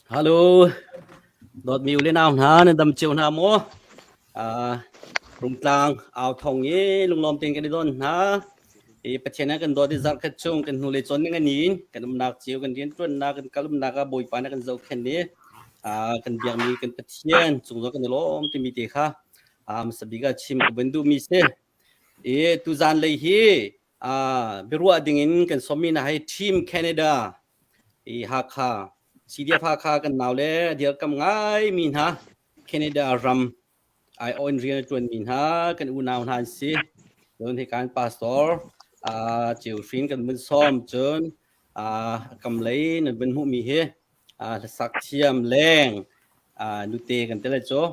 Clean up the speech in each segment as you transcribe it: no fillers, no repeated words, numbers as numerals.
Hello, dawtmi u le nau hna, nan dam cio hna maw? Uh, Rungtlang au thong i lunglawm tein kan i don hna. I Pathian ah kan dawt i zarhkhat chung kan hnulei cawn ning an in kan umnak cio kan rianṭuannak kan kal umnak ah Bawipa na kan zohkhenh i uh, kan biakmi kan Pathian cung zong kan i lawm timi te kha uh, hmasa bik ah chim ka van duhmi si. I tuzan lei hi uh, biaruah dingin kan sawmmi hna hi Team Canada i Hakha CDF Hakha kan nau le dirkam ngaimi hna Canada ram aiawh in rian a ṭuanmi hna kan unau hna an si. Cun hikan pastor uh, Ceu Hrin kan vun sawm cun uh, kam lei nan vun hmuhmi hi uh, hlasak thiam leng uh, nute kan tel cu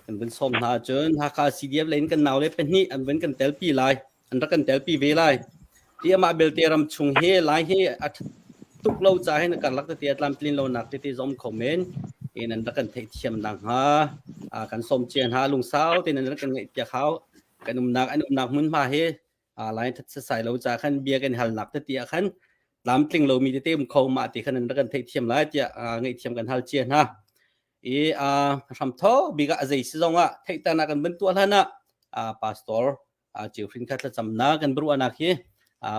kan vun sawm hna cun Hakha CDF lei in kan nau le pahnih an vun kan telpi lai. an rak kan telpi ve lai. Ti amah belte ram chung hi lai hi a tuk lo ca hin karlak tete a tlamtlin lonak tete zom kho men in an rak kan theihthiam nak hnga kan som cia hna lungsau tein an rak kan ngaih piak hau kan umnak an umnak hmunhma hi lai that sasai lo ca khan bia kan halnak tete ah khan tlamtling lomi tete um kho mah ti khan an rak kan theihthiam lai tiah ngaihthiam kan hal cia hna i hramthok bik ah a zei si zong ah theihternak kan van tuah hlan ah pastor Ceuhrin kha thlacamnak kan biaruahnak hi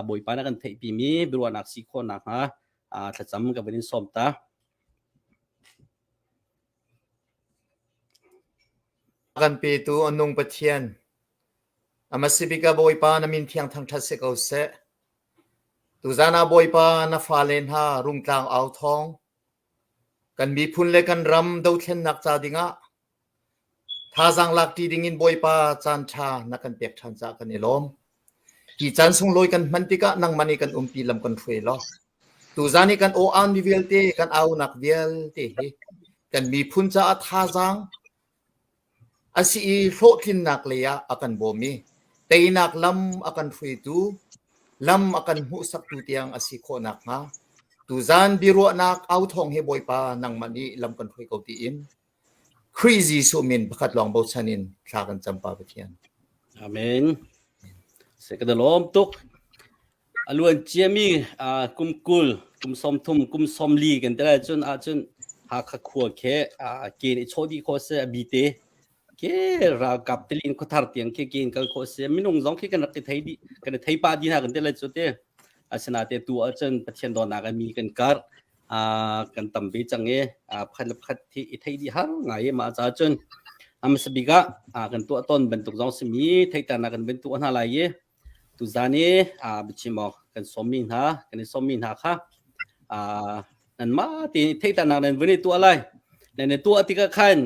Bawipa na kan theihpimi biaruahnak si khawh nakhnga thlacam ka van in sawm ta. Kan petu a nung Pathian, Amasibika Bawipa na min thiang thangṭhat si ko seh. Tuzan ah Bawipa na fale hna rungtlang au thawng, kan miphun le kan ram dothlennak ca dingah Thazaang lakṭi dingin Bawipa caanṭha na kan pek ṭhan caah kan i lawm. Hi caan sunglawi kan hman tikah nangmah nih kan umpi lam kan hruai law tuzaan i kan aw-aan mi vialte kan aunak vialte hi kan miphun caah thazaang a si i hlawhtlinnak lei ah a kan bawm i teinak lam a kan hruaitu lam a kan hmuhsaktu tiang a si khawh nakhnga tuzaan biaruahnak au thawng hi Bawipa nangmah nih lam kan hruai ko tiin Khrih Jesuh min pakhat lawng bochan in thla kan cam Pa Pathian. Amen. Se ka lawm tuk. A luan ciami kum kul, kum 30, kum 40 kan tel ahcun ahcun Hakha khua khe ken i chaw dih khawh se a bi te ke ralkap telin khuathar tiang ke ken kal khawh se minung zong khi kan rak i thei dih kan i thei pa dih hna kan tel cu te asina te tu ahcun Pathian dawtnak a mi kan kar kan tam ve cang i pakhat le pakhat hi i theih dih har ngai i mah caah cun a hmasa bik ah kan tuah tawn bantuk zong simi theihternak kan van tuah hna lai i tuzan i biachim awk kan sawmmi hna kan i sawmmi hna kha nanmah tein theihternak nan vun i tuah lai nan i tuah tikah khan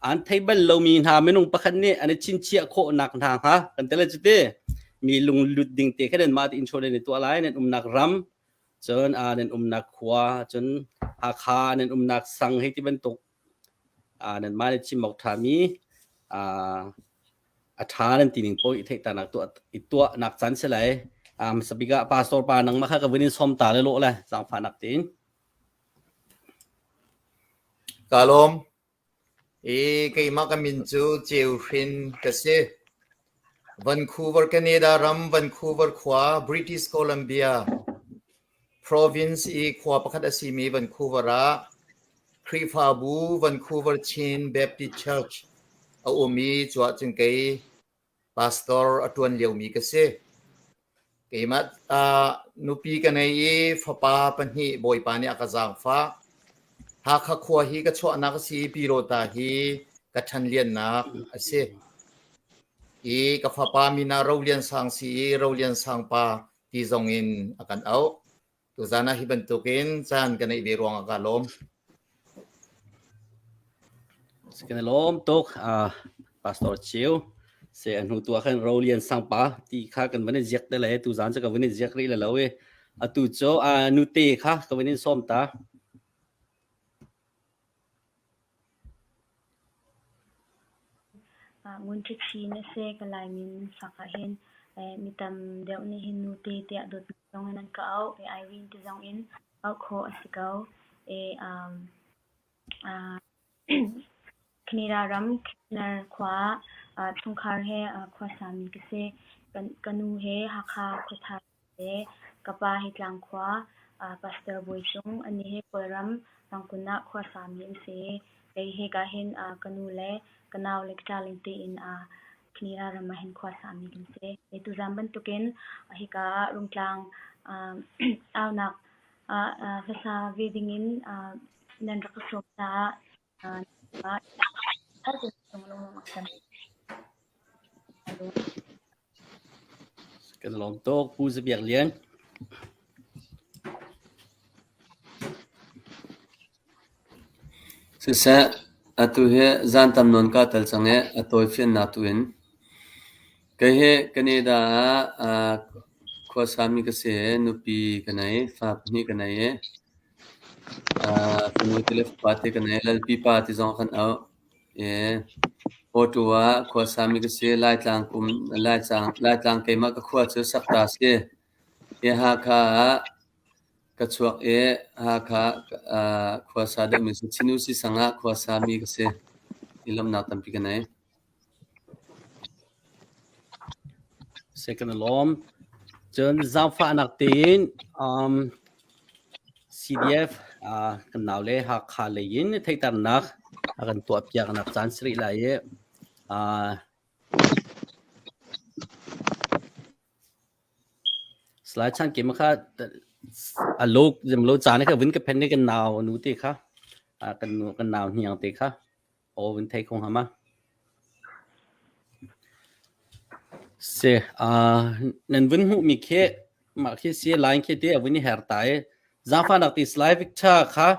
an thei bal lomi hna minung pakhat nih an i chinchiah khawhnak hna hnga kan tel cu ti mi lunglut ding te kha nan mah te intro nan i tuah lai nan umnak ram Cun aa nan umnak khua, cun Hakha nan umnak sang hei ti bantuk aa nanmah nih chim awk ṭhami aa a ṭha nan ti ning paoh i theihternak tuah i tuahnak caan si lai. Aa hmasa bik ah pastor pa nangmah kha ka vun in sawm ta le lawh le zaangfahnak tein. Ka lawm. I keimah ka min cu Ceu Hrin ka si. Vancouver, Canada ram Vancouver khua, British Columbia province i khua pakhat a simi Vancouver ah Khrihfabu Vancouver Chin Baptist Church a um i cu ahcun kei Pastor a ṭuan liomi ka si. Keimah uh, nupi ka nei i fapa pahnih Bawipa nih a ka zaangfah. Hakha khua hi ka chuahnak a si i Pyidawta hi ka ṭhanliannak a si. I ka fapa min ah Rolian Sang si i Rolian Sang pa ti zong in a kan auh. Tuzaan ah hi bantukin caan ka neih ve ruangah kaa lawm. Kan i lawm tuk. Uh, Pastor Chiu se a hnu tu ah khan Rolian Sangpa ti kha kan van i ziak te le tuzaan cu ka van i ziak rih le lo i atu cu uh, nute kha ka van in sawm ta. Ngun ṭhiṭhi na si ka Laimi nan sak ahhin mi tam deuh nih hin nute tiah dawtnak zong in an ka auh. Irene ti zong in auh khawh a si ko. Canada ram Kitchener khua ah chungkhar he khuasami ka si. Ka nu he Hakha khuathar le. Ka pa hi Tlangkhua Pastor Bawi Cung, anih hi Kawlram Rangkun ah khuasami an si. Kei hika hin ka nu le ka nau le ka ṭale tein Canada ram ah hin khuasami kan si. Tuzaan bantukin hika ah Rungtlang aunak hlasa ve dingin nan rak ka sawm caah Kan lawm tuk Pu Za Biak Lian. Siseh, atu hi zan tam nawn kaa tel cang i a tawifiannak tu in. Kei hi Canada ah khuasami ka si i nupi ka nei, fa pahnih ka nei i fanu te le fapa te ka nei. Lalpi pa ti zong kan auh. I Ottawa ah khuasami ka si. Laitlang kum Laitlang Laitlang keimah ka khua cu Sakta si. Hi Hakha ah ka chuak i Hakha khuasa deuhmi si. Chinusi sang ah khuasami ka si. I lawmhnak tampi ka nei. Second lawm. Cun zaangfahnak tein um, CDF uh, kan nau le Hakha lei in theihternak a kan tuah piaknak caan si rih lai i uh, Salai Chan Kim kha a lo zem lo caan kha vun ka phen ni kan nau nu te kha kan nu kan nau hniang te kha aw vun thei kho hnga ma. Si nan vun hmuh mi khi mah khi si line khi te a vun i her ta i zaangfahnak ti Salai Victor kha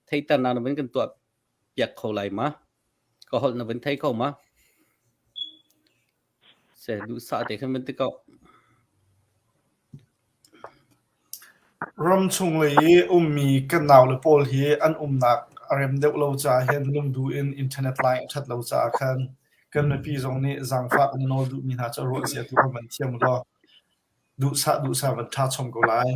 theihternak na vun kan tuah piak kho lai ma? Ka holh na vun thei kho ma? Seh duhsah te khan van ti ko. Ramchung lei i ummi kan naule pawl hi an umnak a rem deuh lo caah hin lungduh in internet line a ṭhat lo caah khan kan mipi zong nih zaangfah kan nawl duhmi hna cu a ruah zia tu kan van thiam ulaw duhsah duhsah van ṭha chom ko lai.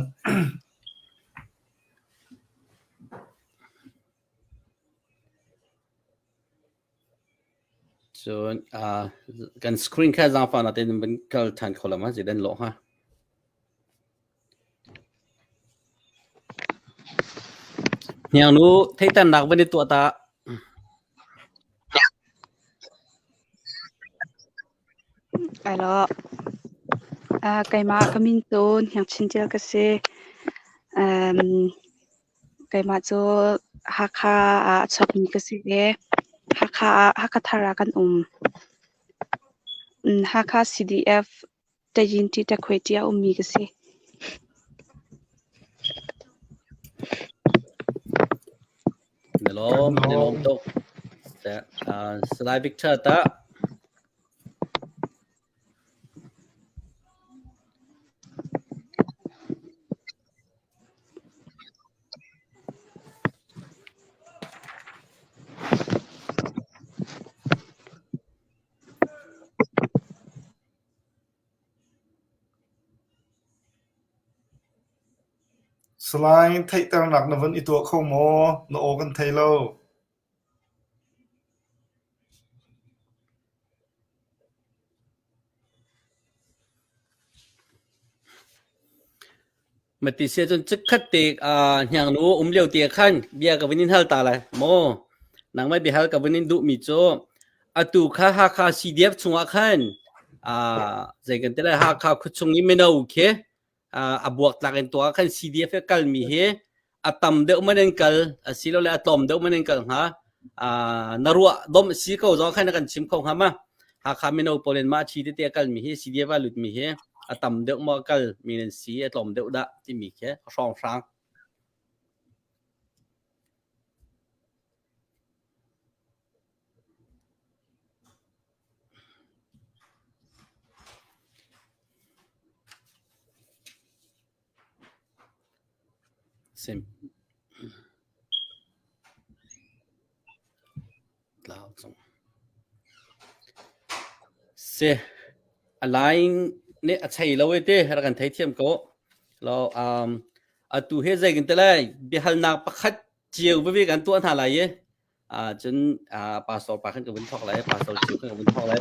Cun kan screen kha zaangfahnak tein van kal ṭhan kho lo ma? Zeidah an lawh hnga? Hniangnu theihternak van i tuah ta. Alo. Keimah ka min cu Hniang Chin Tial ka si. Um, Keimah cu Hakha ah a chuakmi ka si i Hakha ah Hakha Thar ah kan um. Hakha CDF Tayinti Takhwe tiah a ummi ka si. Na lawm, na lawm tuk. Salai Victor tah? Salai theihternak na van i tuah kho maw? Na aw kan thei lo. Mati sia cun chikkhat te hniangnu um lio te khan bia ka vun in hal ta lai maw? Nangmah biahal ka vun in duhmi cu atu kha Hakha CDF chungah khan zei kan ti lai Hakha khuachung i mino khi a buaktlak in tuah khan CDF he kalmi hi a tam deuh man in kal asilole a tlawm deuh man in kal hnga na ruah dom si ko zong khan na kan chim kho hnga ma Hakha mino pawl in mah chi tete a kalmi hi CDF a lutmi hi a tam deuh maw kal mi nan si a tlawm deuh dah timi khi hrawng hrang Sim. Tlau cung. Si. A line nih a chei lo e te rak kan thei thiam ko. Lo um atu he zei kan te lai biahalnak pakhat cio veve kan tuah hna lai i cun pastor pa khan ka vun thawk lai pastor cio khan ka vun thawk lai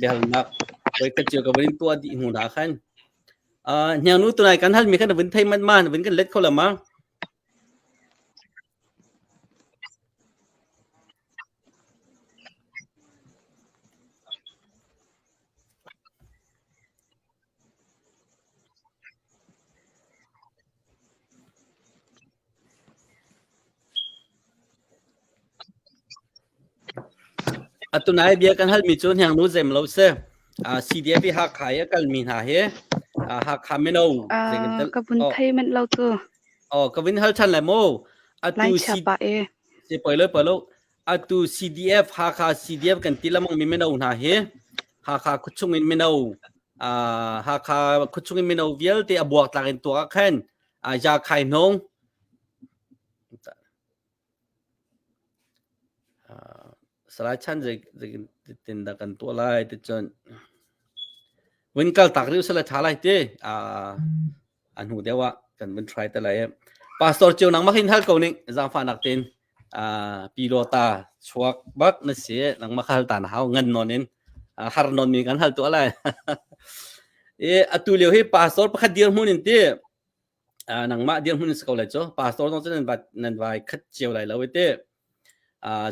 biahalnak voi khat cio ka vun tuah dih hnu hna khan. Hniangnu tunai kan hal mi kha na vun thei man ma na vun kan let kho la ma? Atu nai bia kan halmi cu hniangnu zem lo si. CDF i Hakha i a kalmi hna hi Hakha mino Ka vun thei manh lo cu. Oh, ka vun hal ṭhan lai mu. Atu Lai chia pah e. Si poi lo poi lo. Atu CDF Hakha CDF kan ti lamang mi mino hna hi Hakha khuachung in mino Hakha khuachung in mino vialte a buak tlak in tuak ah khan Ja Khai Hnung Salai Chan zei tin dah kan tuah lai ti cun vun kal tak rih usila ṭha lai ti a hnu deuh ah kan vun try te lai. Pastor Cio nangmah hin hal ko ning zaangfahnak tein pilota chuak bak na si nangmah kha hal ta na hau ngan nawn in har nawn mi kan hal tuah lai. I atu lio hi pastor pakhat dirhmun in ti nangmah dirhmun in si ko lai cu pastor zong cu nan vai nan vai khat cio lai lo i ti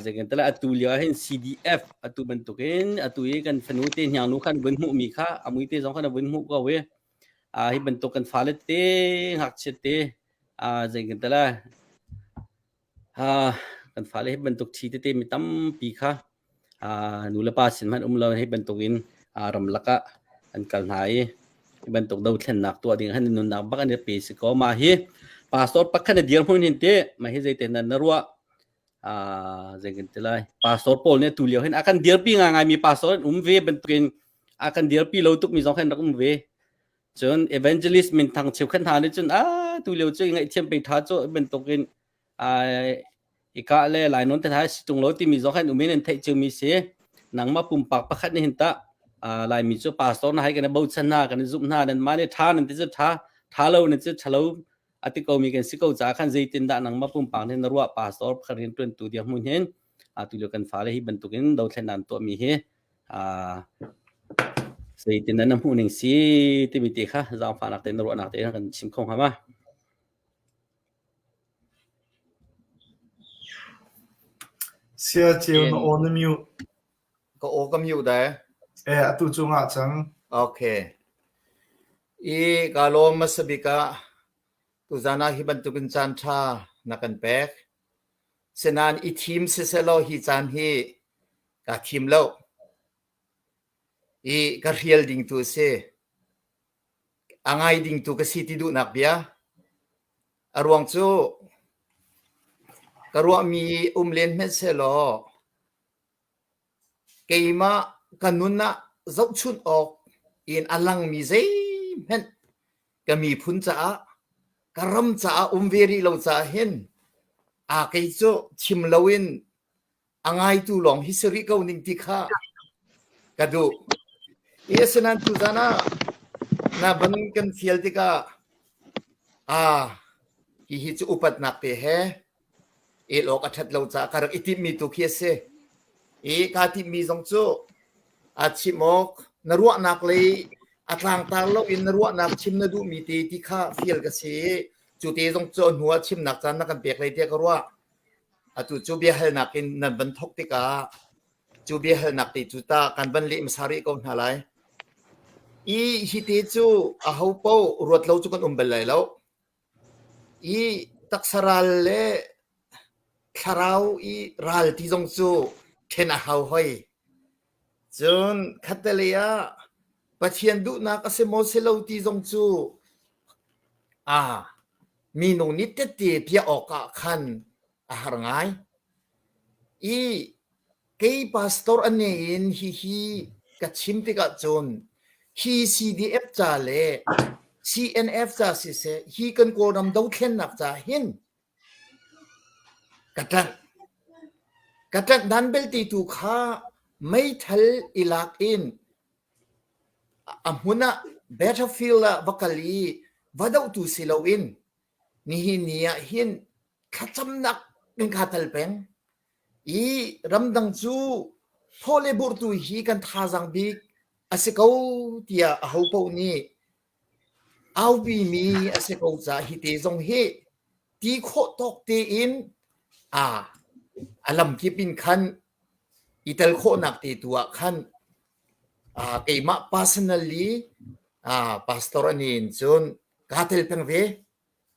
zeitin tala atu lio ah hin CDF atu bantukin atu i kan fanu te hniangnu khan vun hmuh mi kha amui te zong khan vun hmuh ko i hi bantuk kan fale te ngakchia te zeitin tala kan fale hi bantuk ṭhi tete mi tampi kha nu le pa sin hmanh um lo hi bantukin ramlak ah an kal hna i hi bantuk dothlennak tuah ding han nunnak bak an i pe si ko. Mah hi pastor pakhat na dirhmun hin te mah hi zeitin nan na ruah zeitin ti lai pastor pawl nih tu lio hin a kan dirpi ngai mi pastor an um ve bantukin a kan dirpi lo tuk mi zong khan rak um ve. Cun evangelist minthang cheukhat hna nih cun a tu lio cu ngaihthiam pe tha cu bantukin i kah le lainawn te hna si tung lo timi zong khan umin an theih ciomi si. Nangmah pumpak pakhat nih hin tah Laimi cu pastor na hai kan i bochan hna kan i zumh hna nan mah nih tha nan ti cu tha tha lo nan cu thalo a ti komi kan si ko caah khan zeitindah nangmah pumpak nih na ruah pastor pakhat rian tuantu dirhmun hin atu lio kan fale hi bantukin dothlennak an tuahmi hi zeitin na hmuh ning si timi te kha zaangfahnak tein na ruahnak tein kan chim kho hnga ma? Sia ceu na aw na mute. Ka aw ka mute dai. Eh atu cu ngah cang. Okay. I ka lawm hmasa bik ah tuzan ah hi bantukin caan ṭha na kan pek. Sinain i thim siselaw hi caan hi kaa thim lo. I ka hrial ding tu a si. A ngai ding tu ka si ti duhnak bia. A ruang cu ka ruahmi um len hmanh sehlaw keimah ka nun ah zohchunh awk in a langmi zeihmanh ka miphun caah ka ram caah um ve rih lo caah hin a kei cu chim loin a ngaitu lawng hi si rih ko ning ti kha ka duh. I asinain tuzan ah na ban kan fial tikah ah hihi cu upatnak te he el awk a ṭhat lo caah ka rak i timhmi tu khi a si. I kaa timhmi zong cu a chim awk na ruahnak lei a tlangtar loin na ruahnak chim na duhmi te ti kha fial ka si i cu te zong cu a hnu ah chimnak caan na kan pek lei tiah ka ruah. Atu cu biahalnak in nan van thawk tikah cu biahalnak te cu ta kan van leh hmasa rih ko hna lai. I hi te cu aho paoh ruat lo cu kan um bal lai lo. I taksa ral le thlarau i ral ti zong cu ṭhen a hau hoi. Cun khattelei ah Pathian duhnak a si maw si lo ti zong cu aa minung nih tette piah awkah khan a har ngai. I kei pastor a ne in hihi ka chim tikah cun hi CDF ca le CNF ca siseh hi kan Kawlram dothlennak ca hin Ka ṭanh. Ka ṭanh dan belte tu kha meithal i lak in a hmun ah battlefield ah va kal i va dohtu si loin nihin ni ah hin thlacamnak in kaa tel peng. I ramdang cu thaw le burtu hi kan thazaang bik a si ko tiah ahopaoh nih. Aupi mi a si ko caah hi te zong hi ti khawh tawk tein a a lamkip in khan i tel khawhnak te tu ah khan keimah personally pastor ani in cun kaa tel peng ve.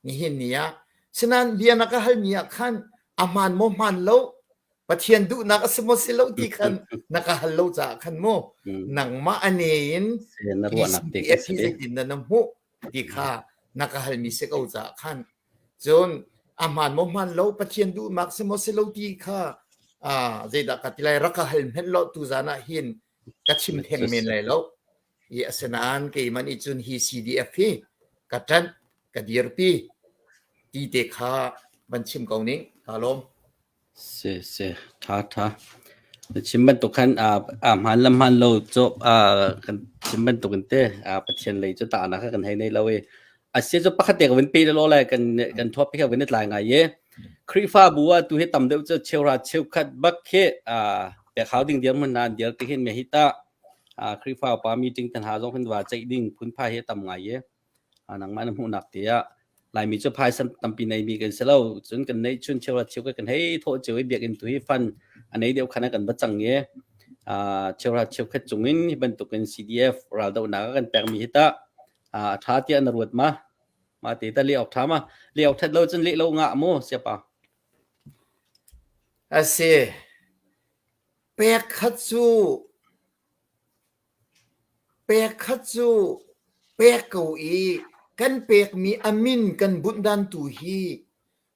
Nihin ni ah sinain bia na ka halmi ah khan a hmaan maw hmaan lo Pathian duhnak a si maw si lo ti khan na ka hal lo caah khan mu nangmah a ne in CPF hi zeitin dah na hmuh ti kha na ka halmi si ko caah khan cun a hmaan maw hmaan lo Pathian duhnak si maw si lo ti kha zeidah ka ti lai rak ka hal hmenh law tuzan ah hin ka chim theng men lai lo. I asinain keimah nih cun hi CDF hi ka ṭanh, ka dirpi ti te kha van chim ko ning. Kaa lawm. Si si ṭha ṭha. Na chim bantuk khan a hmaan le hmaan lo cu kan chim bantuk in te Pathian lei cu tahnak kha kan hei nei lo i a si cu pakhat te ka vun pe law lai kan kan topic ka vun i tlai ngai i Khrihfabu ah tu hi tam deuh cu cheuhra cheukhat bak khi pek hau ding dirhmun hna an dir ti hin me hi ta Khrihfa upa meeting te hna zong hin va ceih ding phunphai hi a tam ngai i nangmah na hmuhnak te ah Laimi cu phaisa tampi neimi kan si lo. Cun kan neih chun cheuhra cheukhat kan hei thawh cio i biakinn tu hi fund a nei deuh khan ah kan va cang i cheuhra cheukhat cungin hi bantukin CDF raldohnak ah kan pekmi hi tah a ṭha tiah na ruat ma? Mah te ta leh awk ṭha ma? Leh awk ṭhat lo cun leh lo ngah mu siapa. A si. Pek khat cu pek khat cu pek ko i kan pekmi a min kan bunh dan tu hi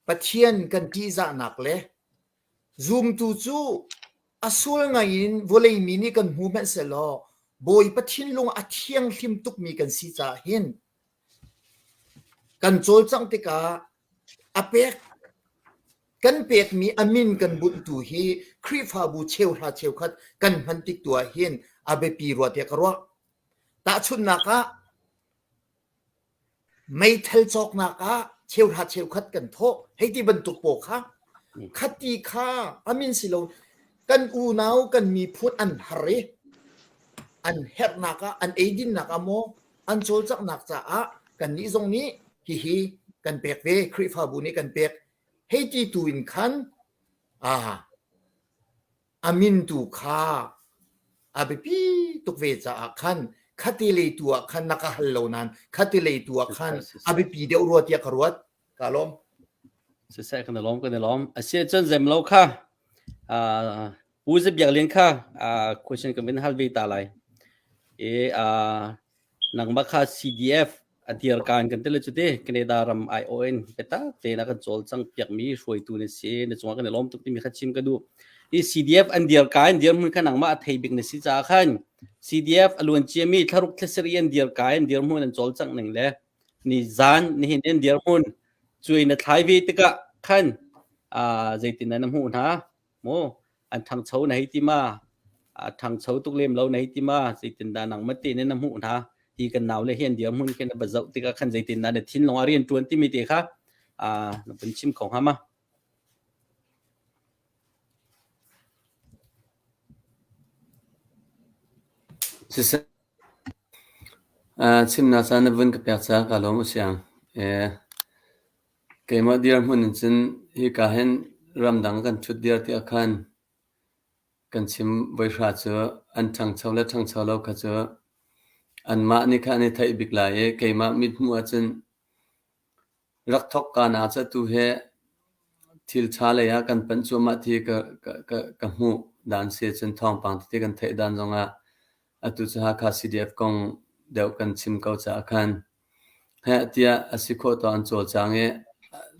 Pathian kan ṭihzahnak le zumtu cu a sual ngai in vawlei mi nih kan hmu hmanh sehlaw Bawipa thinlung a thianghlim tukmi kan si caah hin kan cawlcangh tikah a pek Kan pekmi a min kan bunhtu hi Khrihfabu cheuhra cheukhat kan hman tik tu ah hin a biapi rua tiah ka ruah. Tahchunhnak ah, meithal cawknak ah cheuhra cheukhat kan thawh hei ti bantuk paw kha khati kha a min si lo kan unau kan miphun an har i an herhnak ah an eidinnak ah maw an cawlcanghnak caah kannih zong nih hihi kan pek ve Khrihfabu nih kan pek hei ti tu in khan a min tu kha a biapi tuk ve caah khan khati lei tu ah khan na ka hal lo nain khati lei tu ah khan a biapi deuh rua tiah ka ruat ka lawm. Siseh kan i lawm kan i lawm. Asi cun zem lo kha Pu Za Biak Lian kha question kan vin hal ve ta lai. E nangmah kha CDF a dirkaan kan ti le cu te Canada ram ION biatak tein a kan cawlcang piakmi hruaitu na si na cungah kan i lawm tuk timi kha chim ka duh. Hi CDF an dirkaan dirhmun kha nangmah a thei bik na si caah khan CDF a luan ciami thlaruk thlasarih an dirkaan dirhmun an cawlcangh ning le ni zan nihin in dirhmun cuai na thlai ve tikah khan zeitin na hmuh hna Maw an ṭhangcho na hei ti ma? A ṭhangcho tuk lem lo na hei ti ma? Zeitindah nangmah tein na hmuh hna? Hi kan naule hi an dirhmun khi na va zoh tikah khan zeitindah na thinlung ah rian ṭuan timi te kha na vun chim kho hnga ma? Siseh, chimnak caan na vun ka pek caah kaa lawm u siang. Keimah dirhmun in cun hika hin ramdang kan ṭhut dir ti ahkhan kan chim voihra cu an ṭhangcho le ṭhangcho lo kha cu anmah nih khan an i theih bik lai i keimah mithmuh ahcun rak thawkka nak cu atu hi thil ṭha lei ah kan panh cuahmah ti ka, ka, ka hmuh dan si cun thawngpang tete kan theih dan zongah atu cu Hakha CDF kong deuh kan chim ko caah khan Heh tiah a si khawh tuah an cawlcang i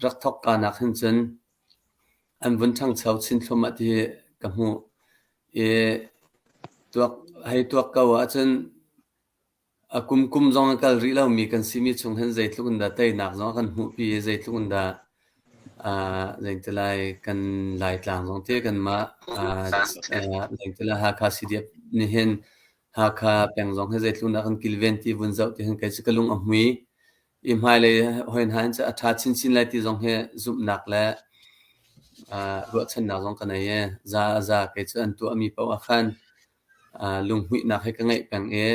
rak thawkka nak hin cun an vun ṭhangcho chin thluahmah ti hi ka hmuh. I tuak, hei tuak ko ahcun a kumkum zong a kal rih lomi kan simi chung hin zeitluk in dah teinak zong a kan hmuhpi i zeitluk in dah zeitilai kan Laitlang zong te kanmah zeitilai Hakha CDF nih hin Hakha peng zong hi zeitluk in dah kan kilven ti vun zoh ti hin kei cu ka lung a hmui. I hmailei hoi hna hin cu a ṭha chinchin lai ti zong hi zumhnak le ruahchannak zong ka nei i za a za kei cu an tuahmi paoh ah khan lunghmuihnak hi ka ngeih peng i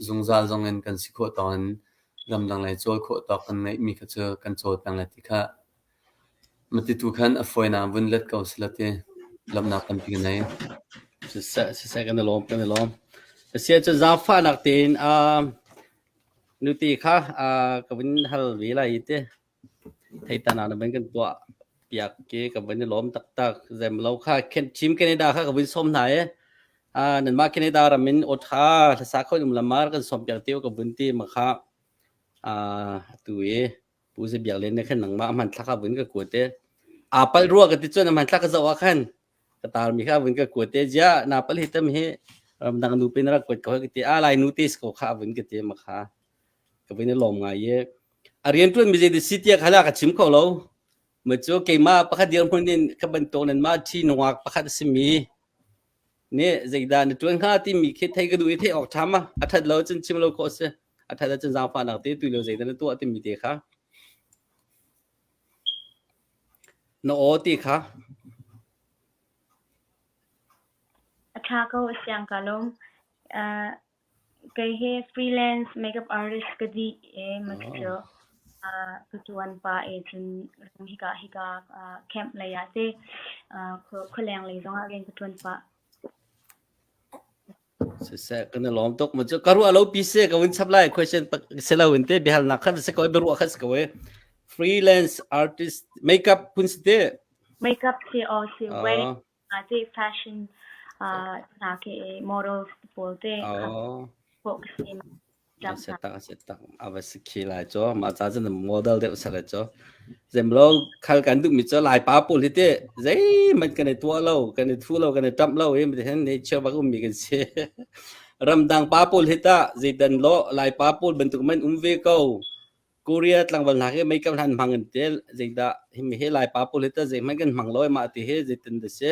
zungzal zong in kan si khawh tawn. Ramdang lei cawl khawh tawk kan ngeihmi kha cu kan cawl peng lai ti kha mati tu khan a fawinak vun let ko sila ti lawmhnak tampi ka nei. Siseh, siseh kan i lawm, kan i lawm. Asiah cun zaangfahnak tein uh, nuti kha uh, ka vun hal ve lai i te. Theitan ah na van kan tuah piak ke ka van i lawm taktak. Zemlo kha Team Canada kha ka vun sawm hna i uh, nanmah Canada ram in awtha hlasa kho in um lamar kan sawm piak te ka vun ti ma kha uh, atu i Pu Za Biak Len nih khan nangmah a hmanthlak a vun ka kuat i aa palh rua ka ti cun a hmanthlak ka zoh ah khan ka tarmi kha a vun ka kuat i ziah naa palh hi tam hi ramdang nu pin rak kuat ko ka ti a lai nu te si ko kha a vun ka ti ma kha ka vun i lawm ngai i a rianṭuan mi zei si tiah khala ka chim kho lo ma cu keimah pakhat dirhmun in ka bantuk nan mah ṭhi nungak pakhat a simi nih zeidah na ṭuan hnga timi khi thei ka duh i theih awk ṭha ma a ṭhat lo cun chim lo khawh si a ṭhat ahcun zaangfahnak te tu lio zeidah na tuah timi te kha na aw ti kha A ṭha ko a siang ka lawm. Uh, Kei hi freelance makeup artist ka dih i macu ka ṭuan pah i cun hika hika camp lei ah teh khualeng lei zongah rian ka ṭuan pah. Siseh kan i lawm tuk. Macu ka ruah lo pi si ka vun chap lai question si lo in te biahalnak kha si ko i biaruah kha si ko i freelance artist makeup phun si te. Makeup si aw si wedding te fashion hna khi models pawl te pawh ka si. Se tak se tak ava si khi lai cho ma cha cun model deuh sa lai cho zemlo khal kan duh mi cho lai pa pawl hi te zei man kan i tua lo kan i thu lo kan i tap lo i hen nature bak um mi kan si ramdang pa pawl hi ta zeidan lo lai pa pawl bantuk man um ve ko Korea tlangval hna hi makeup hlan hmang in te zeidah himi hi Laipa pawl hi ta zeihmanh kan hmang lo mah ti hi zeitin da si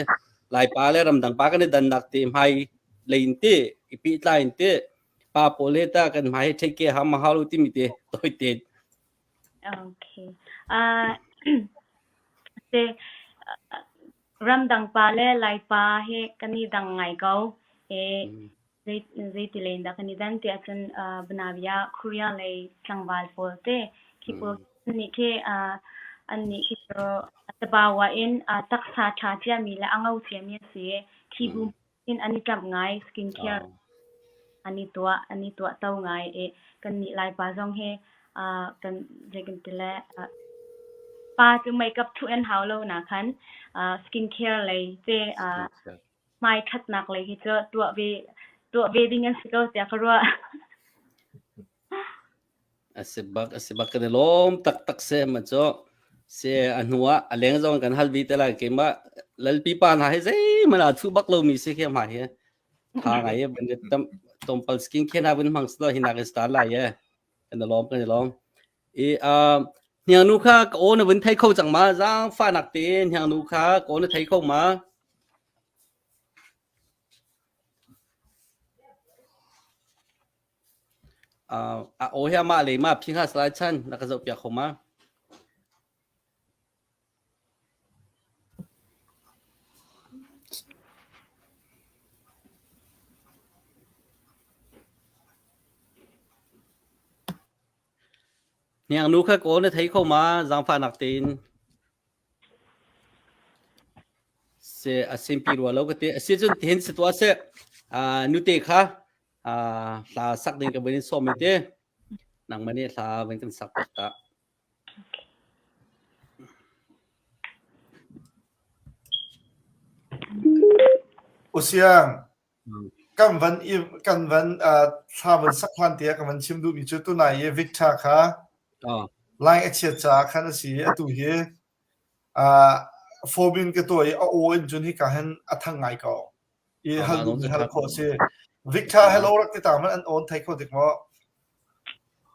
Laipa le ramdang pa kan i dannak ti hmai lein ti i pehtlai in ti pa pawl hi ta kan hmai hi take care ha ma hau lo timi te toi te Okay. Uh, te ramdang pa le Laipa hi kan i dang ngai ko. E Zeiti lei in dah kan i dan ti ahcun Banabia Korea lei tlangval pawl te khi pawl nih khi annih khi cu tabawa in taksa ṭha ciami le a ngo ciami an si i khi bu in an i ṭamh ngai skin care an i tuah an i tuahto ngai i kannih Laipa zong hi kan zei kan ti le pa cu makeup thuh an hau lo na khan skin care lei te hmai ṭhatnak lei hi cu tuah ve tuah ve ding an si ko tiah ka ruah. A si bak a si bak kan i lawm taktak se ma cu se a hnu ah a leng zong kan hal vi te lai keimah lalpi pa hna hi zeihmanh aa thuh bak lomi si khi hma hi tha ngai e ban tam tompal skin care na vun hmang slo hi nak star lai e kan i lawm kan i lawm i uh, hniangnu kha ka aw na vun thei kho cang ma zaang fa nak te hniangnu kha ka aw na thei kho ma Uh, a aw hi amah le ma phi hnga salai chan na ka zoh piak kho ma? Hniang nu kha kawl na thei kho ma zaangfahnak tein Se a simpi rua lo ka ti. A si cun tihin si tuah seh. Uh, nute kha uh, hla sak ding ka van in sawm te. Nangmah nih hla van kan sak piak ta. Usiang, kan van i kan van uh, thla van sak hlan tiah kan van chim duhmi cu tunai i Victor kha Oh. line a chiat caah khan a si i atu hi uh, form in ka tuah i a aw in cun hika hin a thang ngai ko. I Oh, hal mah duhmi lawng hal cu khawh a si. Victor hello rak ti ta man an awn thei kho dik maw?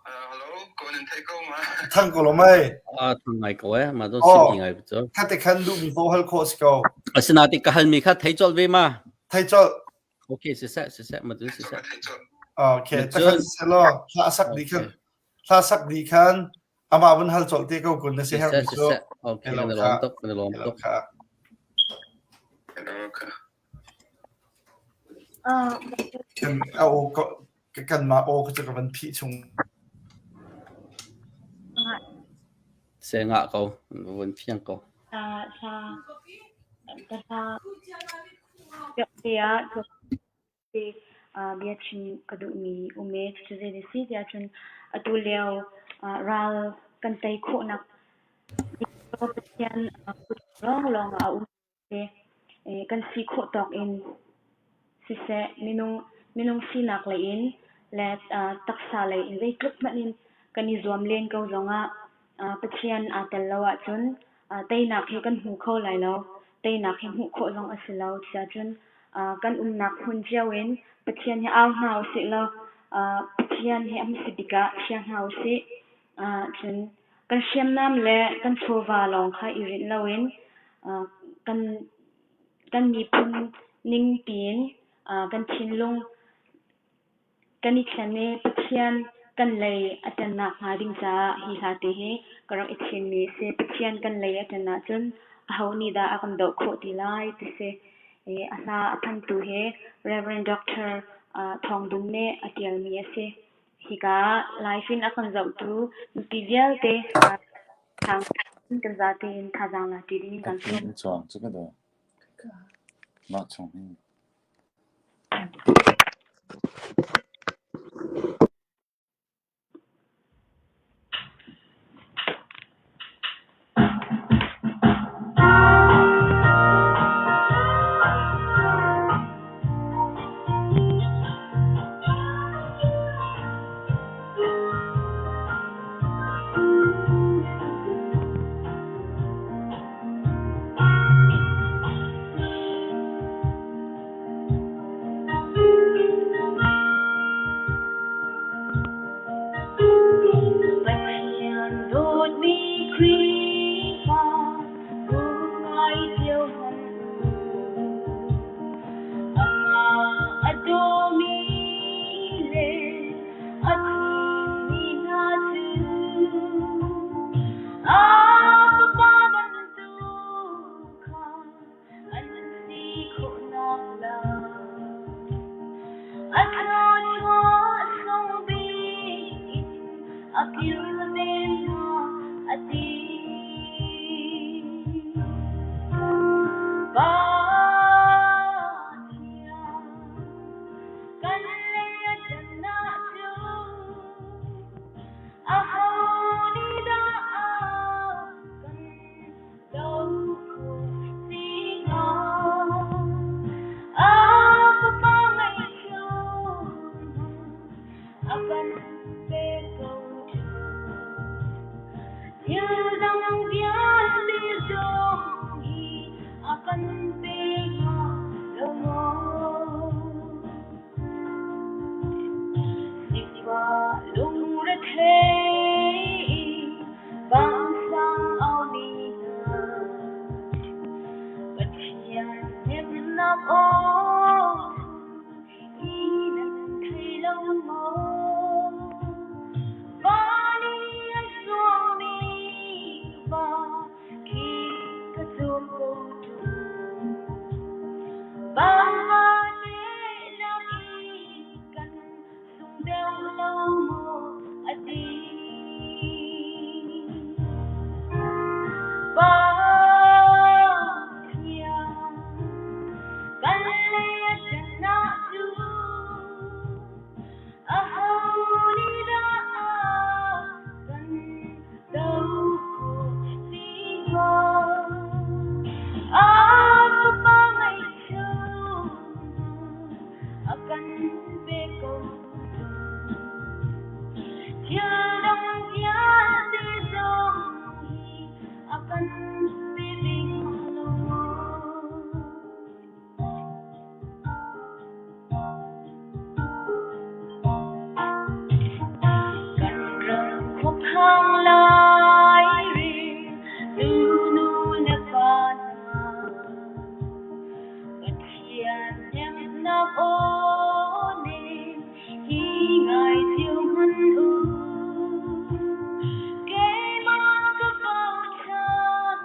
Hello, ko nan thei ko ma? Thang ko lo mei. Ah, thang ngai ko eh. Mah cu Oh. simpi ngai cu. Kha te khan duhmi paoh hal khawh a si ko. Asinain ka halmi kha thei colh ve ma? Thei colh. Okay, siseh, siseh, mah cu siseh. Thei colh. Okay, Ma ta khan cun- selaw thla sak di khan thla sak di khan amah vun hal colh te ko kun na si Siseh, herhmi cu. siseh. Okay, Hello kan i kha. lawm tuk, kan i lawm Hello tuk. kha. Hello kha. Uh, Kan a aw ko kanmah aw kha cu ka van phih chung. Se ngah ko, vun fiang ko. Hla ka hla tiah bia chim ka duhmi um i cucu zei a si tiah cun atu lio ral kan tei khawhnak Pathian kut lawnglawng ah a um. Kan si khawh tawk in siseh, minung sinak lei in le taksa lei in zeitluk hmanh in kan i zuam len ko zongah Pathian aa tel lo ahcun teinak hi kan hmu kho lai lo. Teinak hi hmuh khawh zong a si lo. Cucaahcun kan umnak hmun cio in Pathian hi au hna usih law Pathian hi a hmasa bik ah chia hna usih. Cun kan hriamnam le kan chawva lawng kha i rinh loin kan miphun ning piin kan thinlung kan i thlen i Pathian kan lei a ṭan nakhnga ding caah hi hla te hi ka rak i thimmi a si. Pathian kan lei a ṭan ahcun aho nih dah a kan doh khawh ti lai ti si. A hla a phantu hi Rev. Dr. Thawng Dun nih a ṭialmi a si. Hika live in a kan zohtu mipi vialte kan zate in thazaang la ṭi ding in kan sawm. Pathian dawtmi Khrihfa bu ngai cio hmanh u. Amah a dawmi le a thimmi hna cu a Fapa bantuk kha an si khawhnak lai. A thluachuah sung bik in a kilven hna a ti. Pathian kan lei a ṭan ahcun aho nih dah a kan Lungrethei vansang aumi hna Pathian hnemhnak aw hi nan thei lo maw? Van i a zuangmi va khi ka zuam ko ṭung. Van vate nak i kan sung deuh lo maw a ti. Pathian kan lei a ṭan ahcun aho nih dah a kan doh khawh ti hnga? A Fapa ngaihchun a kan pe ko. Thil dang vialte zong hi a kan pe ve hnga lo maw? Kan ram khuaphang lairil tunu le va hna Pathian hnemhnak aw nih hi ngai cio hmanh u. Keimah ka bochan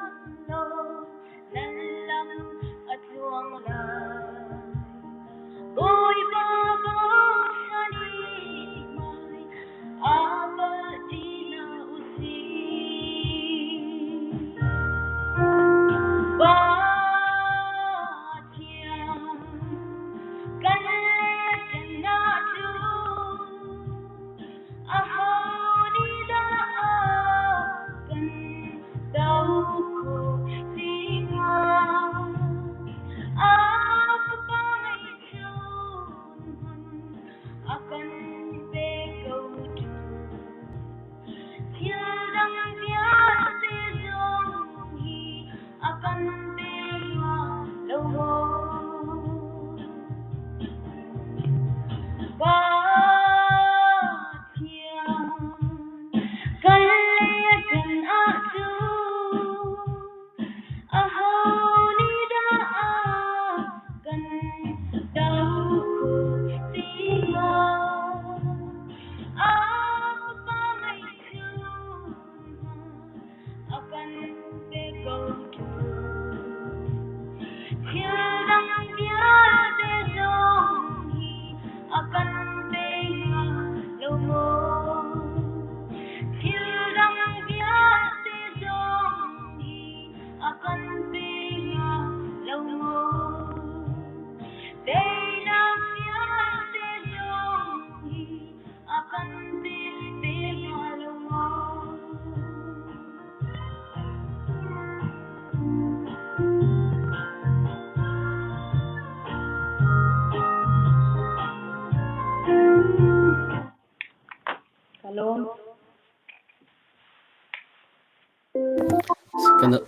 Kan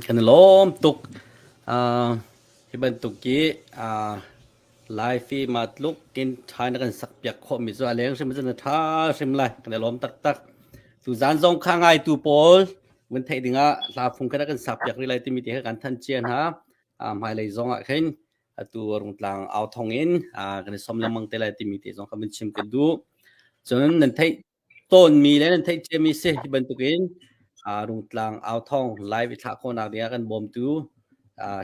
kan i lawm tuk. Uh, hi bantuk hi uh, live i ma tluk in ṭha na kan sak piak khawh mi cu a leng hrim cun a ṭha hrim lai. Kan i lawm taktak. Tu zan zong kha ngaitu pawl vun theih dingah hla phung kha kan sak piak rih lai timi te kha kan thanh cia hna. Uh, hmailei zong ah khin atu Rungtlang au thong in uh, kan i som lengmang te lai timi te zong kha vun chim ka duh. Cun nan theih tawnmi le nan theih ciami si hi bantukin Rungtlang Authawng live i thlah khawhnak dingah kan bawmtu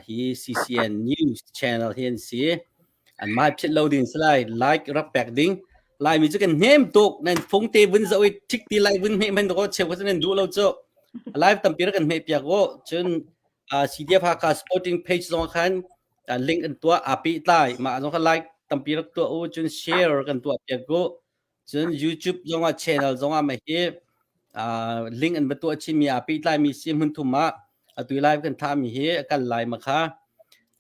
hi CCN News channel hi an si. An mai phit lo ding si lai, like rak pek ding. Laimi cu kan hnem tuk, nan phung te vun zoh i thik ti lai vun hmeh men ko cheu ko nan duh lo cu. Live tampi rak kan hmeh piak u. Cun CDF Hakha supporting page zong khan link an tuah aa pehtlai. Mah zong kha like tampi rak tuah u, cun share kan tuah piak u. Cun YouTube zongah channel zongah mah hi uh, link an va tuah chinmi aa pehtlaimi si hmun thum ah atu live kan thahmi hi a kal lai ma kha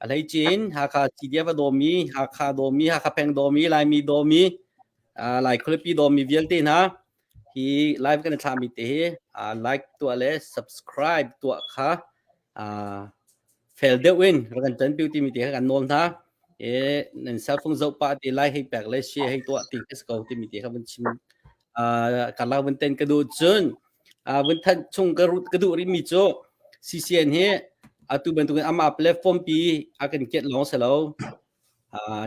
a hlei chin Hakha CDF a dawmi Hakha dawmi Hakha peng dawmi Laimi dawmi uh, Lai khualipi dawmi vialte hna hi live kan thlahmi te hi uh, like tuah le subscribe tuah kha uh, fel deuh in rak kan ṭanpi timi te kha kan nawl hna. E nan cell phone zoh pah te lai hei pek le share hei tuah ti ka si ko timi te kha vun chim karlak vun ten ka duh cun vun thanh chung ka ka duh rih mi cu CCN hi atu bantukin amah platform pi a kan kiat lawng si lo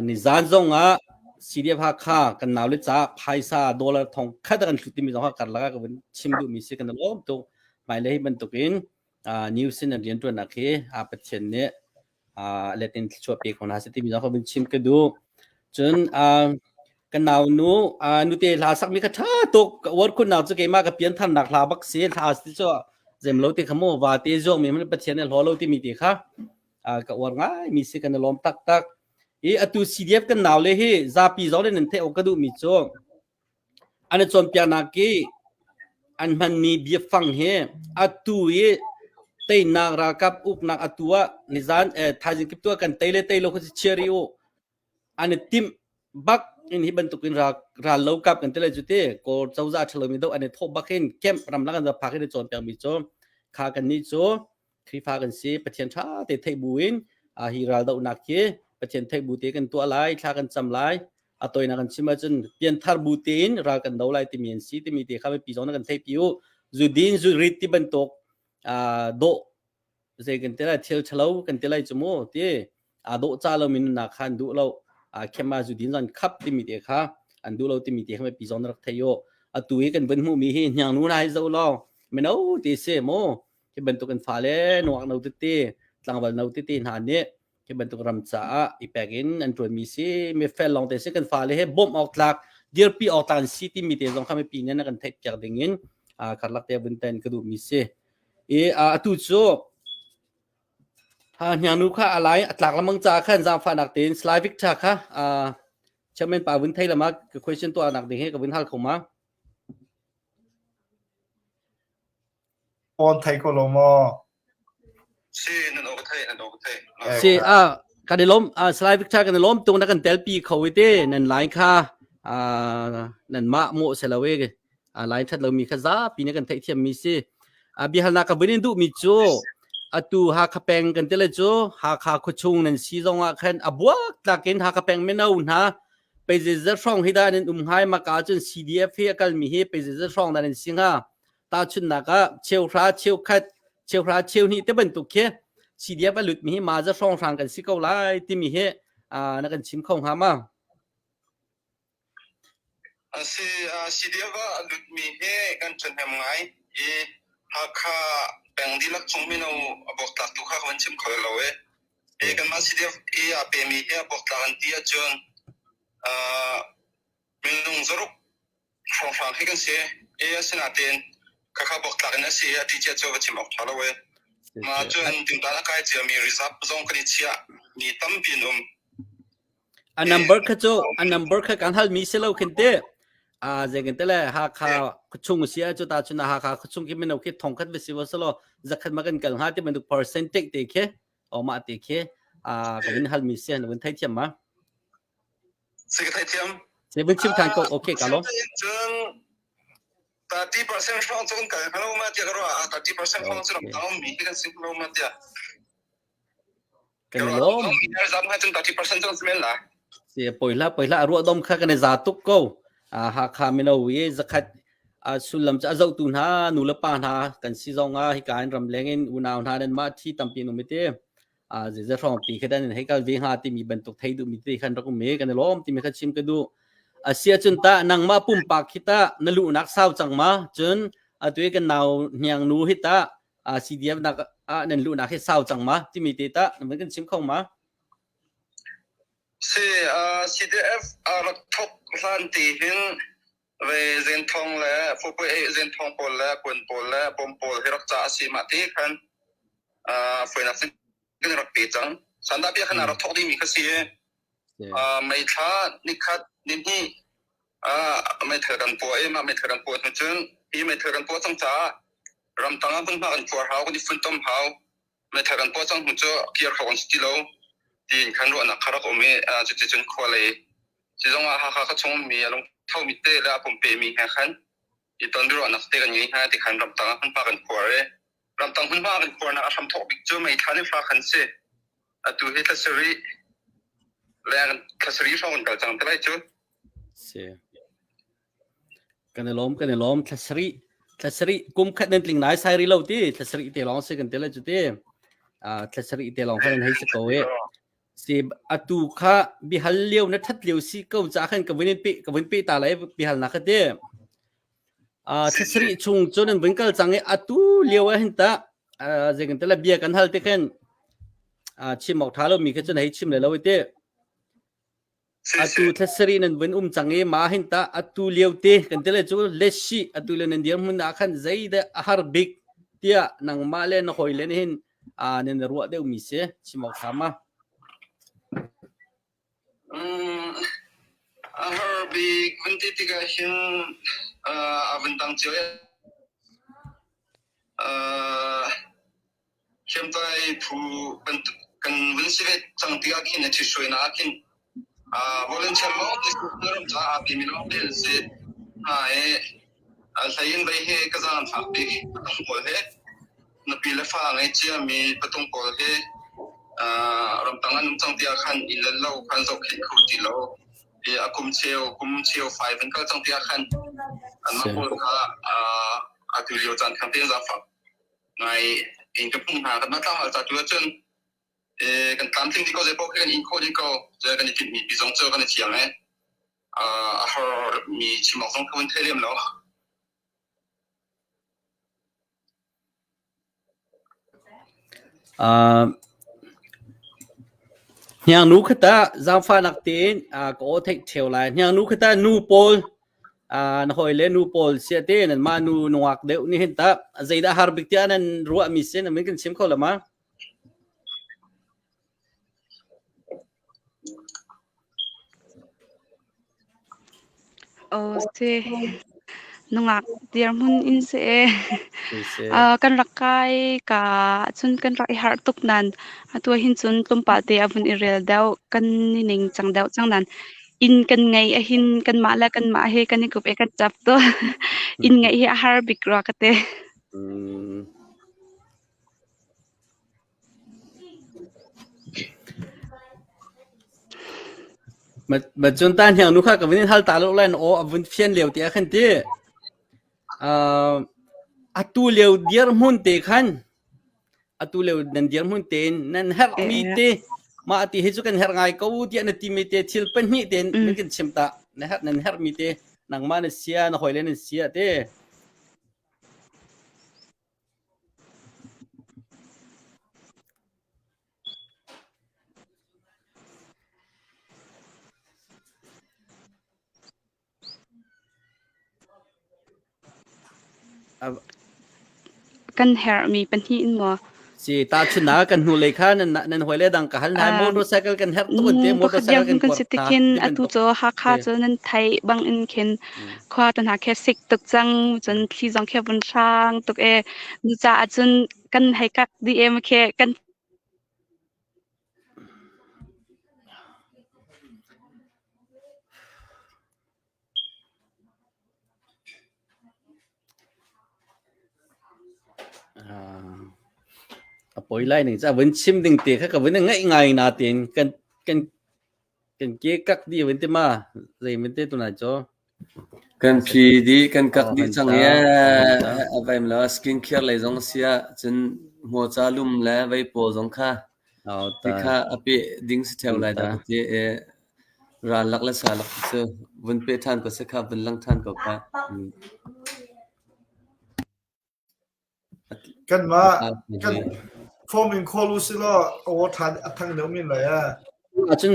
nizan zong ah CDF Hakha kan nau le ca phaisa dollar thong khat kan hlut timi zong kha karlak ah ka vun chim duh mi si kan lawm tuk hmailei bantukin news in an rianṭuannak hi Pathian nih let in thluachuah pe ko hna seh timi zong kha vun chim ka duh. Cun ka nau nu nute hla sakmi kha ṭha tuk ka uar khunnak cu keimah ka piantharnak hla bak si hla si cu zem lo ti kha mu va te zuang mi Pathian nih hlaw lo timi ti kha ka uar ngai mi si kan i lawm taktak. I atu CDF kan nau le hi zapi zong nih nan theih awk ka duh mi cu An i cawnpiaknak i an hmanmi biafang hi atu i teinak ralkap uknak atu ah nizan eh, thaizing kip tu ah kan tei le tei lo kha chia rih u. An i timh bak in hi bantukin ral ral lo kap kan ti lai cu ti Kawl cozah ṭhalomi do an i thawh bak hin camp ramlak an va phak in i cawnpiakmi cu kha kannih cu Khrihfa kan si Pathian ṭha te theih bu in hi raldohnak hi Pathian theih bu te kan tuah lai thla kan cam lai a toinak kan chim ahcun pianthar bu tein ral kan do lai timi an si timi te kha mipi zong na kan theih pi u zudin zurit ti bantuk dawh zei kan ti lai thil ṭhalo kan ti lai cu mu ti aa dawh ca lo mi nunnak kha an duh lo khema zudin zan khap timi te kha an duh lo timi te kha mipi zong na rak thei u atu hi kan vun hmuh mi hi hniang nu na hi zo lo mino ti si mu Hi bantuk in fale nuak no tete tlangval no tete hna nih hi bantuk ram caah i pek in an ṭuanmi si mi fel lawng te si kan fale he bawmh awk tlak dirpi awk tlak an si timi te zong kha mipi nih na kan theih piak ding in karlak te vun ten ka duhmi si i atu cu hniangnu kha a lai a tlak lamang ca khan zaangfahnak tein Slavic tha kha chairman pa vun thei lama ka question tuahnak ding he ka vun hal kho ma Awn thei ko lo maw? Si, nan aw ka thei, nan aw ka thei. Si, a kan i lawm, Salai Victor kan i lawm tung na kan telpi kho i te nan line kha nan mah mawh se lo i line that lomi kha zapi ne kan theihthiam mi si. Biahalnak ka vun in duh mi cu atu Hakha peng kan ti le cu Hakha khuachung nan si zong ah khan a buak tlak in Hakha peng mino hna peizezat hrawng hi dah nan um hngai maka cun CDF hi a kalmi hi peizezat hrawng dah nan si hnga Tahchunhnak ah cheuhra cheukhat cheuhra cheuhnih te bantuk khi CDF a lutmi hi ma za hrawnghrang kan si ko lai timi hi na kan chim kho hnga ma? Si CDF a lutmi hi kan ṭhahnem ngai i Hakha peng dihlak chung mino a buaktlak tu kha ka van chim kho lo e. I kanmah CDF i a pemi hi a buaktlak an ti ahcun minung zaruk hrawnghrang hi kan si i asinain khakha bawktlak in a si i a ti cia cu va chim awk ṭha lo e. Ma cun tingtan a kai ciami reserve zong kan i chiah mi tampi an um. A number kha cu a number kha kan hal mi si lo khin te. A zei kan te le Hakha khuachung si a cu ta chun Hakha khuachung ki mino khi thong khat va si wa selo zakhat ma kan kal hnga ti bantuk percentage te khi o ma te khi a kan in hal mi si na vun thei thiam ma. Si ka theithiam. Si vun chim than ko okay ka lo. Cun. 30% hrawng cu kan kal hnga lo ma tiah ka ruah. 30% hrawng cu ramtang ummi hi kan si hnga lo ma tiah. Kan i lawm. Zam ha cun 30% cu kan si men la. Si poi hlah poi hlah ruah dom kha kan i za tuk ko. Hakha mino i zakhat sullam cu a zohtu hna nu le pa hna kan si zong ah hika in ramleng in unau hna nan mah thi tampi an um i ti. Zeizat hrawng pi kha dan in hei kal ve hnga timi bantuk thei duhmi te khan rak um i kan i lawm timi kha chim ka duh. Asia cun ta nangmah pumpak hi ta na luhnak sau cang ma cun atu i kan nau hniang nu hi ta CDF nak ah nan luhnak hi sau cang ma timi te ta na van kan chim kho ma? Si CDF a rak thok hlan ti hin ve zenthong le fopoi zenthong pawl le puan pawl le bom pawl hi rak ca a si mah ti khan foinak sin kan rak pe cang. Sandah bia khan a rak thok dingmi kha si i meithla nikhat nihnih meithal kan puah i mah meithal kan puah hnu cun hi meithal kan puah cang caah ramtang ah hmunhma kan khuar hau kan i funtom hau meithal kan puah cang hnu cu kir kho kan si ti lo tiin khan ruahnak kha rak um i cuticun khua lei sizong ah Hakha ka chung ummi a lungthomi te le a pumpe mi he khan i ton biaruahnak te kan ngei hna ti khan ramtang ah hmunhma kan khuar i ramtang hmunhma kan khuarnak a hramthawk bik cu meithla ni hra khan si atu hi thla sarih leng thla sarih hrawng kan kal cang te lai cu si Kan i lawm, kan i lawm. Thla sarih, thla sarih kum khat nan tling nai sai ri lo ti. Thla sarih te lawng si kan te lai cu ti. Thla sarih te lawng khan nan hei si ko i. Si atu kha bihal lio na that lio si ko ca khan ka vun in pe ka vun pe ta lai bihal na kha ti. Thla sarih chung cu nan vun kal cang i atu lio ah hin ta zei kan te la bia kan hal te khan chim awk tha lo mi kha cun hei chim le lo i ti. Atu thla sarih nan vun um cang i mah hin tah atu lio te kan ti le cu lesi atu le nan dirhmun ah khan zeidah a har bik tiah nangmah le na hawi le nih hin nan ruah deuhmi si chim awk ṭha ma? A har bik vun ti tikah hin a vun dang cio Hriamtlai phu kan vun si ve cang tikah khin a ṭhithruainak ah khin volunteer lawng te ram caah aa pemi lawng te an si hna i hlei in vei hi ka zaang fak bik patung pawl hi nupi le fa ngei ciami patung pawl hi ramtang an um cang tiah khan inn le lo khan zohkhenh kho ti lo i a kum cheu kum cheu fai van kal cang tiah khan anmah pawl kha atu lio caan thang tein zaangfak ngai in ka hmuh hna kan mah tlangval ca tu ahcun kan tlamtling dih ko zei paoh khi kan in khawh dih ko zei kan i timhmi pi zong cu kan i thiang e a har mi chim awk zong ka vun thei lem lo. Hniangnu kha tah zaangfahnak tein ka aw theih ṭheo lai. Hniangnu kha tah nu pawl na hawile nu pawl sia te nanmah nu nungak deuh nih hin tah zeidah har bik tiah nan ruahmi si nan min kan chim kho lo ma? Aw si. Nungak dirhmun in si ee. Kan rak kai ka cun kan rak i harh tuk nain atu ah hin cun tlawmpal te a vun i rel deuh. Kan i ning cang deuh cang nain inn kan ngeih ahhin kanmah le kanmah he kan i kup i kan ṭap tawn. Inn ngeih hi a har bik rua ka ti. Ma cun ta hniang nu kha ka vun in hal ta lo lai na aw a vun fian lio ti ah khan ti. Uh, atu lio dirhmun te khan atu lio nan dirhmun tein nan herhmi te mah ti hi cu kan herh ngai ko tiah na timi te thil pahnih tein nan kan chim ta na herh nan herhmi te nangmah na sia na hawile nan sia te. Kan herhmi pahnih in maw? Si tahchunhnak kan hnulei kha nan nan hawile dang ka hal hna motorcycle kan herh tuk an ti Pakhat motorcycle dirhmun kan kan kuat si hna tikhin ti atu bantuk. cu Hakha Si. cu nan theih bang in khin khua te hna khi sik tuk cang cun thli zong khi a vun hrang tuk ee. Cucaah cun kan hei kak dih em khi kan A poi lai ning ca vun chim ding te kha ka vun ngaih ngai na tein kan kan kan ke kak di vun te ma zei vun te tunai cho. Kan phi dih kan kak dih cang i a vaim lo skin care lei zong sia cun hmawca lum le vei pawl zong kha ti kha a pe ding si theo lai dah ka ti i ral lak le sa lak cu vun pe ṭhan ko se kha vun lang ṭhan ko kha. Kanmah kan form in call u si law aw ṭhan a thang deuh men lai ah. Acun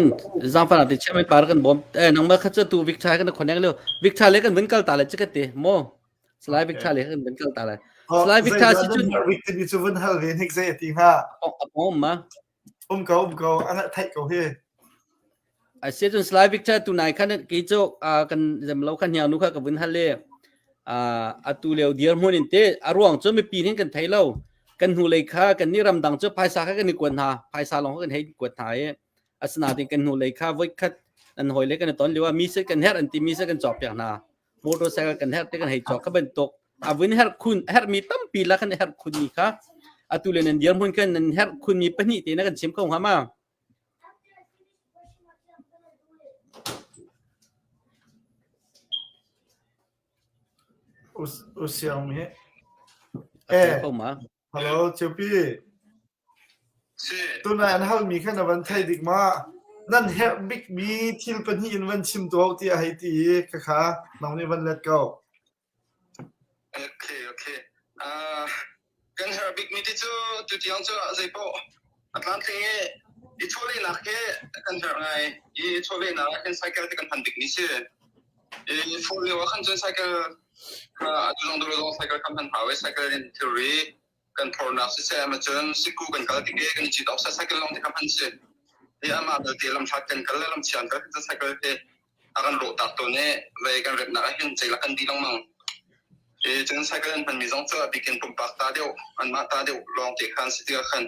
zaangfah ti chiah par kan bawm eh nangmah kha cu tu Victor kan connect lio Victor le kan vun kal ta le chi ka te mo Salai Victor le kan vun kal ta lai Salai Victor si cun Victor ni cu vun hal ve hnik zei ti hnga a ma um ko um ko an theih ko hi A si cun Salai Victor tunai khan kei cu kan zem lo khan hniang nu kha ka vun hal le atu lio dirhmun in te a ruang cu mipi hin kan thei lo kan hnu lei kha kan ni ramdang cu phaisa kha kan i kuat hna phaisa lawng kha kan hei kuat hna i asinain kan hnu lei kha voikhat an hawi le kan i ton lio ah mi se kan herh an ti mi se kan cawk piak hna motorcycle kan herh te kan hei cawk kha bantuk a vun herh khun herh mi tampi la kan herh khun mi kha atu le nan dirhmun khan nan herh khun mi pahnih te na kan chim ko hnga ma U siang mi. Eh. Hello, Ceupi. Tunai an halmi kha na van thei dik ma? Nan herh bikmi thil pahnih in van chim tuah tiah hei ti i khakha nang nih van let ko. Okay, okay. Uh, kan herh bikmi ti cu tutiang cu zeipaoh a tlamtling i i chawlehnak hi kan herh ngai. I chawlehnak ah khin cycle ti kan hman bikmi si. I phone lio ah khan cun cycle kha atu zong dolo zong cycle kan hman hau i cycle in thilri kan phornak siseh cun siku kan kal tik i kan i cit awk cycle lawng te kha hman si. I amah belte lamhlat kan kal le lamchian kal cun cycle te a kan rawh tak tawn i vei kan remnak ah hin ceilak kan dih lengmang. I cun cycle an hmanmi zong cu a bikin pumpak ta deuh anmah ta deuh lawng te khan si tikah khan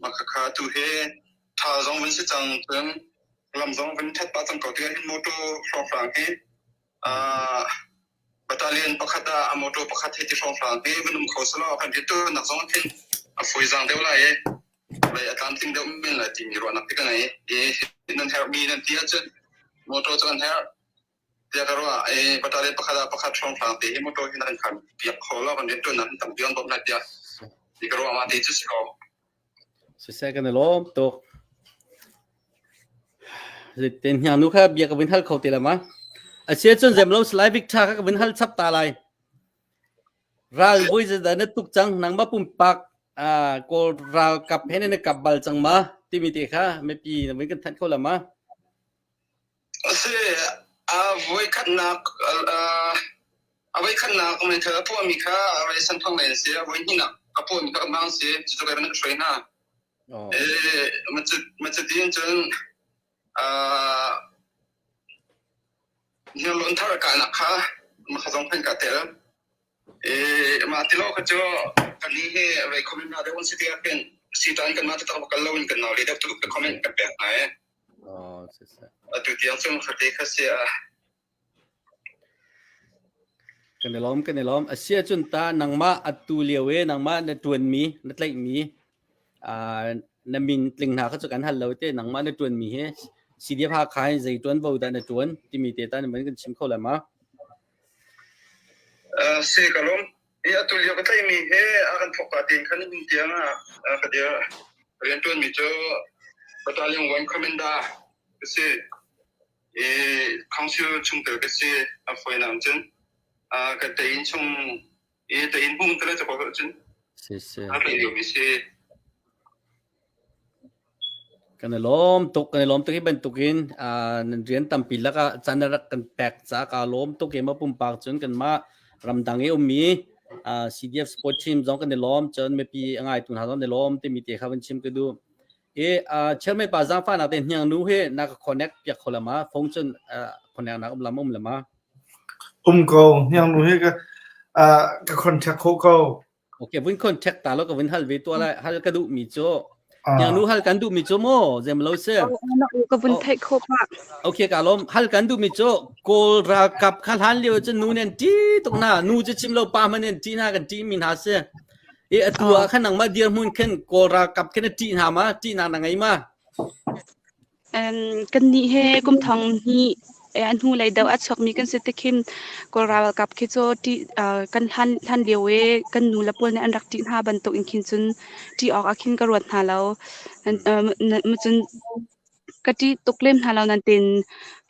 mah khakha tu hi tha zong vun si cang cun lam zong vun ṭhat pah cang ko tikah hin motor hrawnghrang hi battalion pakhat ah a motor pakhat hi ti hrawnghrang hi vun um kho selaw kan rianṭuannak zong khin a fawi-zaang deuh lai i lei a tlamtling deuh men lai timi ruahnak te ka ngei i nan herhmi nan ti ahcun motor cu kan herh tiah ka ruah i battalion pakhat ah pakhat hrawnghrang te hi motor hi nan kan piak kho lo kan rianṭuannak hin tampi an bawmh lai tiah ti ka ruah ma ti cu si ko. Siseh kan i lawm tuk. Zeitin hniang nu kha bia ka vun hal kho te la ma? Asia cun zem lo Salai Victor kha ka vun hal chap ta lai. Ral voi zeidah na tuk cang nangmah pumpak Kawl ralkap he na kap bal cang ma timi te kha mipi na vun kan thanh kho la ma? A si, a voikhatnak a voikhatnak meithal a puahmi kha a Santhong lei an si. A voihnihnak a puahmi kha Mang si. Cucu kai van ka hruai hna. Eh, macuti in cun Hniarlawn thar kahnak kha makha zong khan ka tel. Eh, mah ti lo kha cu kan ni hi rei comment na deuh an si tiah khin sitan kan mah taktak kal lo in kan nau le deuh tuk ka comment kan pek hna eh. Atu tiang cun khate kha si ah. Kan i lawm, kan i lawm. A si ahcun ta nangmah atu lio i nangmah na ṭuanmi, na tlaihmi, na min tling hna kha cu kan hal lo te nangmah na ṭuanmi hi CDF Hakha in zei ṭuanvo dah na ṭuan timi te ta na van kan chim kho lai ma? Si ka lawm. Hi atu lio ka tlaihmi hi a kan thawk ka tein khan nihin tiang ah ka dir. Rianṭuanmi cu Battalion 1 Commander ka si. I council chungtel ka si a fawinak cun ka tein chung i tein hung tele cu ko cun a tlaih liomi si. Kan i lawm tuk, kan i lawm tuk hi bantukin nan rian tampi lakah caan na rak kan pek caah kaa lawm tuk i maw pumpak cun kanmah ramdang i ummi CDF sport team zong kan i lawm cun mipi a ngaitu hna zong kan i lawm timi te kha van chim ka duh. I chairman pa zaangfahnak te hniang nu hi na ka connect piak kho la ma? Phone cun connect nak um lam um la ma? Um ko, hniang nu hi ka ka contact kho ko. Okay, vun contact ta lo ka vun hal ve tuah lai. Hal ka duhmi cu. Yang nu hal kan duh mi cu mu zem lo si. Ka vun theih kho pa. Okay ka lom hal kan duh mi cu Kawl ralkap kha hlan lio cu nu nen ti tuk na nu cu chim lo pa man nen ti na kan ti mi hna si. E atu ah khan nangmah dirhmun khin Kawl ralkap khin a ṭih hna ma ṭihnak na ngei ma? Kannih he kum thong hnih a hnulei deuh a chuakmi kan si tikhin Kawl ralkap khi cu ṭih kan hlan hlan lio i kan nu le pawl nih an rak ṭih hna bantuk in khin cun ṭih awk ah khin ka ruat hna lo. Cun ka ṭih tuk lem hna lo nain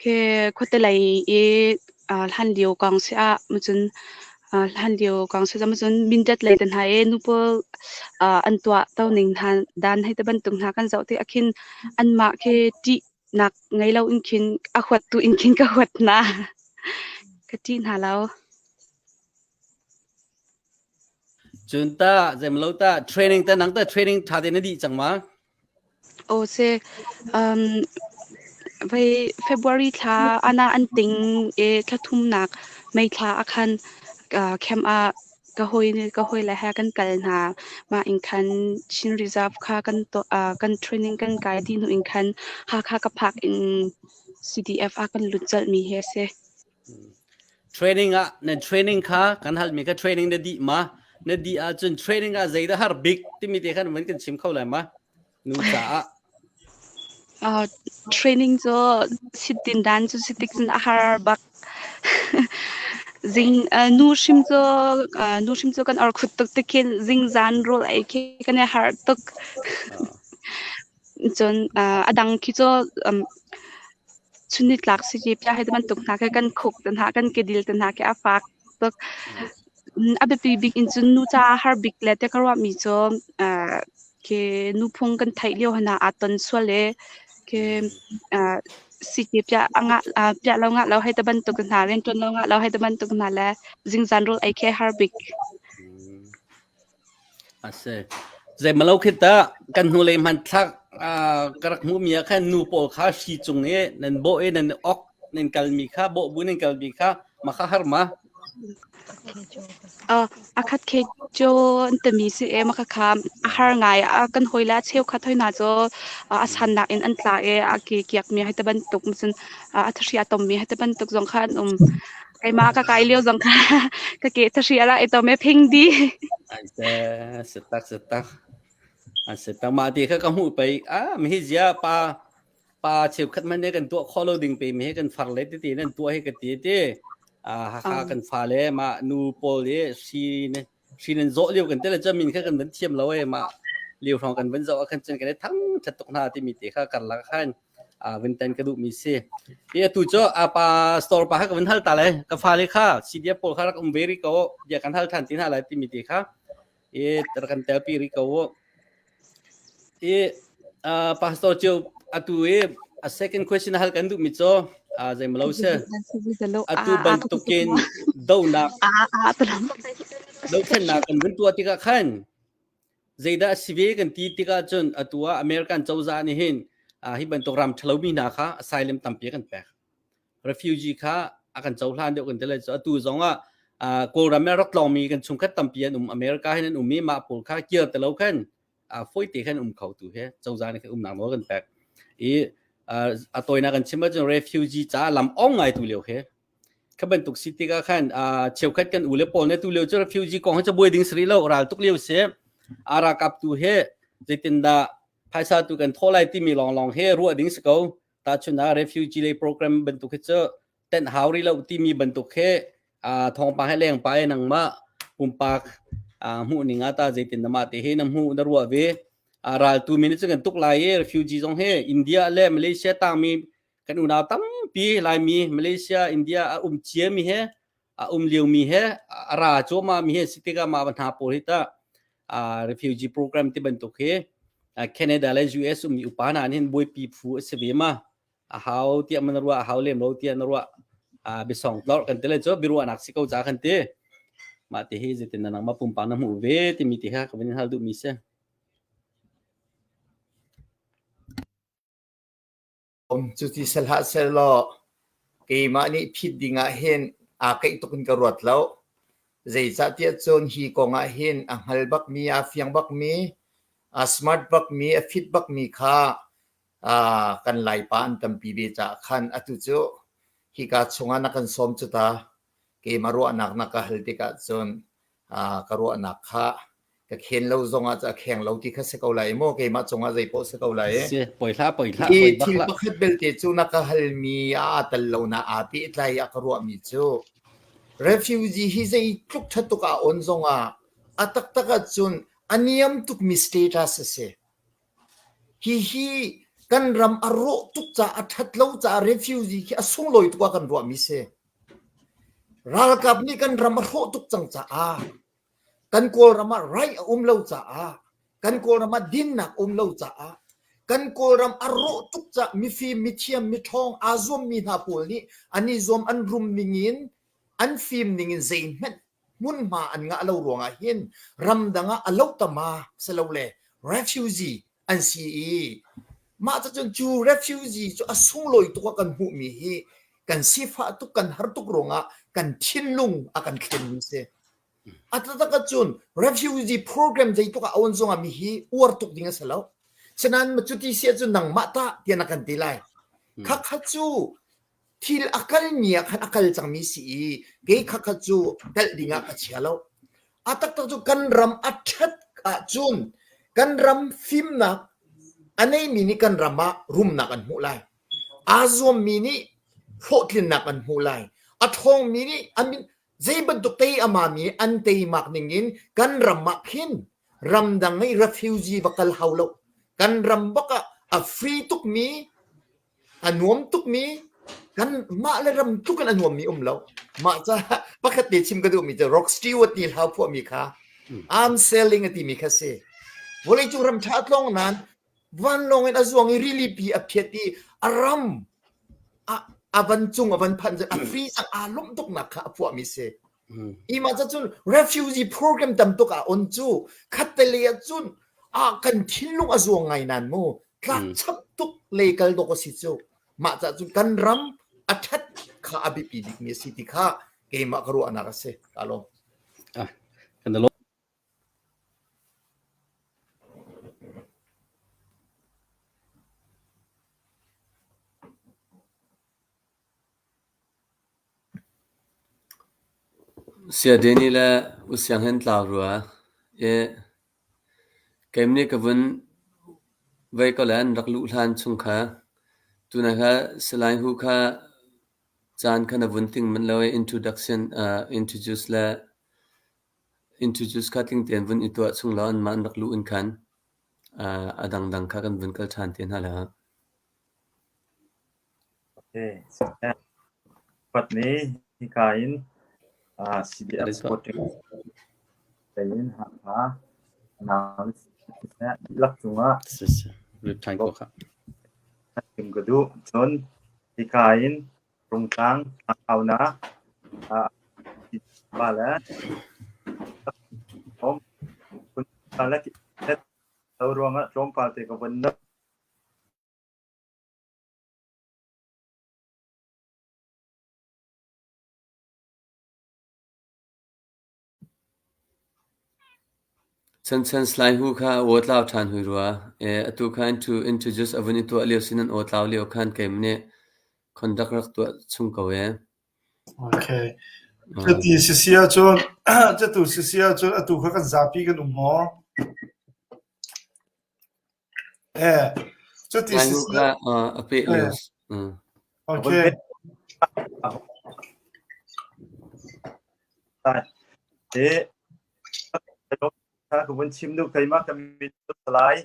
khi khuate lei i hlan lio kong si ah cun Hlanlio kong si cun mindat lei te hna i nu pawl an tuah to ning hna dan hei ti bantuk hna kan zoh tik ah khin anmah khi ṭihnak ngei lo in khin a huat tu in khin ka huat hna. Ka ṭih hna lo. Cun ta zeimalo ta training ta nang ta training ṭha te na dih cang ma? Aw si. Um, vei February thla ana an ting i thla thumnak May thla ah khan uh, camp ah ka hawi ka hawi le he kan kal hna. Mah in khan Chin Reserve kha kan to, uh, kan training kan kai dih hnu in khan Hakha ka phak in CDF ah kan lut colh mi hi a si. Training ah nan training kha kan halmi kha training na dih ma? Na dih ahcun training ah zeidah har bik timi te khan van kan chim kho lai ma? Nu caah. Uh, training cu sitin dan cu sitik cun a har bak. Zing uh, nu hrim cu uh, nu hrim cu kan or khut tuk tikhin zing zan rawl ei khi kan i har tuk. Cun uh, a dang khi cu um, chunnitlak siti pia hei bantuk hna khi kan khuk te hna kan kedil te hna khi a fak tuk. A biapi bik in cun nu ca har bik le te ka ruahmi cu khi nuphung kan theih lio hna aa ton sual i khi siti pia ngah pia lo ngah lo hei te bantuk hna rianṭuan lo ngah lo hei te bantuk hna le zingzan rawl ei khi har bik. A si. Zeimalo khi tah kan hnulei hmanthlak ka rak hmuhmi ah khan nu pawl kha hri cung i nan bawh i nan ok nan kalmi kha bawh bu nan kalmi kha mah kha har ma? A khat khe cu an timi si e maka kha a har ngai a kan hawi le a cheukhat hoi hna cu a sannak in an tla i a ke kiakmi hei ti bantuk cun a thahri a tommi hei ti bantuk zong kha an um. Keimah ka kai lio zong kha ka ke thahri a rak i tom i phing di. Ai se sitak sitak. An sitak mah ti kha ka hmuh pei ah mi hi zia pa pa cheukhat man ne kan tuah kho lo ding pe mi hi kan far le tete nan tuah hi ka ti ti ah Hakha kan fa le mah nu pawl i hri ne hri nan zawh lio kan te le chamin kha kan van thiam lo e mah lio hrawng kan van zoh ah khan cun kan i thang that tuk hna timi te kha karlak khan van tan ka duh mi si i atu cu apa store pa kha ka van hal ta le ka fale kha CDF pawl kha rak um ve ri ko bia kan hal than ti hna lai timi te kha i rak kan tel pi ri ko i pastor cu atu i a second question hal kan duh mi cu zeimalo si atu bantukin donak dothlennak kan vun tuah tikah khan Zeidah a si ve kan ti tikah cun atu ah American cozah nih hin hi bantuk ram ṭhalomi hna kha asylum tampi a kan pek. Refugee kha a kan cohlan deuh kan ti lai cu atu zong ah Kawlram ah rak tlawngmi kan chungkhat tampi an um America hin an um i mah pawl kha kir te lo khan fawi te khan um kho tu he cozah nih khan umnak nawl kan pek. I a tawinak kan chim ahcun refugee ca lam ong ngai tu lio he Kha bantuk si tikah khan cheukhat kan u le pawl nih tu lio cu refugee kong hi cabuai ding si rih lo ral tuk lio si. A ralkap tu he zeitindah phaisa tu kan thawh lai timi lawnglawng he ruah ding si ko. Tahchun ah refugee lei program bantuk hi cu tenh hau rih lo timi bantuk he thawngpang he leng pa i nangmah pumpak hmuh ning ah ta zeitin na mah te he na hmuh na ruah ve. Raltu mi nih cun kan tuk lai i refugee zong he India le Malaysia tangmi kan unau tampi Laimi Malaysia India a um ciami he a um liomi he a ra cuahmah mi he si tikah mah hna pawl hi tah refugee program ti bantuk hi Canada le US ummi upa hna nih hin buaipi phu a si ve ma a hau tiah man ruah a hau lem lo tiah na ruah biasong tlorh kan ti le cu biaruahnak si ko ca kan ti mah ti hi zeitin na nangmah pumpak na hmuh ve timi ti kha ka van in hal duhmi si. Cuti si hlah sehlaw keimah nih phit ding ah hin aa keih tuk in ka ruat lo. Zeicahtiah cun hi kong ah hin a hngal bakmi, aa fiang bakmi. A smart bakmi, a fit bakmi kha kan Laipa an tampi ve caah khan atu cu hika chungah na kan sawm cu ta. Keimah ruahnak na ka hal tikah cun ka ruahnak kha ka khen lo zongah cu a kheng lo ti kha si ko lai mu. Keimah cungah zei paoh si ko lai. Si, poi hlah, poi hlah, Hi poi bak thil hlah. pakhat belte cu na ka halmi aa tel lo na aa pehtlai a ka ruahmi cu refugee hi zeitluk ṭha tuk ah on zongah a taktak ahcun a niam tukmi status a si. Hihi kan ram a rawh tuk caah a ṭhat lo caah refugee khi a sunglawi tuk ah kan ruahmi si. Ralkap nih kan ram a hrawh tuk cang caah kan Kawlram ah right a um lo caah kan Kawlram ah dinnak um lo caah kan Kawlram a rawh tuk caah mifim, mithiam, miṭhawng aa zuammi hna pawl nih an i zuam an rum ning in an fim ning in zeihmanh hmunhma an ngah lo ruangah hin ramdang ah a lohtama silole refugee an si i mah cun cu refugee cu a sunglawi tuk ah kan hmuhmi hi kan sifah tuk kan har tuk ruangah kan thinlung a kan thlenmi si. A taktak ahcun refugee program zeitluk ah a on zongah mi hi uar tuk ding a si lo. Sinain cuti si ahcun nangmah tah tiah na kan ti lai. Khakha cu thil a kalmi ah khan a kal cangmi si i kei khakha cu telh ding ah ka chia lo. A taktak cu kan ram a ṭhat ahcun kan ram fimnak a neimi nih kan ram ah rumnak an hmuh lai. Aa zuammi nih hlawhtlinnak an hmuh lai. A ṭhawngmi nih an zei bantuk tei a mami an teimak ning in kan ram ah khin ramdang i refugee va kal hau lo. Kan ram bak ah a free tukmi A nuam tukmi kan mah le ram tluk in a nuammi um lo. Mah caah pakhat te chim ka duhmi cu Rock Stewart nih hlau phuahmi kha I'm sailing a timi kha si. Vawleicung ram ṭha tlawng nain vanlawng in a zuang i rili pi a phiat i a ram a, a van cung a van phanh a free cang aa lawmh tuknak kha a phuahmi si. Hi mah cun refugee program tam tuk ah on cu khatte lei ah cun ah kan thinlung a zuang ngai nan mu tlakchap tuk le kal dawk a si cu mah cah cun kan ram a ṭhat kha a biapi bikmi a si ti kha keimah ka ruahnak a si ka lawm. Ah, kan lawm. Saya Danny le U Siang hin tlau rua i Keim nih ka vun vei ko le an rak luh hlan chung kha tunai kha Salai Hu kha caan kha na vun ting manh lo i introduction uh, introduce le introduce kha tling tein vun i tuah chung law anmah an rak luh in khan uh, a dangdang kha kan vun kal ṭhan te hna la. Okay. Patni hika in uh, CDF supporting in Hakha nau dihlak cungah chim ka duh. Cun hika in Rungtlang tlangaunak pa le lo ruangah tlawmpal te ka vun Chanchan Salai Hu kha a aw tlau ṭhan hui rua. E, atu kha introduce a vun i tuah lio sin an aw tlau lio khan keimah nih conduct rak tuah chung ko e. Okay. Cuti sisi ahcun cutu sisi ahcun atu kha kan zapi kan um maw? Eh, cuti Salai Hu sisi kha uh, a peh lio. Eh. Uh. Okay. Ka vun chim duh keimah ka min Salai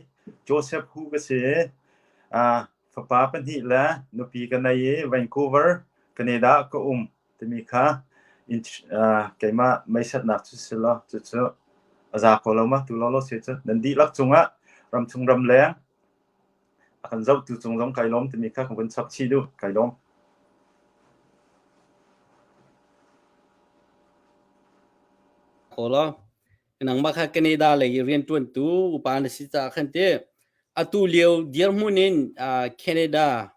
Joseph Hu ka si. Uh, fapa pahnih le nupi ka nei i Vancouver, Canada ka um timi kha in, uh, keimah meisatnak cu si lo cucu a za ko lo ma tu lo lo si cu nan dihlak cungah ramchung ramleng a kan zohtu cung zong kai lawm timi kha ka vun chap chih duh kai lawm. Ko Nangmah kha Canada lei i rianṭuantu upa na si caah khan ti atu lio dirhmun in Canada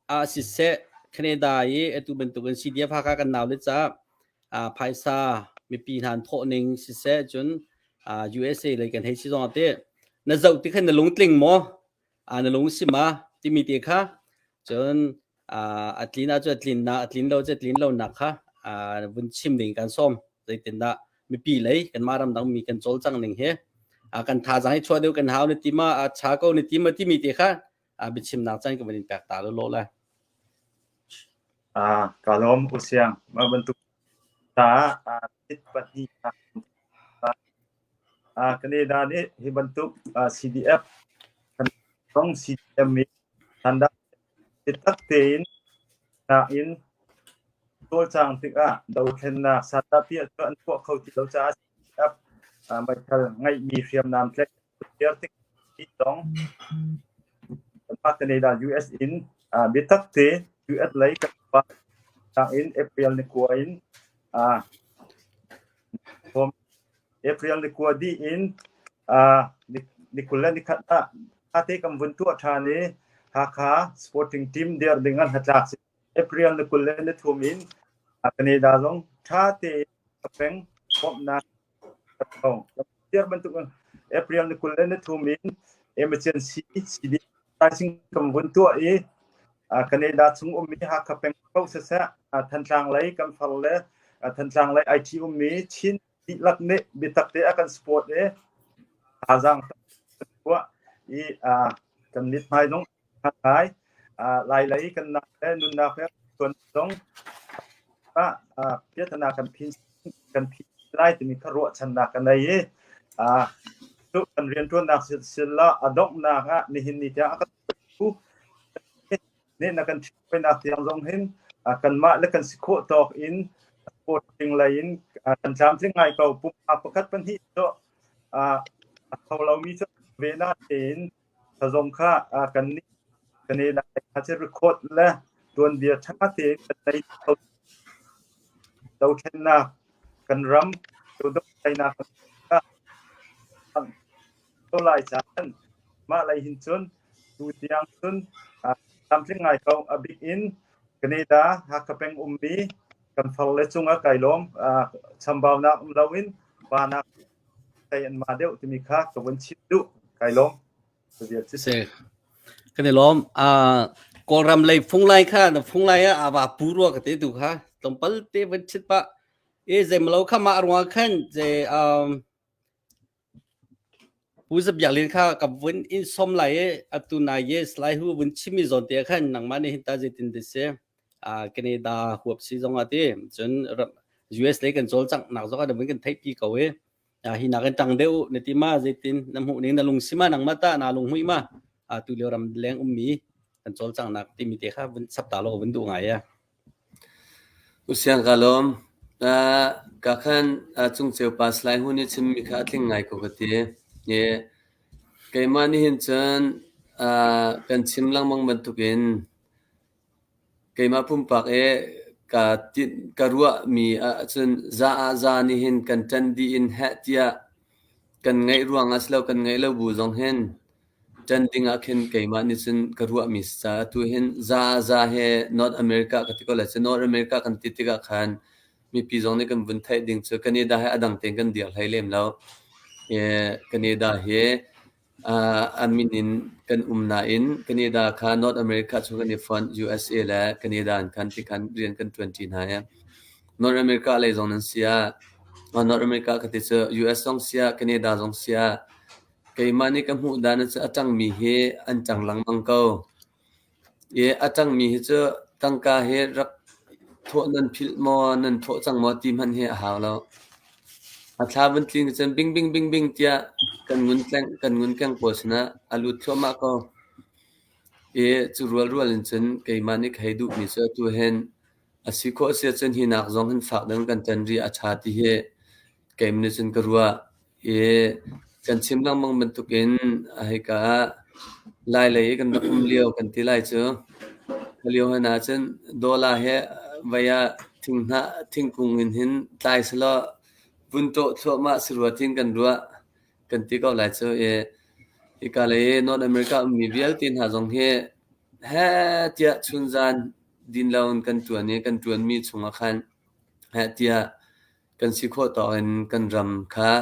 ah siseh Canada i atu bantukin CDF Hakha kan nau le caah phaisa mipi hna an thawh ning siseh cun USA lei kan hei si zong ah ti. Na zoh ti khan na lungtling maw? Na lung si ma? Timi te kha cun a tlin ahcun a tlin na a tlin lo cu a tlin lo nak kha vun chim ding kan sawm. Zeitindah mipi lei kanmah ramdang mi kan cawlcang ning hi kan thazaang hi chuah deuh kan hau na ti ma a cha ko na ti ma timi te kha biachimnak caan ka van in pek ta lawlaw lai. Ka lawm U Siang. Mah bantuk ta pahnih Canada nih hi bantuk CDF zong CDM i standard biatak tein nain cawlcang tikah dothlennak sandah-piah cu an tuah kho ti lo caah CDF meithal ngeihmi hriamnam tlaih an tik zong Canada US in biatak te US lei kan in April ni kua in April ni kua dih in ni 20 le ni khat ah ate kan vun tuah ṭhan i Hakha sporting team dir ding an hnatlak si. April ni 23 in Canada zong ṭha tein peng bawmhnak dir bantuk April ni 23 in emergency CD pricing kan vun tuah i Canada chung ummi Hakha peng ko siseh Thantlang lei kan far le Thantlang lei IT ummi Chin dihlak nih biatak te a kan support i thazaang tuah i kan mithmai zong ngai lai lei kan nak le nunnak he tuan zong piatana kan phin kan phin lai timi kha ruahchannak kan nei i cu kan riantuannak sila a donghnak ah nihin ni tiang a kan nih na kan ṭhinak tiang zong hin kanmah le kan si khawh tawk in sporting lei in kan tlamtling ngai ko. Pumpak pakhat pahnih cu a tho lomi cu ve na tein zong kha kan nih kan i lai kha cu record le tuanbia ṭha tein kan nei kho. Dothlennak kan ram dothlennak ko lai caan mah lei hin cun tu tiang cun tlamtling ngai ko. A bik in Canada Hakha peng ummi kan far le cungah kai lawm. Chambaunak um loin pa nak tei an ma deuh timi kha ka vun chim duh. Kai lawm. Se kan i lawm. Kawlram lei fung lai kha na fung lai ah ava pu rua ka te tu kha tlawmpal te van chit pa e zeimalo kha mah ruang khan ze Pu Za Biak Lian kha ka vun in sawm lai i atu nai yes lai hu vun chimmi zawn te ah khan nangmah nih hin ta zeitin ti si Canada huap si zong ah ti cun US lei kan cawlcangh nak zong ah na vun kan theihpi ko i hi nak in ṭang deuh na ti ma zeitin na hmuh ning na lungsi ma nangmah tah naa lunghmuih ma tu lio ram leng ummi kan cawlcanghnak timi te kha vun chap ta law vun duh ngai ya. Usiang ka lawm. Ka khan cungceu pa Salai Hu nih chimmi kha a tling ngai ko ka ti. Keimah nih hin cun kan chim lengmang bantukin keimah pumpak i ka tinh ka ruahmi ahcun za ah za nih hin kan ṭan dih in heh tiah kan ngaih ruangah si lo kan ngaih lo bu zong hin Ṭan ding ah khin keimah nih cun ka ruahmi si caah atu hin za ah za he North America ka ti ko lai cu. North America kan ti tikah khan mipi zong nih kan vun theih ding cu Canada he a dang tein kan dir hlei lem lo. Canada hi a min in kan um nain Canada kha North America chung kan i fonh USA le Canada in khan ti khan rian kan ṭuanṭi hna i North America lei zong nan si ah North America ka ti cu US zong si ah Canada zong si ah Keimah nih ka hmuh dan cu a ṭangmi hi an ṭang lengmang ko. I a ṭangmi hi cu tangka hi rak thawh nan philh maw, nan thawh cang maw ti hmanh hi a hau lo. A thla vun tling cun bing bing bing bing tiah kan ngun tleng kan ngun keng pawl sinah a lut thluahmah ko. I cu rualrual in cun keimah nih ka hei duhmi cu atu hin a si khawh si ahcun hi nak zong hin fak deuh in kan ṭan rih a ṭha ti hi keimah nih cun ka ruah. I kan chim lengmang bantukin hika ah Lailei i kan rak um lio kan ti lai cu. Kha lio hlan ahcun dollar he vei ah thinghnah thingkung in hin tlai selaw vun tawh thluahmah si rua tiin kan ruah kan ti ko lai cu. I hika lei i North America ummi vialte hna zong hi heh tiah chunzan din loin kan ṭuan i kan ṭuanmi chungah khan heh tiah kan si khawh tawk in kan ram kha.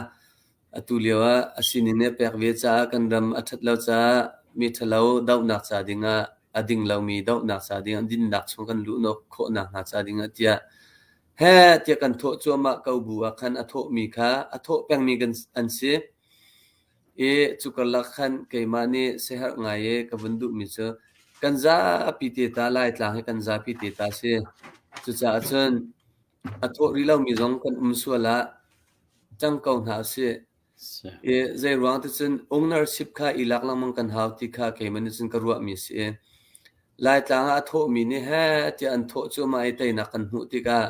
Atu lio ah a sining nih a pek ve caah kan ram a ṭhat lo caah mi ṭhalo dohnak ca dingah a ding lomi dohnak ca dingah dinnak chung kan luh khawhnak hnga ca dingah tiah heh tiah kan thawh cuahmah ko bu ah khan a thawhmi kha a thawh pengmi kan an si. I cu karlak khan keimah nih siaherh ngai i ka vun duhmi cu kan zapi te ta Laitlang hi kan zapi te ta si. Cucaah cun a thawh rih lomi zong kan um sual ah cang ko hna usih. I zeiruang ti cun ownership kha i lak lengmang kan hau ti kha keimah nih cun ka ruahmi a si i Laitlang ah a thawhmi nih heh tiah an thawh cuahmah i teinak kan hmuh tikah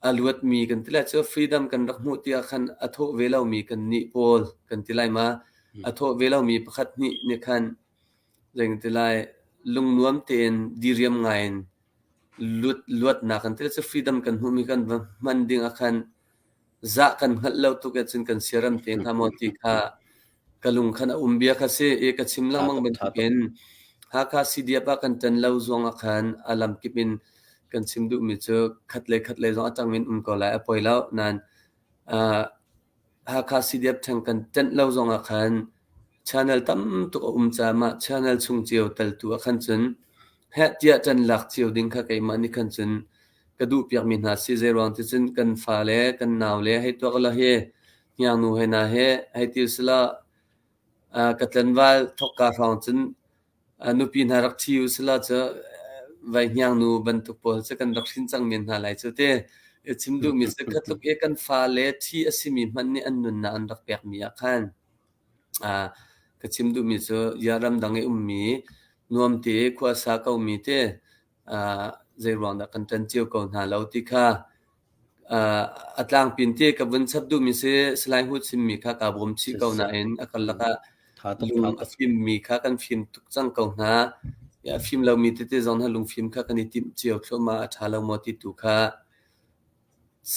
a luatmi kan ti lai cu freedom kan rak hmuh tiah khan a thawh ve lomi kan nih pawl kan ti lai ma a thawh ve lomi pakhat hnih nih khan zei kan ti lai lungnuam tein diriam ngai in lut luatnak kan ti lai cu freedom kan hmuhmi kan va hman ding ah khan zah kan hngalh lo tuk ahcun kan siaram te hnga maw ti kha ka lung khan a um bia kha si i ka chim lengmang bantukin Hakha CDF ah kan ṭan lo zong ah khan a lamkip in kan chim duhmi cu khat le khat le zong a ṭang in um ko lai a poi lo nain uh, Hakha CDF ṭheng kan ṭanh lo zong ah khan channel tam tuk a um caah mah channel chung cio teltu ah khan cun heh tiah ṭan lak cio ding kha keimah nih khan cun ka duh piakmi hna si zeiruang ti cun kan fale kan naule hei tuak la hi hniangnu he na he hei ti usila ka tlanval thokka hrawng cun nupi hna rak ṭhi usila cu vai hniangnu bantuk pawl cu kan rak hrin cang men hna lai cu te chim duhmi cu khatluk i kan fale ṭhi a simi hmanh nih an nunnak an rak pekmi ah khan ka chim duhmi cu ya ramdang i ummi nuam te khua sa komi te zeiruang dah kan ṭan cio ko hna lo ti kha a tlangpin te ka vun chap duhmi si Salai Hu chimmi kha kaa bawm chih ko nain a karlak ah lung a fimmi kha kan fim tuk cang ko hna. A fim lomi tete zong hna lungfim kha kan i timh cio thluahmah a ṭha lo maw ti tu kha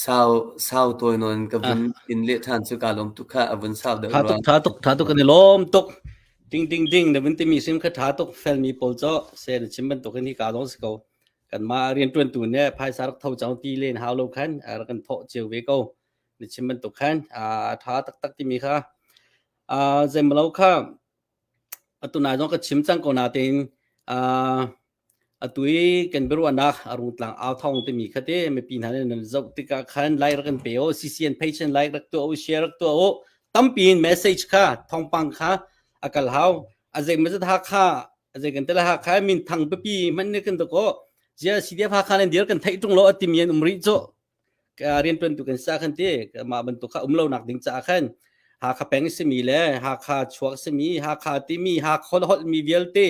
sau sau tawi nawn ka vun in leh ṭhan cu kaa lawm tuk kha a vun sau deuh Tha tuk tha tuk tha tuk kan i lawm tuk. Ding ding ding na vun timi sim kha tha tuk felmi pawl cu se na chim bantuk in hi ka dong si ko. Kanmah rianṭuantu nih phaisa rak tho cang ti len hau lo khan rak kan thawh cio ve ko. Na chim bantuk khan a ṭha taktak timi kha zeimalo kha atu nai zong ka chim cang ko natein atu i kan biaruahnak a rungtlang au thawng timi kha te mipi hna nih nan zoh tikah khan like rak kan pe u CCN page in like rak tuah u share rak tuah u tampi in message kha thawngpang kha a kal hau a zeimazat Hakha zei kan tel Hakha min thang pipi hmanh nih kan ko zia CDF Hakha nan dir kan theih tung lo atimi an um rih cu rian tuan tu kan sa khan ti mah bantuk kha um lo nak ding ca khan Hakha peng simi le Hakha chuak simi Hakha timi Hakha holh mi vialte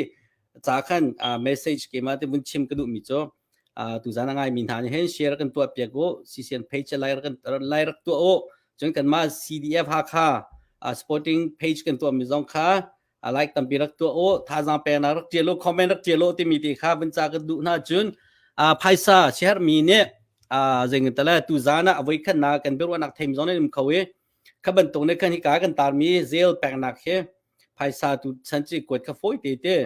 ca khan message ke ma te vun chim ka duh mi cu tuzan a ngai mi hna nih hin share kan tuah piak u CCN page lai kan lai rak tuah u cun kan mah CDF Hakha supporting page kan tuah mi zong kha a like tampi rak tuah u thazaang peknak rak tial u comment rak tial u timi ti kha van ca kan duh hna cun phaisa share mi nih zeingin tale tu zan ah avoi khat na kan biaruahnak theim zong nan um kho i kha bantuk ne khan hika kan tarmi zel peknak hi phaisa tu chan chi kuat kha foi te te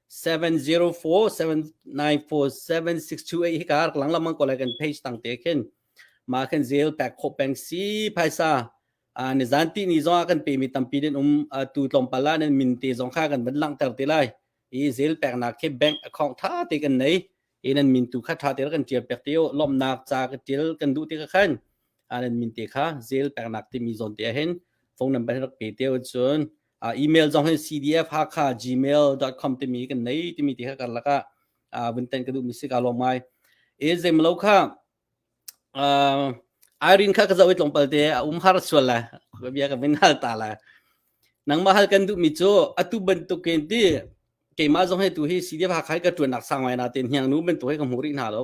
704 794 7628 hika rak lang lamang ko lai kan page tang te khin ma khan zel pek kho peng si phaisa nizan ti ni zong ah kan pemi tampi den um tu tlawmpal ah nan min te zong kha kan van langhter te lai i zel peknak khi bank account tha te kan nei i nan min tu kha tha te kan tial pek te o lomnak ca ka tial kan duh te ka khan nan min te kha zel peknak timi zawn te hin phone number rak pe te cun email zong hin cdfhakha@gmail.com timi kan nei timi te kha karlak ah vun ten ka duh mi si ka lawm ngai e zemlo kha Uh, Irene kha ka zoh i tlawmpal te a um har sual la bia ka vin hal ta la nangmah hal kan duh mi cu atu bantukin ti keimah zong he tu hi CDF Hakha ka tuan nak sang ngai na ten hiang nu bantuk he ka hmu rih hna lo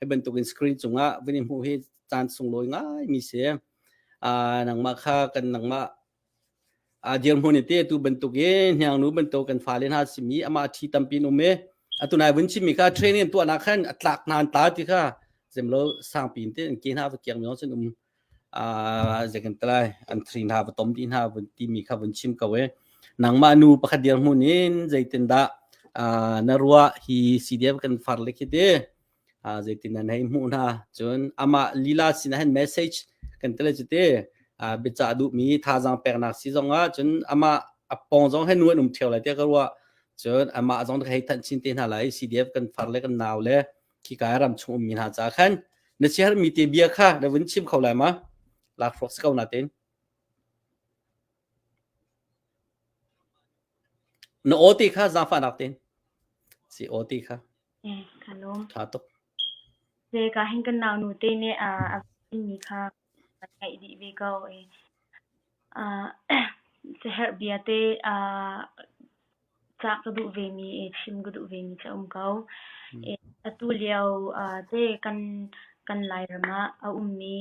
hi bantukin screen cungah vin i hmuh hi caan sunglawi ngai mi si uh, nangmah kha kan nangmah A dirhmun in te tu bantuk i hniangnu bantuk kan fale hna simi amah ṭhi tampi in um i atu nai vun chimmi kha training tuahnak khan a tlak hna an ta ti kha zemlo sangpi in te an ke hna va kiang mi cun um zei kan ti lai an thri hna va tom dih hna vun timi kha vun chim ko i nangmah nu pakhat dirhmun in zeitin dah na ruah hi CDF kan far le khi ti zeitin nan hei hmuh hna cun amah lila sinah hin message kan tele cu te. Biacah duhmi thazaang peknak si zongah cun amah a pawng zong he nu an um ṭheo lai tiah ka ruah. Cun amah zong ka hei thanh chin te hna lai. CDF kan far le kan nau le khika ram chung ummi hna ca khan na siaherhmi te bia kha na vun chim kho lai ma? Lakhruak si ko natin. Na aw ti kha zaangfahnak tein. Si aw ti kha. Eh, ka lawm. Tha tuk. Ze ka hin kan nau nu te nih a a mi kha kan ngaih dih ve ko e. Uh, siaherh bia te uh, cah ka duh ve mi e chim ka duh ve mi cu a um ko. E, atu lio uh, te kan kan Lairam ah a ummi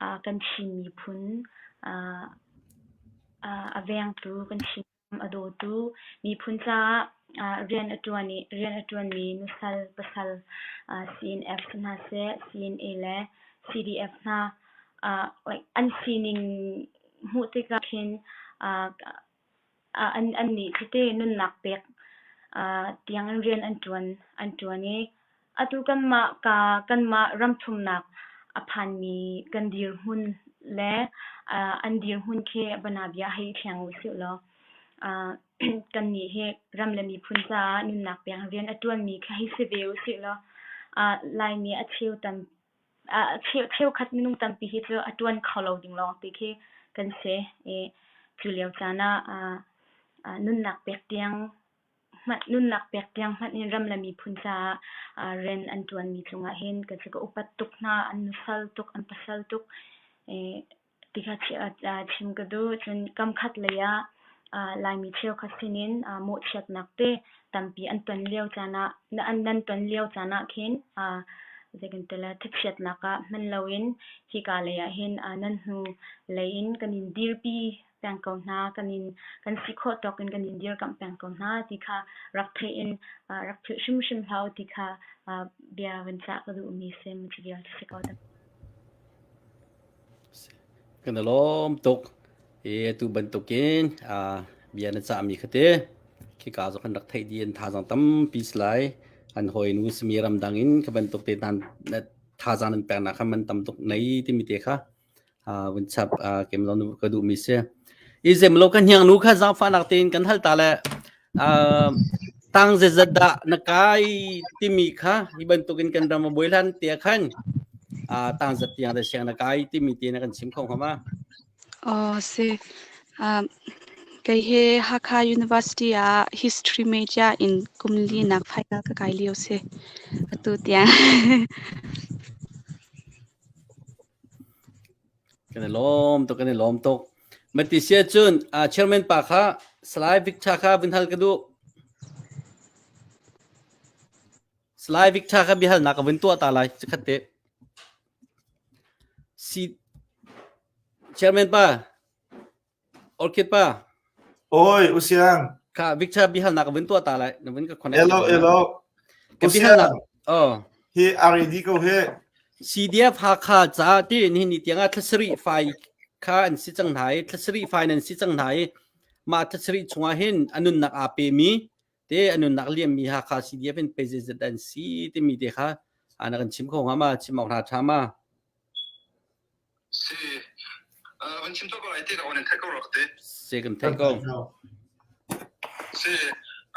uh, kan Chin miphun uh, uh, a vengtu kan Chin a dawtu miphun caah uh, rian a ṭuan i rian a ṭuanmi nusal pasal uh, CNF si hna seh CNA le CDF hna uh, like an sining hmuh tikah khin uh, Annih cu te nunnak pek tiangin rian an ṭuan an ṭuan i atu kanmah kanmah ramthumnak a phanmi kan dirhmun le an dirhmun khi bianabia hei i thleng usih law kannih hi ram le miphun caah nunnak pek rian a ṭuanmi khi hei si ve usih law Laimi a cheu tam Cheukhat minung tampi hi cu a ṭuan kho lo ding lawngte khi kan si i cu lio caan ah nunnak pek tiang hmanh nunnak pek tiang hmanh in ram le miphun caah rian an ṭuanmi cungah hin ka ka upat tuk hna, an nusal tuk, an pasal tuk. Ti kha chim ka duh. Cun kamkhat lei ah Laimi cheukhat sinin mawhchiatnak te tampi an ton lio caan ah nan ton lio caan ah khin zei kan ti lai thachiatnak ah hman loin hika lei ah hin nan hnu lei in kan in dirpi peng ko hna, kan in kan si khawh tawk in kan in dirkamh peng ko hna ti kha rak theih in rak philh hrimhrim hlah u ti kha bia van cah ka duhmi si mu cu vialte si ko. Kan i lawm tuk. I atu bantukin bia na cahmi kha te khika zong kan rak theih dih an thazaang tampi si lai. An hawinu simi ramdang in kha bantuk te nan thazaang nan peknak kha man tam tuk nei timi te kha vun chap kem lo ka duhmi si. I zem lo kan hniang nu kha zaangfahnak tein kan hal ta le tang zeizat dah na kai timi kha hi bantukin kan ram a buai hlan te khan tang zat tiang da siang na kai timi te na kan chim kho hnga ma? Oh si. Um, kei he Hakha University ah history major in kum li nak final ka kai lio si. Atu tiang. Kan i lawm tuk, kan i lawm tuk. Mati sia cun uh, chairman pa kha Salai Victor kha vun hal ka duh. Salai Victor kha biahalnak ka vun tuah ta lai cikhat te. Si Chairman pa Orchid pa. Oi, Usiang. Kha Victor bihalnak ka vun tuah ta lai. Na vun ka connect. Hello, hello. Ka bihalnak. Oh. Hi RAD ko he. CDF Hakha ca ti ni ni tiang ah thlasarih fai kha an si cang hna i thlasarih fai nan si cang hna i mah thlasarih chungah hin a nunnak aa pemi te a nunnak liammi Hakha CDF in pe zeizat an si timi te kha ana kan chim kho hnga ma chim awk hna ṭha ma Si. Uh, van chim ko lai te ka on thai ko rak te. Se kan thai ko. Si.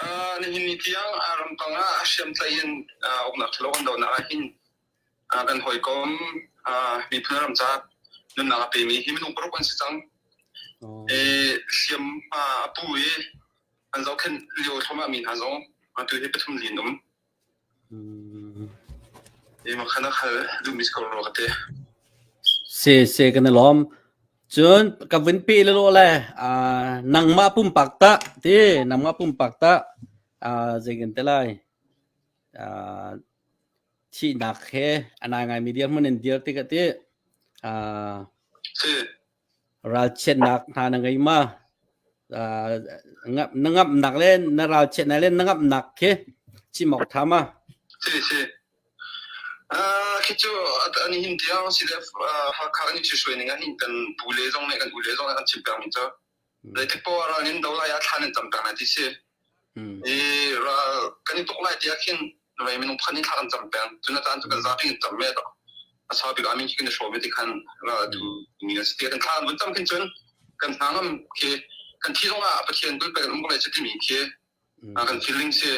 Uh, nihin ni tiang ramtang ah hriam tlai in uknak thalo kan donak ah hin kan hawikom miphun ram ca nunnak a pemi hi minung paruk an si cang. E hliam hma a pu i an zohkhenh lio thluahmah mi hna zong atu hi pathum lin um. Se se kan i lawm. Cun ka vun pe le le nangmah pumpak tah ti nangmah pumpak tah zei kan ti lai thihnak he a nai ngaimi dirhmun in dir tikah ti Ralchiatnak hna na ngei ma? Na ngamhnak le na ralchiatnak le na ngamhnak khi chim awk ṭha ma? Si si. Khi cu an hin tiang si le Hakha an i ṭhihruai ning ah hin kan pu le zong nih kan u le zong nih an chim peng mi cu zeitik poah ral in do lai ah thlan in cam peng lai ti si. I ral kan i tuk lai tiah khin vei minung phan in thla kan cam peng. Cun a caan cu kan zapi in cam me to. A sau bik ah min khi kan i hrawm i ti khan ral a tu mi an si. Ti kan thla an vun cam khin cun kan hna ngam khi kan thi zong ah Pathian kul pe kan um ko lai cu timi khi kan feeling si.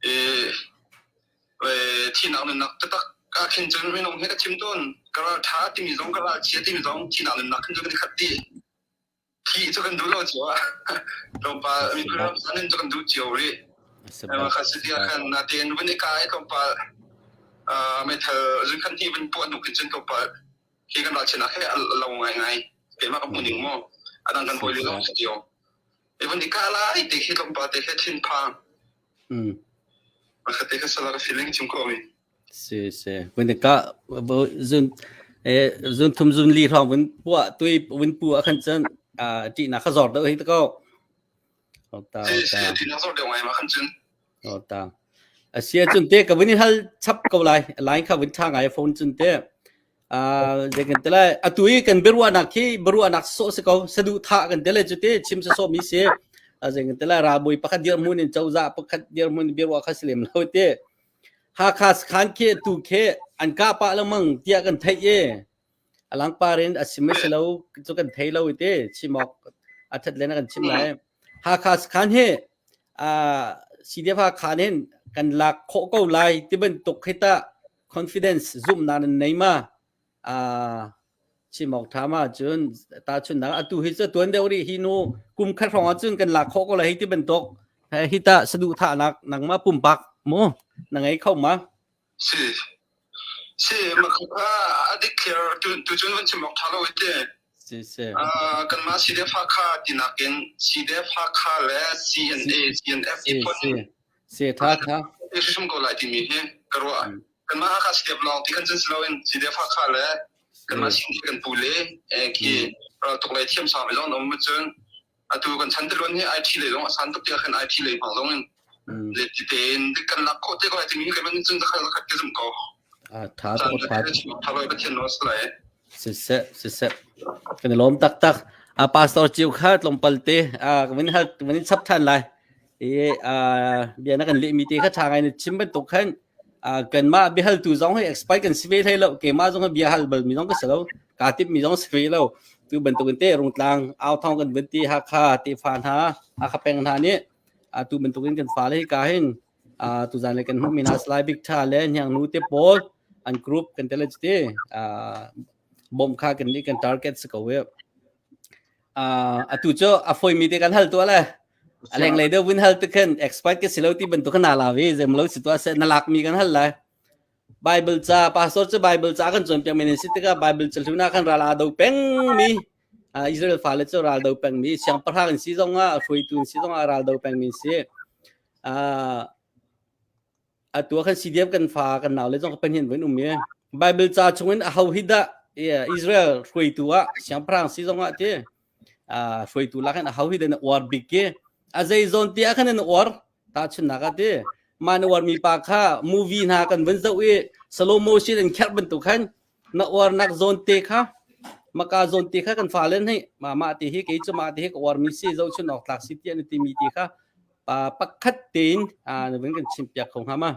I thinak nunnak taktak ah khin cun minung hi ka chim tawn ka ral ṭha timi zong ka ral chia timi zong thinak nunnak khin cun kan i khat dih. Thih cu kan duh lo cio ah tlawmpal miphun ram san in cu kan duh cio rih. Kha si tiah khan natein vun i kai tlawmpal meithal zun khan hi vun puah hnu khin cun tlawmpal khi kan ralchinak he a lo ngai ngai. Keimah ka hmuh ning mu. A dang kan hawi le zong si cio. I vun i kah lai ti khi tlawmpal te khi thinphang. Kha te kha sala ka feeling chim ko mi. Si si. Vun ka zun eh zun thum zun li hrawng vun puah tui vun pu ah khan cun ṭihnak kha zor deuh hi ko. Ta Si si ṭihnak zor deuh ngai ma khan cun. O ta. Asia cun te ka vun hal chap ko lai. Line kha vun tha ngai phone cun te. Zei kan te lai atu i kan biaruahnak khi biaruahnak sawh si ko saduhthah kan te le cu te chim sawsawh mi si zei kan te lai ralbawi pakhat dirhmun in cozah pakhat dirhmun in biaruah kha si lem lo te Hakha sakhan khi tu khi an kah pah lengmang tiah kan theih i a langpar in a sim si lo cu kan thei lo i te chim awk a that len kan chim lai Hakha sakhan hi CDF Hakha hin kan lak khawh ko lai ti bantuk khi tah confidence zumhnak nan nei ma chim awk ṭha ma cun tahchunhnak atu hi cu tuan deuh rih hi nu kum khat hrawng ah cun kan lak khawh ko lai hi ti bantuk hi tah saduhthahnak nangmah pumpak mu na ngei kho ma Si si ma kha a dik clear tu tu cun van chim awk ṭha lo te si si kanmah CDF Hakha tinak in CDF Hakha le CNA CNF si si si tha tha hrim ko lai timi hi ka ruah kanmah Hakha CDF lawng ti kan cun si loin CDF Hakha le kanmah sin kan pu le khi tuk lei thiam sang zong um cun atu kan chan tiluan hi IT lei zong a san tuk tiah khan IT lei hmang zong in le ti tein kan lak khawh te ko lai timi kan cun zakhat zakhat ke zum ko tha tuk tha tha loi pathian no salai Siseh, siseh. Kan i lawm taktak. A pastor Ciu kha tlawmpal te a kan hal kan in chap than lai. I a bia na kan leh mi te kha tha ngai na chim bantuk khan kanmah biahaltu zong hi expert kan si ve hlei lo. Keimah zong hi bia hal bal mi zong ka si lo. Kaa tip mi zong si ve lo. Tu bantuk in te Rungtlang au thong kan vun ti Hakha tefa hna Hakha peng hna nih atu bantuk in kan fale hi ka hin tuzan le kan hmuhmi hna Salai Bik Tha le Hniang Nu te pawl an group kan tel te bom kha kan nih kan target si ko e atu cu a foi mi te kan hal tu le a leng lei deuh vun hal te khan expert ke silo ti bantuk na la ve zem lo si to se na lak mi kan hal lai Bible ca pastor cu Bible ca kan cawnpiak men si tikah Bible ca hluna kan ral a do peng mi Israel fale cu ral do peng mi siangpahrang in si zong ah hruaitu in si zong ah ral do peng mi si Atu ah khan CDF kan fa kan nau le zong ka pahnih an um i Bible ca chungin aho hi dah Israel hruaitu ah siangpahrang si zong ah ti hruaitu lak hin aho hi dah na uar bik ki a zei zawn ti ah khan na uar tahchunhnak ah ti mah na uar mi pa kha movie hna kan vun zoh i slow motion in kherh bantuk khan na uarnak zawn te kha maka zawn te kha kan fale nih ma mah ti hi kei cu mah ti hi ka uarmi si zohchun awk tlak si tiah na timi ti kha pa pakhat tein na vun kan chim piak kho hnga ma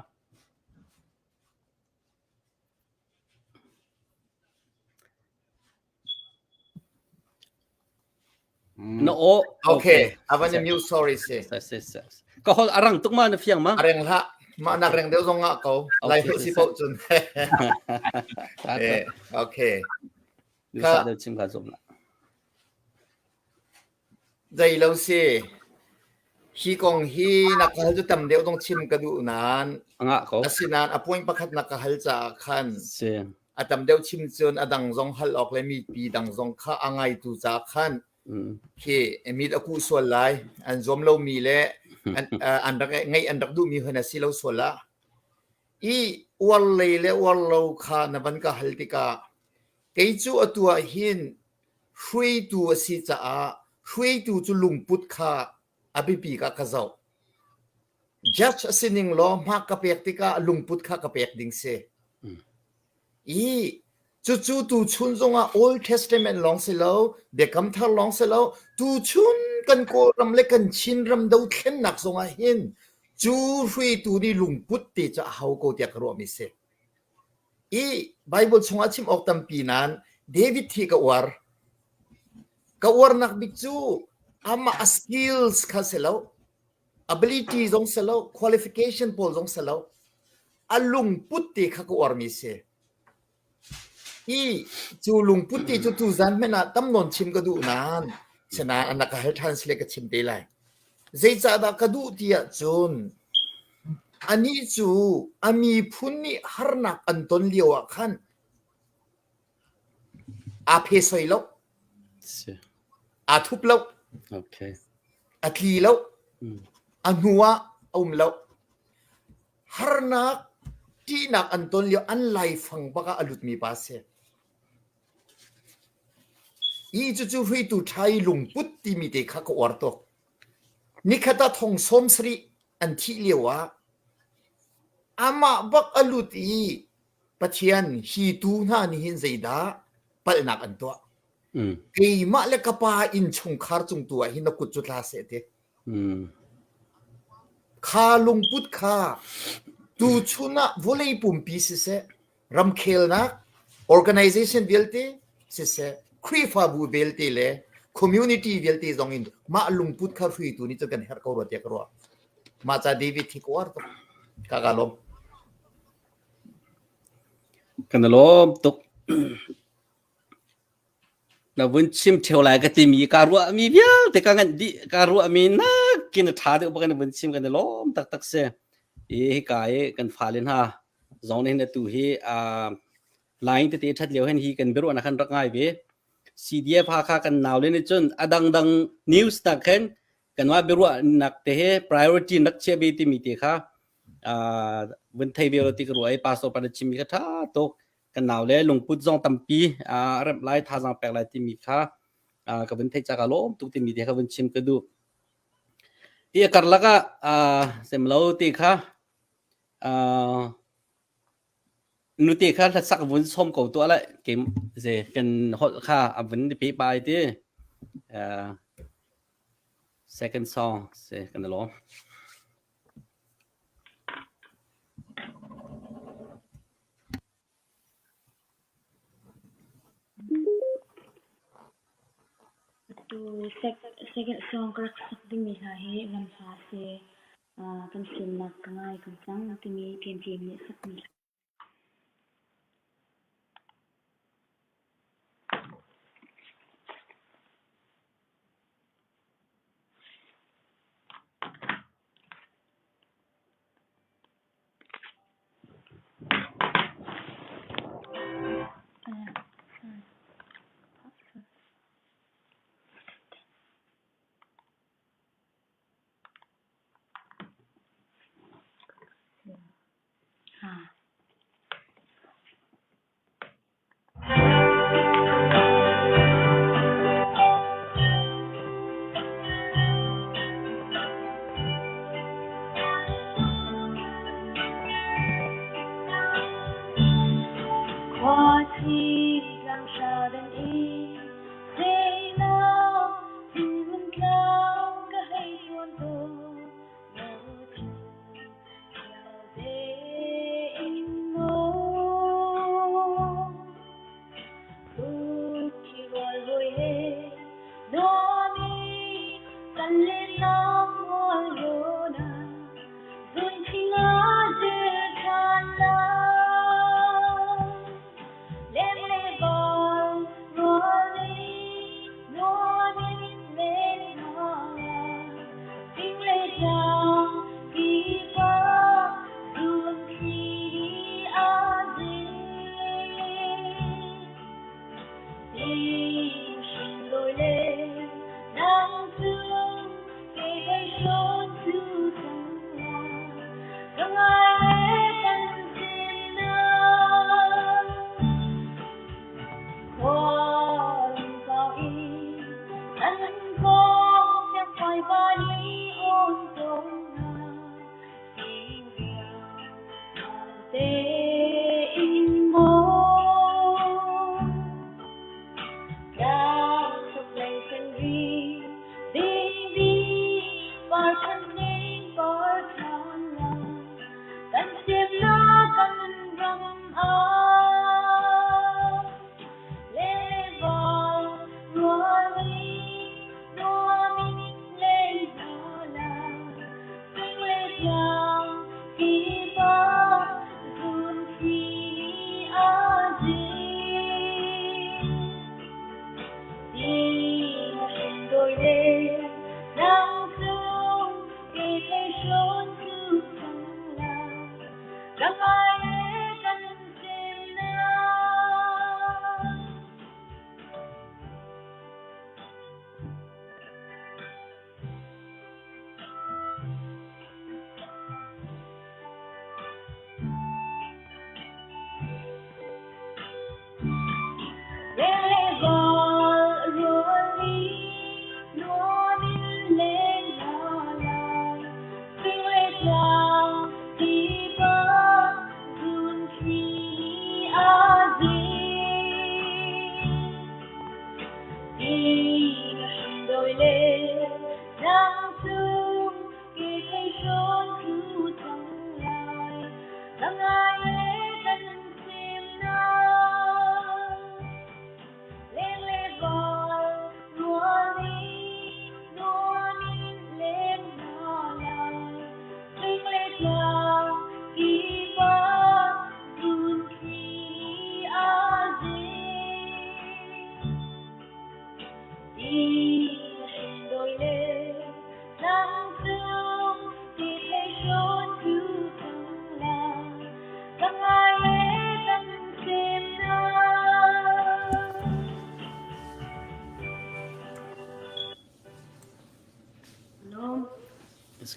Na aw. Okay. Avan na mute sorry si. Ka hol arang tuk ma na fiang ma? Areng hlah. Ma nak reng deuh zong ah ko. Lai ho si po cun. Eh, okay. Ka deuh chim ka zum la. Zei lo si. Hi kong hi na ka hal cu tam deuh dong chim ka duh nain. Anga ko. Asinain a point pakhat na ka hal caah khan. Si. A tam deuh chim cun a dang zong hal awk le mipi dang zong kha a ngaitu ca khan khi mit a kuh sual lai. An zuam lomi le an, an rak ngeih an rak duhmi hon a si lo sual ah. I uar lei le uar lo kha na van ka hal tikah kei cu atu ah hin hruaitu a si caah hruaitu cu lungput kha a biapi ka ka zoh. Judge a si ning law hma ka pek tikah lungput kha ka pek ding si. I cucu tuchun zongah Old Testament lawng si lo, Biakam Thar lawng si lo, tuchun kan Kawlram le kan Chinram dothlennak zongah hin cu hruaitu nih lungput te cu a hau ko tiah ka ruahmi si. I Bible chungah chim awk tampi nain David hi ka uar. Ka uarnak bik cu amah a skills kha si lo, ability zong si lo, qualification pawl zong si lo, a lungput te kha ka uarmi si. I cu lungput ti cu tuzan hmanh ah tam nawn chim ka duh nain sinain an ka hal ṭhan sile ka chim te lai. Zeicahdah ka duh ti ahcun anih cu a miphun nih harnak an ton lio ah khan aa phe soi lo. Aa thup lo. Okay. A tli lo. A hnu ah a um lo. Harnak, ṭihnak an ton lio an laifang bak ah a lutmi pa a si. Hi cucu hruaitu ṭha i lungput timi te kha ka uar tuk. Nikhat ah thong 70 an thih lio ah amah bak a lut i Pathian hi tu hna nih hin zeidah palhnak an tuah. Keimah le ka pa innchungkhar cung tu ah hin na kut cu tla seh ti. Kha lungput kha tuchun ah vawlei pumpi siseh, ramkhelnak, organization vialte siseh, Khrihfabu vialte le community vialte zong in mah lungput kha hruaitu nih cun kan herh ko rua tiah ka ruah. Mah ca David hi ka uar tuk. Ka ka lawm. Kan i lawm tuk. Na vun chim ṭheo lai ka timi kaa ruahmi vialte ka nganh dih. Kaa ruahmi nakin a ṭha deuh bak in na vun chim kan i lawm taktak si. Hi hika i kan fale hna zong nih hin atu hi aa line tete ṭhat lio hin hi kan biaruahnak khan rak ngai ve. CDF Hakha kan naule nih cun a dangdang news tak khin kanmah biaruahnak te hi priority nak chia ve timi te kha aa vun thei ve lo ti ka ruah i pastor pa na chimmi kha ṭha tuk. Kan nau le lungput zong tampi a remh lai thazaang pek lai timi kha ka vun theih ca lawm tuk timi te kha vun chim ka duh. Ti a karlak ah semlo ti kha nute kha hlasak vun som ko tuah lai ke ze kan holh kha a vun pe pai ti second song se kan lawm. Atu second song ka rak sak dingmi hla hi ram hla a si. Kan fimnak ka ngai ko cang timi Pianpian nih a sakmi hla.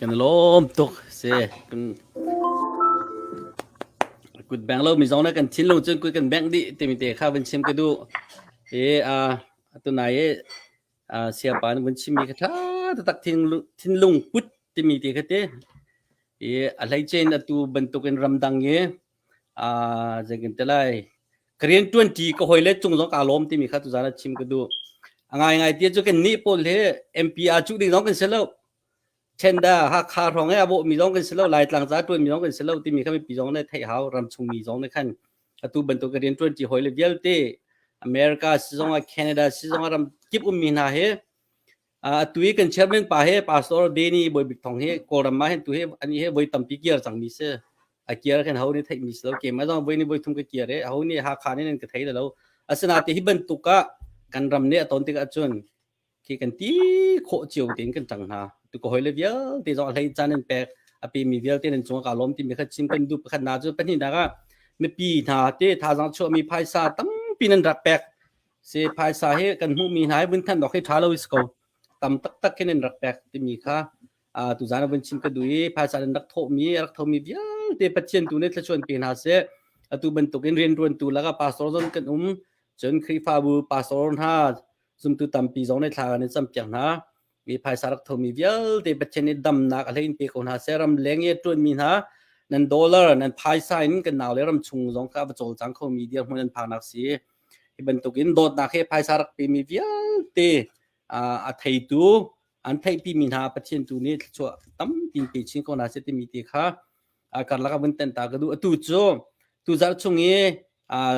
Kan lawm tuk si kan kut beng lo mi zong na kan thinlung cun kut kan bengh dih timi te kha van chim ka duh i a tunai i siapa na vun chimmi kha ṭha taktak thinlung put timi te kha te i a hleicein atu bantukin ramdang i zeitin te lai ka rian ṭuanṭi ka hawile cung zong kaa lawm timi kha tuzaan ah chim ka duh. A ngaingai ti cu kan nih pawl hi MP aa cuh ding zong kan si lo. Chenda Hakha hrawng i a bawhmi zong kan si lo, Laitlang ca ṭuanmi zong kan si lo timi kha mipi zong nih theih hau, ramchung mi zong nih khan atu bantuk ka rian ṭuanṭi hawile vialte America si zongah Canada si zongah ram kip ummi hna hi atu i kan chairman pa he Pastor Danny Bawibik Thong hi Kawlram ah hin tu hi ani he voi tampi kir cangmi si. A kir khan ho nih theihmi si lo. Keimah zong voi ni voi thum ka kir i ho nih Hakha nih nan ka thei lo. Asinain hi bantuk ah kan ram nih a ton tikah cun khi kan ti khawh cio tein kan ṭang hna. Tu ka hawile vialte zong a hlei caan an pek a pemi vialte nan cungah kaa lawm timi kha chim kan duh pakhat na cu pahnihnak ah mipi hna te thazaang chuahmi phaisa tampi nan rak pek si phaisa hi kan hmuhmi hna hi vun than awk hi ṭha lo is ko tam taktak khin nan rak pek timi kha tuzaan vun chim ka duh i phaisa nan rak thawhmi rak thomi vialte Pathian tu nih thluachuan pe hna seh atu bantukin rianṭuantu lakah pastor zong kan um cun Khrihfabu pastor hna zumtu tampi zong nih thla kan in campiak hna mi phaisa rak thomi vialte Pathian nih damnak a hlei in pe ko hna seh ram leng i a ṭuanmi hna nan dollar nan phaisa in kan nau le ram chung zong kha va cawlcang khomi dirhmun an phaknak si hi bantukin dawtnak he phaisa rak pemi vialte a theitu an theihpimi hna Pathian tu nih thluachuah tampi pe chin ko hna seh timi te kha karlak ah vun tenh ta ka duh atu cu tuzarh chung i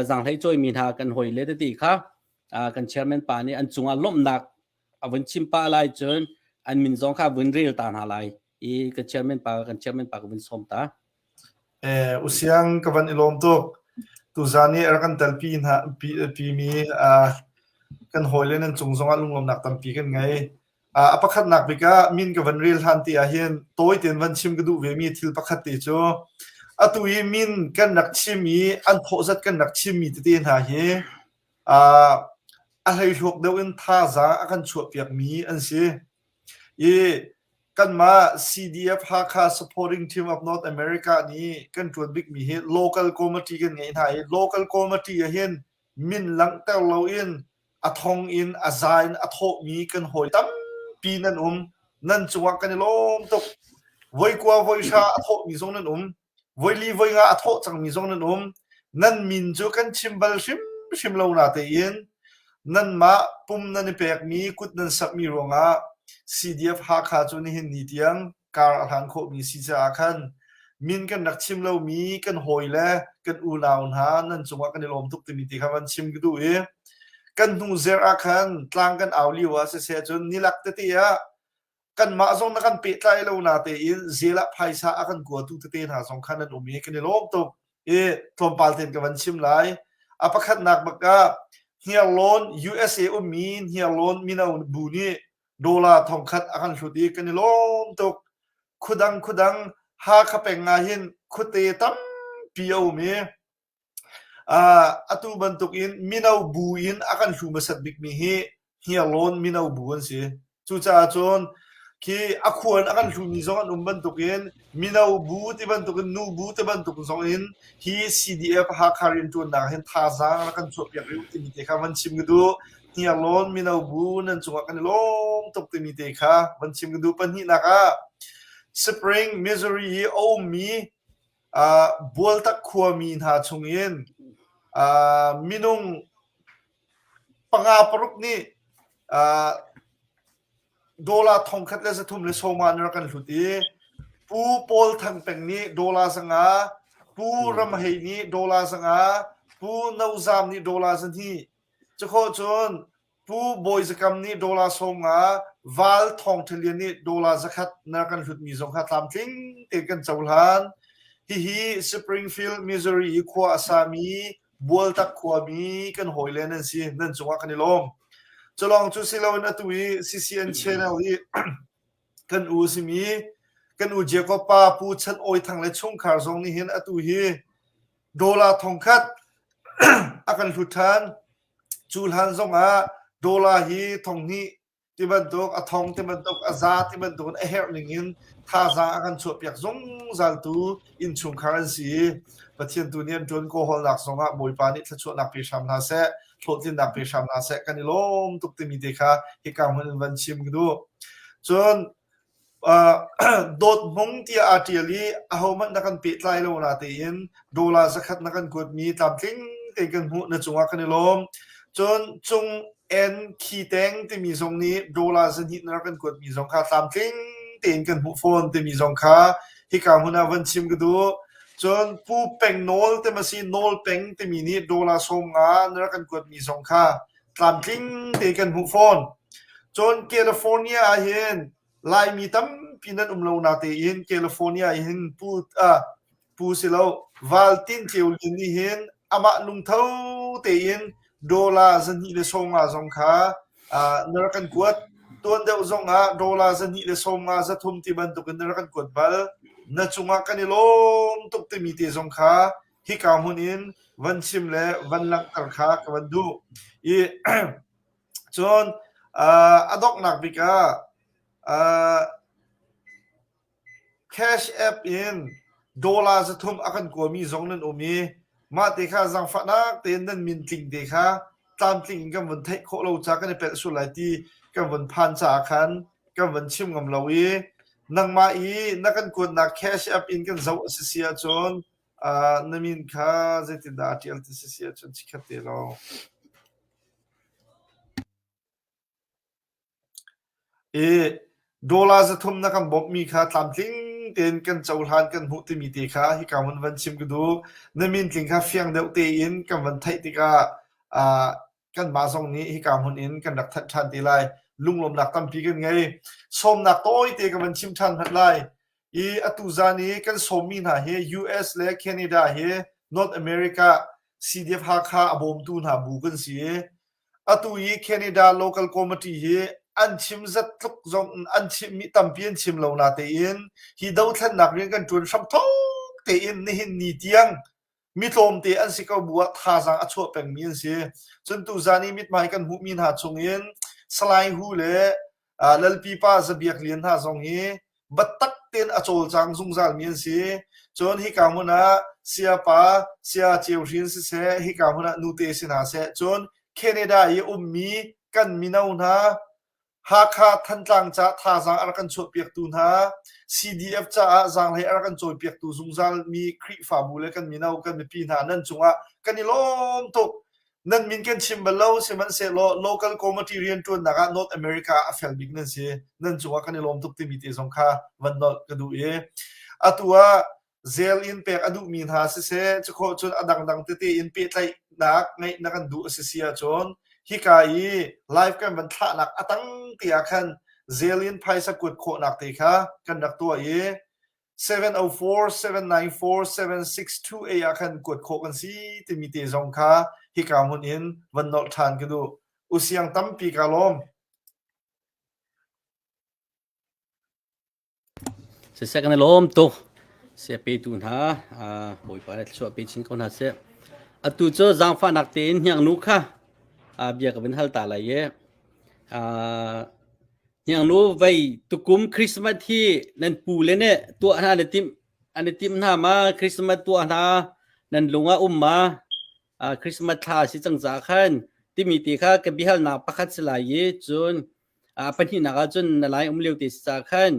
zaanghlei cawimi hna kan hawi le tete kha kan chairman pa nih an cungah lawmhnak a vun chim pah lai cun an min zong kha vun rel ta hna lai i kan chairman pa kan chairman pa ka vun sawm ta. Eh, usiang ka van i lawm tuk. Tuzan i rak kan telpi hna pi, pi mi uh, kan hawile nan cung zongah lunglawmnak tampi kan ngei. Uh, a pakhatnak bik ah min ka van rel hlan ti ah hin tawi tein van chim ka duh ve mi thil pakhat te cu atu i min kan rak chim i an thawhzat kan rak chim mi tete hna hi uh, a hleihluak deuh in thazaang a kan chuahpiakmi an si. I kanmah CDF Hakha Supporting Team of North America nih kan ṭuan bikmi hi local committee kan ngeih hna i local committee ah hin min langhter loin a thong in a za in a thawhmi kan hawi tampi nan um. Nan cungah kan i lawm tuk. Voi kua voi hra a thawhmi zong nan um. Voili voi nga a thawh cangmi zong nan um. Nan min cu kan chim bal hrimhrim lo natein nanmah pum nan i pekmi kut nan sakmi ruangah CDF Hakha cu nihin ni tiang kar a hlan khawhmi si caah khan min kan rak chim lomi kan hawi le kan unau hna nan cungah kan i lawm tuk timi ti kha van chim ka duh i kan hnu zer ah khan tlang kan au lio ah siseh cun nilak tete ah. Kanmah zong na kan pehtlai lo na tein zel ah phaisa a kan kuatu tete hna zong khan an um i kan i lawm tuk. I tlawmpal tein ka van chim lai. A pakhatnak bak ah Hniarlawn USA ummi Hniarlawn mino bu nih dollar thongkhat a kan hlut i kan i lawm tuk. Khudang khudang Hakha peng ah hin khuate tampi a um i Atu bantukin mino bu in a kan hlu hmasat bikmi hi Hniarlawn mino bu an si. Cucaah cun khi a khua in a kan hlumi zong an um bantukin mino bu ti bantukin nu bu ti bantuk zong in hi CDF Hakha rianṭuannak hin thazaang rak kan chuahpiak rih u timi te kha van chim ka duh. Hniarlawn mino bu nan cungah kan i lawm tuk timi te kha van chim ka duh. Pahnihnak ah Spring, Missouri i a ummi Bualtak khuami hna chungin minung panga paruk nih dollar 1370 an rak kan hlut i Pu Paul Thang Peng nih dollar 500, Pu Ram Hei nih dollar 500, Pu No Zam nih dollar 200. Cukhawh cun Pu Bawi Za Kam nih dollar 50, Val Thawng Ṭha Lian nih dollar 100 na kan hlutmi zong kha tlamtling tein kan cohlan. Hihi Springfield, Missouri i khua a sami Bualtak khuami kan hawile nan si. Nan cungah kan i lawm. Culawng cu si loin atu i CCN channel i kan u a simi kan u Jacob pa Pu Chan Awi Thang le chungkhar zong nih hin atu hi dollar 1000 a kan hlut ṭhan. Cu hlan zongah dollar hi 2000 ti bantuk, a thong ti bantuk, a za ti bantuk in a herh ning in thazaang a kan chuahpiak zungzaltu innchungkhar an si i Pathian tu nih an ṭuan kawhawlnak zongah Bawipa nih thluachuahnak pe hram hna seh, hlawhtlinnak pe hram hna seh, kan i lawm tuk timi te kha hika hmun in van chim ka duh. Cun Dawt Hmung tiah aa ṭial i ahohmanh na kan pehtlai lo natein dollar 100 na kan kuatmi tlamtling tein kan hmuh na cungah kan i lawm. Cun Cung N Khi Teng timi zong nih dollar 200 na rak kan kuatmi zong kha tlamtling tein kan hmuh fawn timi zong kha hika hmun ah van chim ka duh. Cun Pu Peng Nawl ti ma si Nawl Peng timi nih dollar 50 na rak kan kuatmi zong kha tlamtling tein kan hmuh fawn. Cun California ah hin Laimi tampi nan um lo natein California hin pu ah pu si lo Val Tin Ceu Lian nih hin amah lungtho tein dollar 250 zong kha na rak kan kuat. Tuan deuh zong ah dollar 250 300 ti bantukin na rak kan kuat bal. Na cungah kan i lawm tuk timi te zong kha hika hmun in van chim le van langhter kha ka van duh. I Cun a donghnak bik ah cash app in dollar 300 a kan kuami zong nan um i mah te kha zaangfahnak tein nan min tling te kha tlamtling in kan vun theih khawh lo ca kan i pelh sual lai ti kan vun phan caah khan kan vun chim ngam lo i nangmah i na kan kuatnak cash app in kan zoh a si si ahcun na min kha zeitindah a ṭial ti si si ahcun chikkhat te law. I dollar 300 na kan bawmhmi kha tlamtling tein kan cohlan kan hmuh timi te kha hika hmun van chim ka duh. Na min tling kha fiang deuh tein kan van theih tikah uh, kanmah zong nih hika hmun in kan rak thanh ṭhan te lai. Lunglawmnak tampi kan ngei. Sawmnak tawite ka van chim ṭhan hmanh lai. I atu zan i kan sawmmi hna hi US le Canada hi North America CDF Hakha a bawmtu hna bu kan si i atu i Canada Local Committee hi an chim zat tluk zong an chimmi tampi an chim lo natein hi dothlennak rian kan ṭuan hramthok tein nihin ni tiang mi tlawmte an si ko bu ah thazaang a chuah pengmi an si. Cun tuzan i mithmai kan hmuhmi hna chungin Salai Hu le Lalpi pa Za Biak Lian hna zong hi biatak tein a cawlcang zungzalmi an si. Cun hika hmun ah Sayapa Saya Ceu Hrin siseh, hika hmun ah nute si hna seh, cun Canada i ummi kan mino hna Hakha Thantlang ca thazaang a rak kan chuahpiaktu hna, CDF caah zaanghlei a rak kan cawipiaktu zungzalmi Khrihfabu le kan mino, kan mipi hna nan cungah kan i lawm tuk. Nan min kan chim bal lo, sihmanhsehlaw local committee rianṭuannak ah North America ah a fel bik nan si. Nan cungah kan i lawm tuk timi te zong kha van nolh ka duh i atu ah zel in pek a duhmi hna siseh, cukhawh cun a dangdang tete in pehtlaihnak ngeih na kan duh a si si ahcun hika i live kan van thlahnak a tang te ah khan. Zelle in phaisa kuat khawhnak te kha kan rak tuah i 704 794 7628 ah khan kuat khawh kan si timi te zong kha hika hmun in van nolh ṭhan ka duh. Usiang tampi ka lawm. Siseh kan i lawm tuk. Sia petu hna Bawipa nih thluachuah pe chin ko hna seh. Atu cu zaangfahnak tein hniangnu kha bia ka vun hal ta lai i hniangnu vei tukum Christmas hi nan pu le nih tuah hna na timh an i timh hna ma Christmas tuah hna nan lung ah um ma Christmas thla si cang caah khan timi ti kha ka biahalnak pakhat si lai i cun Pahnihnak ahcun na lai um lio te si caah khan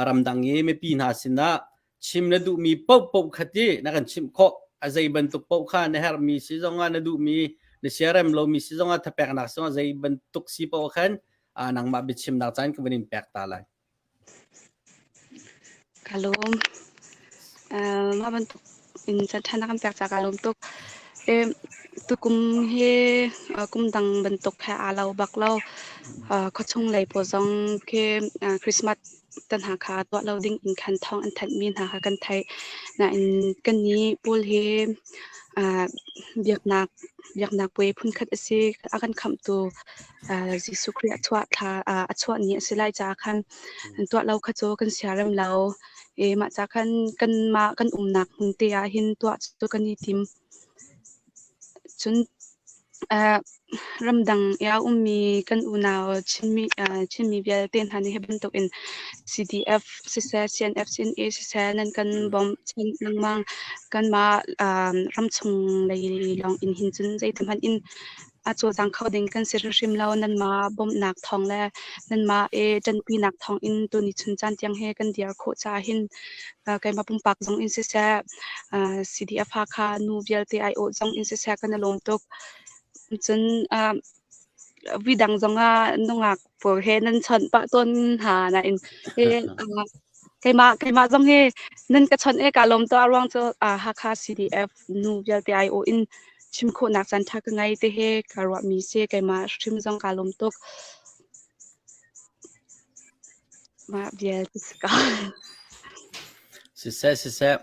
ramdang i mipi hna sinah chim na duhmi paohpaoh kha ti na kan chimh khawh. A zei bantuk paoh kha na herhmi si zongah na duhmi na siarem lomi si zongah thapeknak si zongah zei bantuk si paoh khan nangmah biachimnak caan ka van in pek ta lai. Ka lawm. Mah bantuk in caanṭha na kan pek caah kaa lawm tuk. Tukum hi kum dang bantuk he aa lo bak lo. Khuachung lei pawl zong khi Christmas te hna kha tuah lo ding in khan thawng an thanhmi hna kha kan theih. Nain kannih pawl hi biaknak biaknak puai phunkhat a si. A kan khamhtu Jesuh Khrih a chuah thla a chuah ni a si lai caah khan tuah lo kha cu kan siarem lo. I mah ca khan kanmah kan umnak hmun te ah hin tuah cu kan i tim. Cun ramdang i a ummi kan unau Chinmi Chinmi vialte hna nih hi bantukin CDF siseh, CNF, CNA siseh nan kan bawmh chin lengmang. Kanmah ramchung lei lawng in hin cun zeiti hmanh in a cawlcang kho ding kan si hrimhrim lo. Nanmah bawmhnak thawng le nanmah i ṭanpinak thawng in tuni chun caan tiang hi kan dir khawh caah hin keimah pumpak zong in siseh, CDF Hakha nu vialte aiawh zong in siseh kan i lawm tuk. Cun vidang zong ah nungak pawl he nan chawnh pah tawn hna nain keimah keimah zong hi nan ka chawnh i kaa lawm tuk. A ruang cu Hakha CDF nu vialte aiawh in chim khawhnak caanṭha ka ngei ti hi ka ruahmi si. Keimah hrim zong kaa lawm tuk. Mah vialte si ko. Siseh siseh.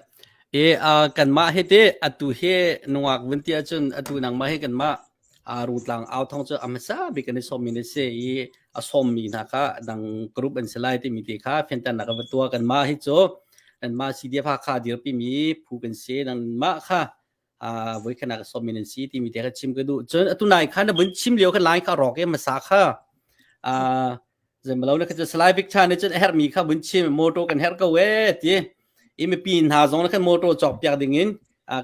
I kanmah hi ti atu hi nungak vun ti ahcun atu nangmah hi kanmah Rungtlang au thawng cu a hmasa bik an i sawmmi na si i a sawmmi hna kha dang group an si lai timi te kha fianternak a va tuah. Kanmah hi cu nanmah CDF Hakha dirpimi phu kan si. Nanmah kha voikhat a sawmmi nan si timi te kha chim ka duh. Cun atu nai kha na vun chim lio kha line kha rawk i hmasa kha Zeimalo na kha Salai Victor nih cun a herhmi kha vun chim motor kan herh ko ee ti i mipi hna zong khan motor cawk piak ding in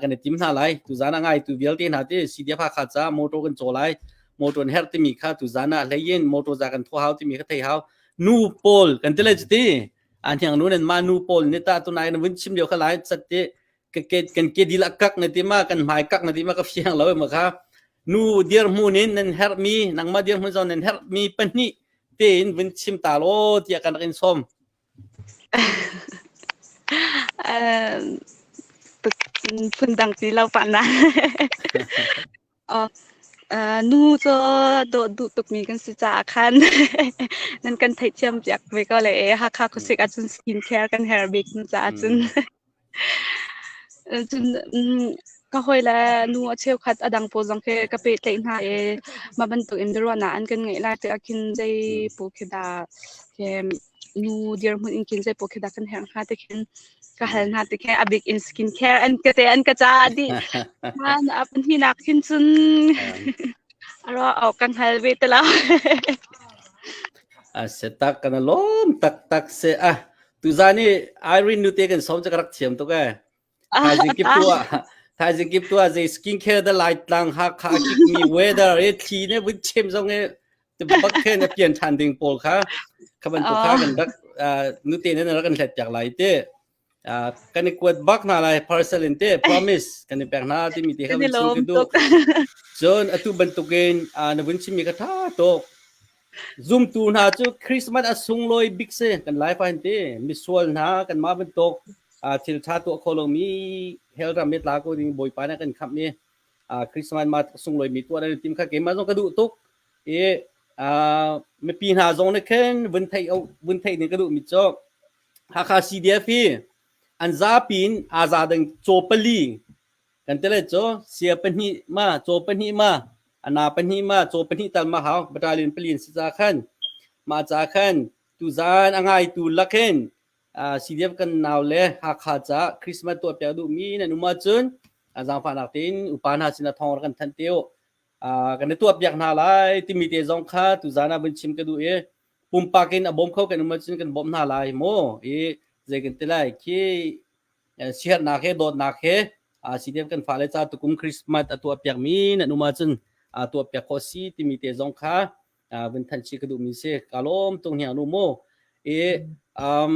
kan i tim hna lai tuzan ah ngai tu vialte hna ti CDF Hakha ca motor kan caw lai motor an herh timi kha tuzan ah hlei in motor za kan thaw hau timi kha thei hau nu pawl kan ti le ti an hiang nu nan ma nu pawl ni ta tunai na vun chim lio kha lai chat ti kan ke dil kak na ti ma kan hmai kak na ti ma ka fiang lo ma kha nu dirhmun in nan herhmi nangmah dirhmun zong nan herhmi pahnih tein vun chim ta law tiah kan rak in sawm. Phundang ti lo pa na. Nu cu dawh duh tukmi kan si caah khan nan kan theihthiam piak ve ko le e Hakha khuasik ahcun skin care kan herh bik caah cun. Cun ka hawile nu a cheukhat a dang pawl zong khi ka pehtlaih hna i mah bantuk in biaruahnak an kan ngeih lai tikah khin zei pawl khi dah nu dirhmun in khin zei pawl khi dah kan herh hnga ti khin ka hal hna ti khi a bik in skin care an ka te an ka ca dih. Nain a pahnihnak khin cun aro au kan hal ve te lo. A se tak kan lawm taktak se a tuzan i Irene nute kan som cu ka rak thiam tuk ee. Thaizing kip tu ah thaizing kip tu ah zei skin care da lai tlang ha kha kik mi weather e thli ne vun chem zong e bak khen a pian than ding pawl kha kha bantuk kha kan rak nute ne rak kan hlet piak lai te kan i kuat bak hna lai parcel in te promise kan i pek hna timi te kha vun chim ka duh cun atu bantukin na vun chimmi kha tha tuk Zumtu hna cu Christmas a sunglawi bik si kan Laifa hin ti misual hna kanmah bantuk thil ṭha tuah kho lomi hell ram i tla ko ding Bawipa nih a kan khamh i Christmas ma sunglawi mi tuah nan tim kha keimah zong ka duh tuk i Mipi hna zong nih khin vun theih vun theih ding ka duhmi cu Hakha CDF hi an zapi in aa za ding caw pali kan ti lai cu sia pahnih ma caw pahnih ma ana pahnih ma caw pahnih tal ma hau battalion pali an si ca khan mah ca khan tuzaan a ngaitu lakin CDF kan nau le Hakha ca Christmas tuah piak duhmi nan um ahcun zaangfahnak tein upa hna sinah thawng rak kan thanh te u. Kan i tuah piak hna lai timi te zong kha tuzaan ah vun chim ka duh i pumpak in a bawm kho kan um ahcun kan bawmh hna lai mu i zei kan ti lai khi siaherhnak he dawtnak he CDF kan fale ca tukum Christmas a tuah piakmi nan um ahcun tuah piak khawh si timi te zong kha vun thanh chih ka duhmi si. Ka lawm tung hniang nu mu. I um,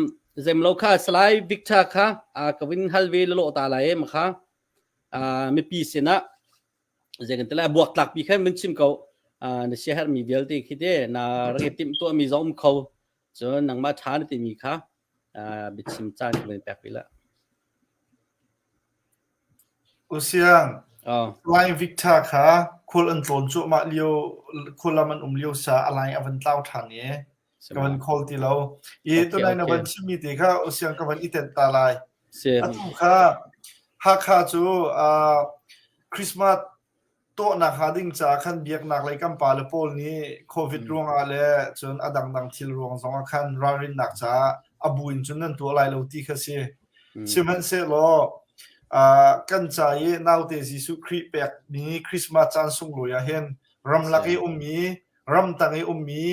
zemlo kha Salai Victor kha ka vin hal ve lalo ta lai ma kha mipi sinah zei kan ti lai buak tlak pi khan mun chim ko na sia mi vialte khi te na rak i timh tuah mi zong um kho cun nangmah tha na timi kha biachim caan ka van pek pi la. Usiang, Lai Victor kha khual an tlawn cuahmah lio, khualam an um lio sa a line a van tlau ṭhan i ka van call ti lo. I tunai na van chimmi te kha usiang ka van i tenh ta lai. Atu kha Hakha cu Christmas tuahnak hnga ding caah khan biaknak lei kan pale pawl nih COVID ruangah le cun a dangdang thil ruang zongah khan ralrinnak caah a bu in cun nan tuah lai lo ti kha si. Sihmanhsehlaw kan ca i naute Jesuh Khrih pekmi Christmas caan sunglawi ah hin ramlak i ummi, ramtang i ummi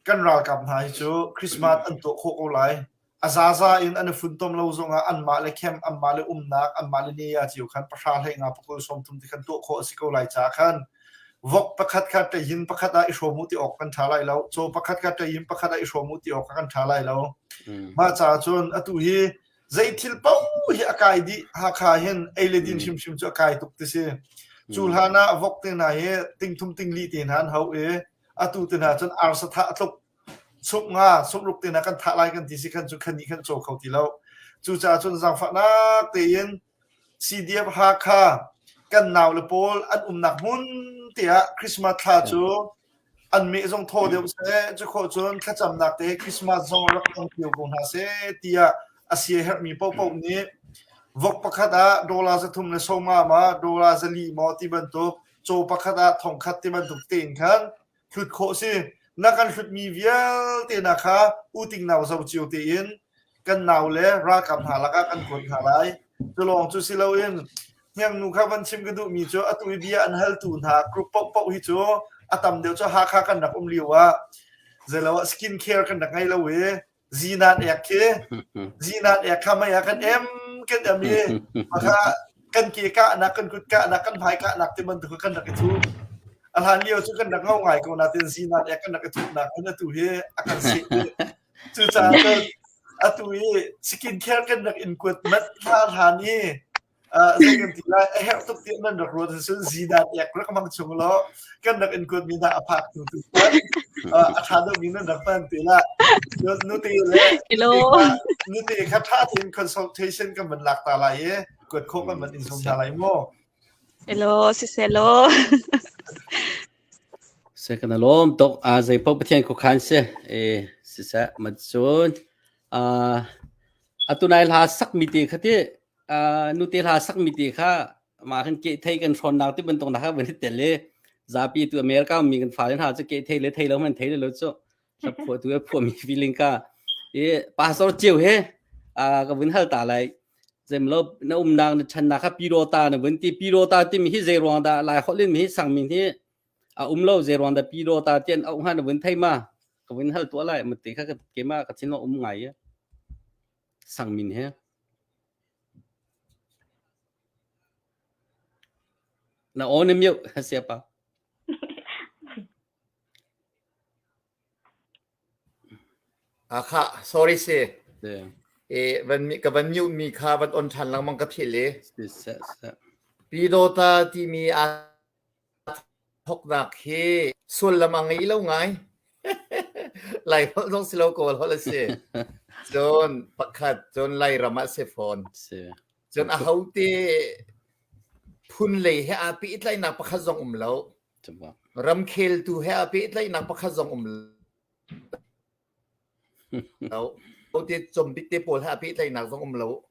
kan ralkap hna hi cu Christmas an tuah khawh ko lai. A zaza in an i funtom lo zongah anmah le camp, anmah le umnak, anmah le neya cio khan pahra hlei nga pakul 30 ti khan tuah khawh a si ko lai caah khan vok pakhat kha ṭehin pakhat ah i hrawm u ti awk kan ṭha lai lo. Caw pakhat kha ṭehin pakhat ah i hrawm u ti awk kan ṭha lai lo. Mah caah cun atu hi zei thil paoh hi a kai dih. Hakha hin ei le din hrimhrim cu a kai tuk ti si. Cu hlan ah vok te hna hi ting thum ting li te hna an hauh i atu te hna cun arsa thah a tluk. Sumh nga, sumhruk te hna kan thah lai kan ti si khan cu khan nih khan caw kho ti lo. Cucaah cun zaangfahnak tein CDF Hakha kan nau le pawl an umnak hmun te ah Christmas thla cu an meh zong thaw deuh seh, cu khawh cun thlacamnak te Christmas zong rak hmang cio ko hna seh tiah a sia herhmi paohpaoh nih vok pakhat ah dollar 300 le sawmnga ma dollar 400 maw ti bantuk caw pakhat ah 1000 ti bantuk tein khan hlut khawh si. Na kan hlutmi vialte na kha uting nau zo cio tein kan nau le ralkap hna lakah kan kuat hna lai. Cu lawng cu si loin hniangnu kha van chim ka duhmi cu atu i bia an haltu hna group paohpaoh hi cu a tam deuh cu Hakha kan rak um lio ah zeilo ah skin care kan rak ngei lo i Zinan ek khi zinan ek kha mei ah kan em kan em i maka kan ke kahnak kan kut kahnak kan hmai kahnak ti bantuk kan rak i thu a hlan lio cu kan rak ngau ngai ko natin zinan ek kan rak i thutnak in atu hi a kan seh cucaah cun atu i skin care kan rak in kuat mat hla hlan i zei kan ti lai a herh tuk tiah nan rak ruat ahcun zinan ek rak hmang chung law kan rak in kuat mi hna a phak tu tu a ṭha deuh mi nan rak hman te la nute le nute kha ṭha tein consultation kan van lak ta lai i kuat khawh kan van in sawm hna lai mu Hello, siselaw. Se kan alawm tok a zei paoh Pathian khuakhan si e siseh macun a atu nai hla sak mi te kha ti nute hla sakmi te kha mah khan ke thei kan hrawnnak ti bantuk nak van i tel i zapi tu America mi kan fale hna cu ke thei le thei lo man thei le lo cu hlap phuah tu phuah mi feeling ka i pastor chiu he ka vun hal ta lai zemlo na umnak na channak kha pirota na vun ti pirota ti mi hi zei ruang dah lai holin mi hi sang min hi a um lo zei ruang dah pirota tian au ha na vun thei ma ka vun hal tu lai mate kha ke ma ka thin lo um ngai sang min he Na aw na mute siapa. Ah kha sorry si. E van mi ka van mute mi kha van on than lengmang ka philh i. Pidota timi a thoknak hi sullam a ngei lo ngai. Lai holh zong si lo Kawl holh a si. Cun pakhat cun Lairam ah si fawn. Cun a hote phun lei he aa pehtlaihnak pakhat zong um lo. Ramkheltu he a pehtlaihnak pakhat zong um lo. Te combik te pawl he a pehtlaihnak zong um lo.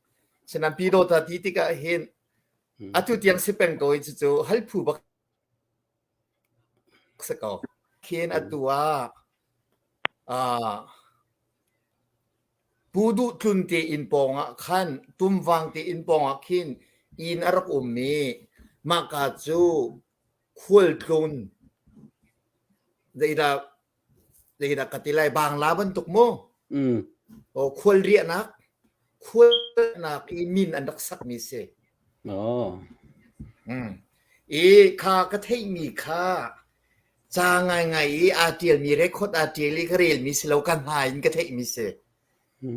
Sinan Pyidawta ti tikah hin atu tiang si peng ko i cucu halphu bak si ko. Khin atu ah ah Pu Duh Tlun te inn pawng ah khan Tumvang te inn pawng ah khin inn a rak um i mahka cu khualtlun zeidah zeidah ka ti lai Bangla bantuk mu o khual riahnak khualnak i min an rak sakmi si. Oh. Mm. I kha ka theihmi kha Ca ngaingai i aa ṭialmi record aa ṭial i ka relmi si lo ka hna in ka theihmi si.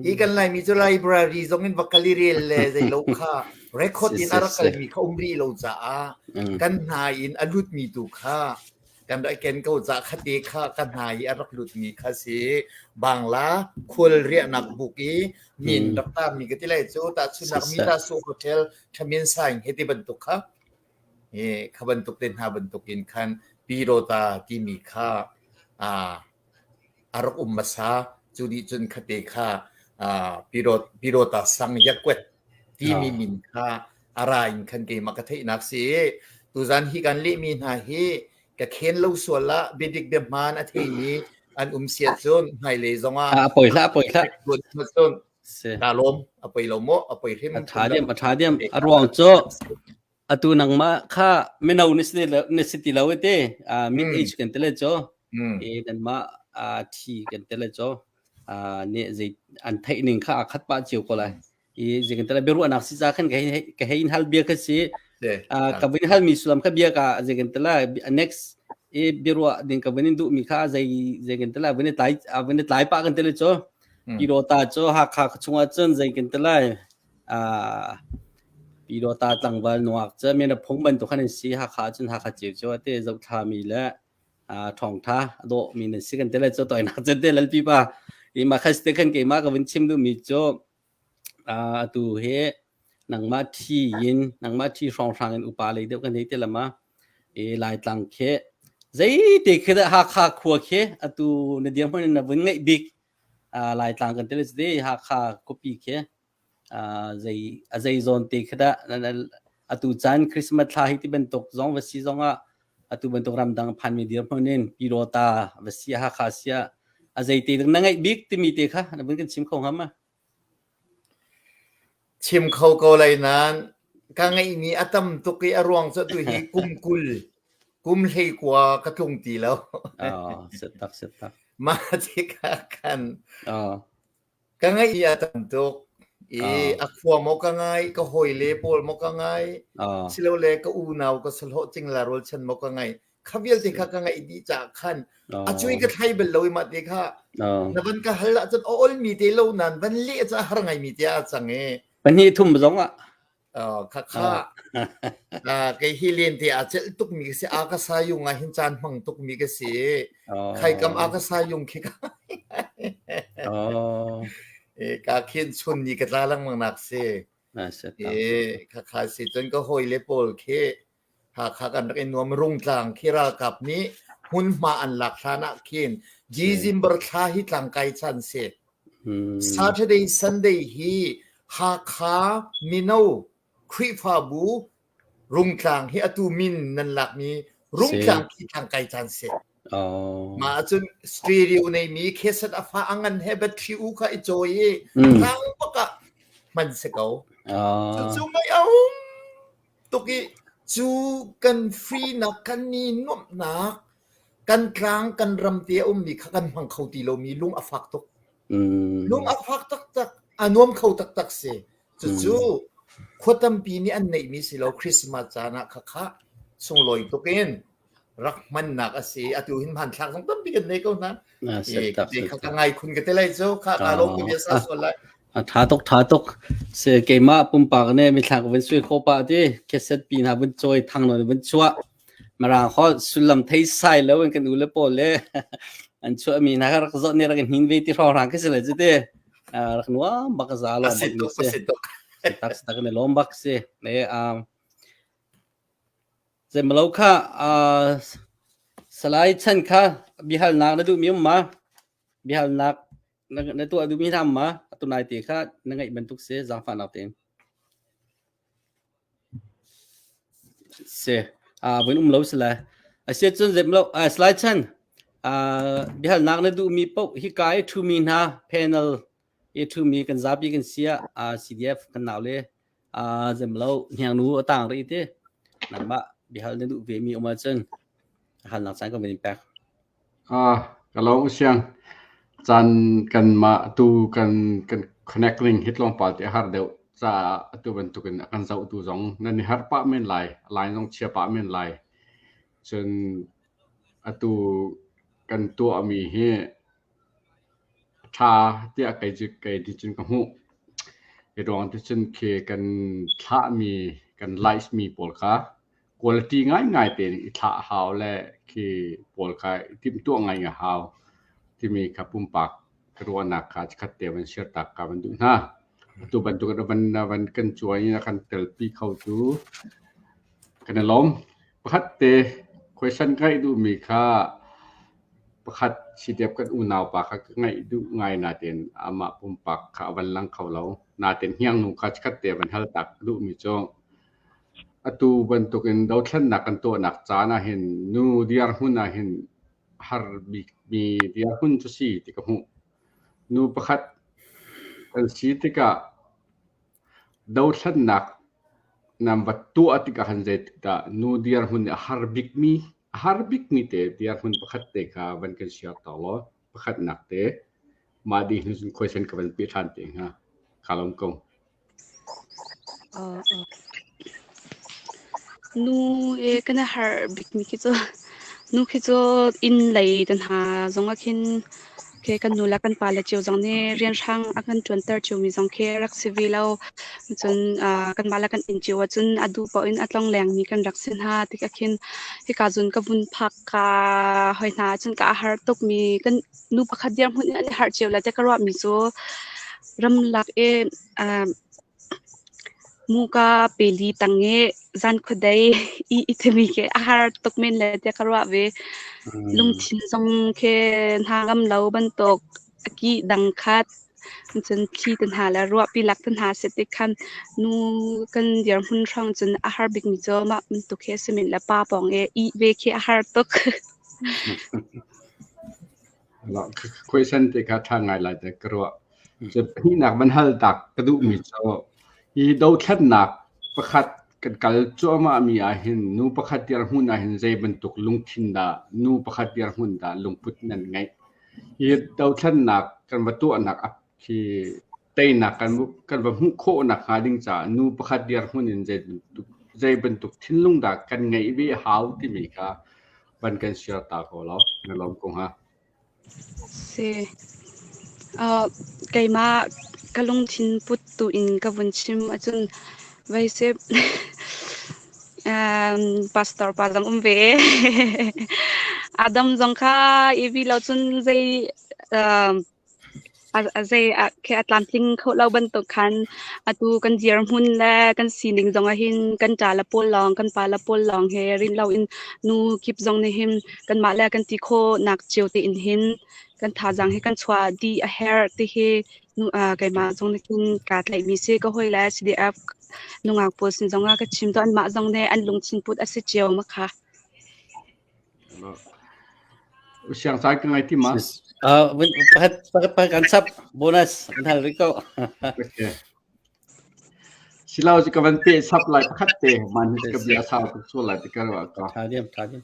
Hi kan Laimi cu library zong in va kal i rel le zeilo kha record in a rak kalmi kha um rih lo caah kan hna in a lutmi tu kha kan rak ken ko ca khate kha ka hna i a rak lutmi kha si. Bangla khual riahnak buk i min rak tarmi ka ti lai cu tahchunhnak Mita Su Hotel Thamin Saing he ti bantuk kha Hi kha bantuk te hna bantukin khan Pyidawta timi kha aa a rak um hmasa. Cu nih cun khate kha aa Pyidawta sang yakwet timi min kha a ra in khan keimah ka theihnak si i tuzan hi kan lehmi hna hi ka khen lo sual ah biadik biahmaan a theimi an um si ahcun hmailei zongah A poi hlah, a poi hlah. cun kaa lawm a poi lo maw a poi hrim A ṭha diam, a ṭha diam. A ruang cu atu nangmah kha mino na si na si ti lo te mid age kan tele cho e nanmah thi kan tele cho ne zei an theih ning kha a khat pa chiu ko lai i zei kan tele biaruahnak si ca khan ka hei in hal bia kha si ka vin hal mi sulam kha bia ka zei kan tele next i biaruah ding ka vin duh mi kha zei zei kan tele vin tlai vin tlai pa kan tele cho Pyidawta cu Hakha chungah cun zei kan ti lai Pyidawta tlangval nuak cu men a phung bantuk khan an si Hakha cun Hakha cio cio ate zohthlami le ṭhawngṭha a dawhmi nan si kan ti lai cu toinak cun te lalpi pa i mah kha te khan keimah ka vun chim duhmi cu atu hi nangmah ṭhi in nangmah ṭhi hrawnghrang in upa lei deuh kan hei ti lama i Laitlang khi zeite khi dah Hakha khua khi atu na dirhmun in na vun ngeih bik Laitlang kan ti le cuti Hakha khuapi khi zei a zei zawn te khi dah atu caan Christmas thla hi ti bantuk zong va si zongah atu bantuk ramdang phanmi dirhmun in Pyidawta va si Hakha sia a zei te na ngeih bik timi te kha na vun kan chim kho hnga ma? Chim kho ko lai nain ka ngeihmi a tam tuk i a ruang cu atu hi kum 20, kum 19 ka tlung ti lo. Oh, set tak, set tak. Mah tikah khan ka ngeihmi a tam tuk i a khua maw ka ngai, ka hawile pawl maw ka ngai, silole ka unau ka sahlawh cingla rualchan maw ka ngai. Kha vialte kha ka ngaih dih caah khan a cui ka thlai bal lo i mah te kha na van ka hal ahcun a olmi te lo nan van leh cu a har ngaimi te ah cang i pahnih thum zong ah kha kha kei hi len te a celh tuk mi ka si a ka sayung ah hin caan hmang tuk mi ka si khai kam a ka sayung khi ka ka khin chun ni ka tla lengmang nak si e kha kha si cun ka hawi le pawl khi Hakha kan rak i nuam. Rungtlang khi ralkap nih hmunhma an lak hlan ah khin December thla hi tlangkai chan si. Saturday, Sunday hi Hakha mino Khrihfabu Rungtlang hi atu min nan lakmi Rungtlang khi tlangkai caan si. Mah ahcun stereo neimi cassette a fa a ngan he battery u kha i cawi i tlang bak ah hman si ko. Cucu mei a um tuk i cu kan free nak kan ni nuamhnak kan tlang kan ram te a ummi kha kan hmang kho ti lomi lung a fak tuk. Lung a fak taktak, a nuam kho taktak si. Cucu khua tampi nih an neihmi si lo Christmas caan ah khakha sunglawi tuk in rak hmannak a si. Atu hin hmanthlak zong tampi kan nei ko hna. Kha ka ngai khun ka te lai cu kha ka lawm ka bia sa sual lai. A tha tuk tha tuk se keimah pumpak ne mithla ka vun sui kho pa ti cassette pi hna vun cawi thang non vun chuah Mirang holh sullam thei sai lo in kan u le pawl le an chuah mi hna rak zoh ne rak in hin ve ti hrawng rang khi si le cu ti rak nuam bak za lawm bak mi si tak tak ne lawm bak si ne zeimalo kha. Salai Chan kha biahalnak na duhmi um ma? Biahalnak na tuah duhmi hna um ma? Atu nai te kha na ngaih bantuk si zaangfahnak tein. Si. Vun um lo si lai. Asia cun zem lo. Salai Chan, biahalnak na duhmi paoh hika i ṭhumi hna panel i ṭhumi kan zapi kan si ah CDF kan nau le zem lo hniangnu a tang rih ti. Nangmah biahal na duh ve mi um ahcun halnak caan kan van in pek. Ka lawm u siang. Caan kanmah tu kan kan connect ning hi tlawmpal te a har deuh caah atu bantukin a kan zohtu zong nan i harh pah men lai, a line zong chia pah men lai. Cun atu kan tuahmi hi a ṭha tiah kei cu kei nih cun ka hmuh. Hi ruang ti cun khi kan thlahmi, kan live mi pawl kha quality ngaingai tein i thlah a hau le khi pawl kha i timhtuah ngai a hau timi kha pumpak ka ruahnak kha chikkhat te van share tak ka van duh hna. Atu bantuk in van van kan cuai in a kan telpi kho tu kan i lawm. Pakhat te question ka ngeih duhmi kha pakhat CDF kan unau pa kha ka ngeih duh ngai nain amah pumpak kha a van lang kho lo. Nain hniangnu kha chikkhat te van hal tak ka duhmi cu Atu bantukin dothlennak kan tuahnak caan ahhin nu dirhmun ahhin har bikmi dirhmun cu si ti ka hmuh. Nu pakhat kan si tikah dothlennak nan va tuah tikah khan zeitikdah nu dirhmun nih a har bikmi a har bikmi te dirhmun pakhat te kha van kan share ta law pakhatnak te mah dih hnu cun khuaisen ka van peh ṭhan te hnga. Kaa lawm ko. Nu e kan i harh bikmi khi cu nu khi cu inn lei te hna zong ah khin khi kan nu le kan pa le cio zong nih rianhrang a kan ṭuanter ciomi zong khi rak si ve lo. Cun kanmah le kan inn cio ahcun a duh paoh in a tlonglengmi kan rak si hna tikah khin hika zun ka vun phak ka hoi hna ahcun ka har tukmi kan nu pakhat dirhmun in an i harh cio le tiah ka ruahmi cu ramlak i muka peli tang i zan khuadei i i timi khi a har tuk men le tiah ka ruah ve. Lungthin zong khi hna ngam lo bantuk a kih dang khat cun thli te hna le ruahpi lak te hna si tik khan nu kan dirhmun hrawng cun a har bikmi cu mah bantuk hi a si men le pa pawng i ih ve khi a har tuk. Khuaisan te kha ṭha ngai lai te ka ruah. Cu pahnihnak van hal tak ka duhmi cu hi dothlatnak pakhat kan kal cuahmah mi ahhin nu pakhat dirhmun ahhin zei bantuk lungthin dah nu pakhat dirhmun dah lungput nan ngeih. Hi dothlatnak kan va tuahnak khi teinak kan kan va hmuh khawh nakhnga ding caah nu pakhat dirhmun in zei bantuk zei bantuk thinlung dah kan ngeih ve hau timi kha van kan share ta ko law na lawm ko hnga. Si. Keimah ka lungthin put tu in ka vun chim ahcun vei sip pastor pa zong um ve. Adam zong kha i vi lo cun zei A zei ah khi a tlamtling kho lo bantuk khan atu kan dirhmun le kan sining zong ah hin kan ṭa le pawl lawng kan pa le pawl lawng he rin loin nu kip zong nih hin kanmah le kan ti khawhnak cio tein hin kan thazaang hi kan chuah dih a herh ti hi nu keimah zong nih khin kaa tlaihmi si. Ka hawi le CDF nungak pawl sin zong ah ka chim tawn. Anmah zong nih an lungthin put a si cio ma kha. Siang caan ka ngai ti ma? Pakhat pakhat kan chap bonus kan hal rih ko. Okay. Silo cu ka van pe sap lai pakhat te man hi ka bia sau tuk sual lai ti ka ruah ka. Tha diam tha diam.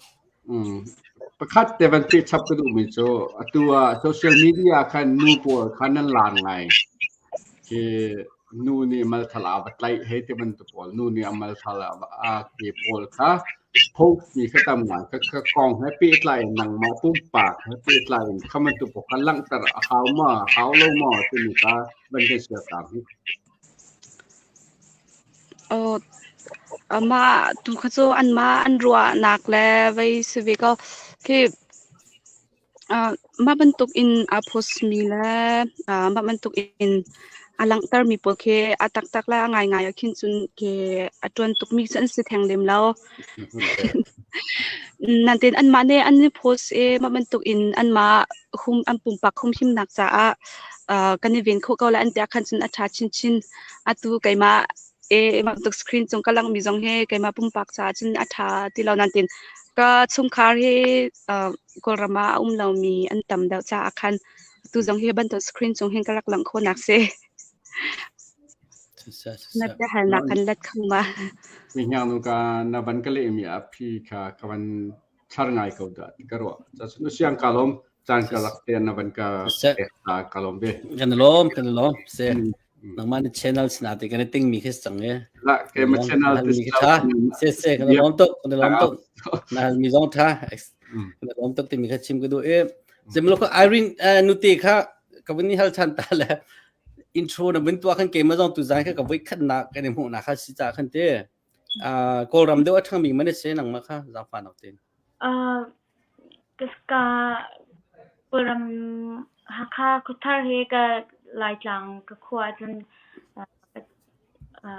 Pakhat te van pe chap ka duh mi cu atu ah social media khan nu pawl khan nan lar ngai. Khi nu nih malthal a va tlaih hei ti bantuk pawl nu nih a malthal a ke pawl kha post mi kha tam ngai ka ka kong he pehtlai in nangmah pumpak he pehtlai in kha bantuk pawl kha langhter a hau ma hau lo ma timi kha van kan share ta hi. Oh, amah tu kha cu anmah an ruahnak le vei si ve ko. Khi Mah bantuk in aa post mi le mah bantuk in a langhtermi pawl khi a taktak le a ngaingai ah khin cun khi a ṭuan tukmi cu an si theng lem lo. Nain anmah nih an i post i mah bantuk in anmah hum an pumpak humhimnak caah kan i ven khawh ko lai an ti ahkhan cun a ṭha chinchin. Atu keimah i mah bantuk screen cung ka langhmi zong hi keimah pumpak caah cun a ṭha ti lo. Nain ka chungkhar hi Kawlram ah a um lomi an tam deuh caah khan atu zong hi bantuk screen cung hin ka rak langh khawhnak si. Na biahalnak kan let kho ma? Hniang nu ka na van ka lehmi a phi kha ka van thar ngai ko dah ti ka ruah. Cun siang ka lawm caan ka lak te na van ka pek ta ka lawm ve. Kan lawm kan lawm se nangmah ni channel sina te kan ting mi khi cang e. La ke ma channel te tha se se kan lawm tuk kan lawm tuk na hal mi zong tha kan lawm tuk ti mi kha chim ka du e. Zemlo ko Irene nute kha ka vun ni hal chan ta le intro na vun tuah khan keimah zong tuzan kha ka voi khatnak kan i hmuhnak kha si ca khan te Kawlram deuh a ṭhangmi man si nangmah kha zaangfah nak tein. Ka Kawlram Hakha Khuathar he ka Laitlang ka khua ahcun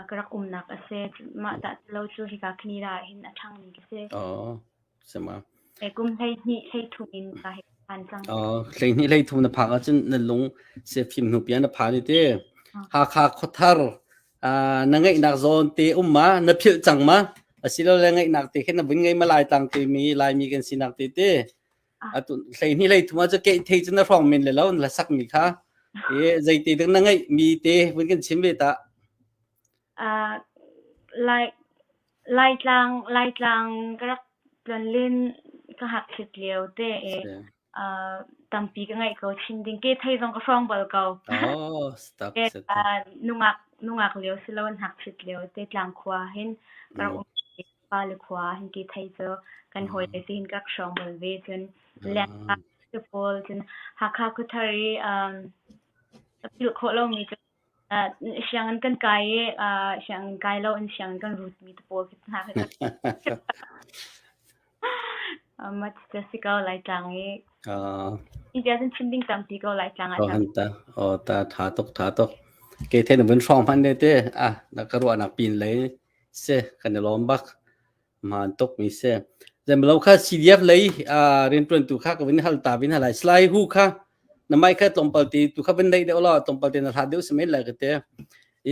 ka rak umnak a si. Mah dah ti lo cu hika Canada ah hin a ṭhangmi ka si. Oh. Sema. Kum 12 13 in ka hei phan cang. 12 13 na phak ahcun na lung se fim hnu pian na phan i te. Hakha khuathar na ngaihnak zawn te um ma na philh cang ma asilole ngaihnak te khin na vun ngei ma lai tlang te mi laimi kan sinak te te atu 12 13 ah cu ke thei cu na hrawng men le lo na sak mi kha e zeite ding na ngaih mi te vun kan chim ve ta Lai Laitlang Laitlang ka rak tlonlen ka ngakchit lio te i tampi ka ngaih ko chin ding ke thei zong ka hrawng bal ko. Oh, stop. Nungak nungak lio si lo ngakchit lio te tlangkhua hin ka rak um pa le khua hin ke thei cu kan hawi le te hin ka rak hrawng bal ve cun leng te pawl cun Hakha khuathar i ka philh khawh lomi cu Sianginn kan kai i sianginn kai lo in sianginn kan rutmi te pawl khi hna khi Mah cu si ko Laitlang i. Hi cun chim ding tampi ko Laitlang ah. Oh, ta oh ta tha tuk tha tuk. Ke the na vun hrawng hman ne te ah na ka ruahnak pin lei se kan i lawm bak. Hmaan tuk mi si. Zemlo kha CDF lei rianṭuantu kha ka vun hal ta vin halai. Salai Hu kha na mic kha tlawmpal te tu kha vun neih deuh law tlawmpal te na hlat deuh si men lai ka te.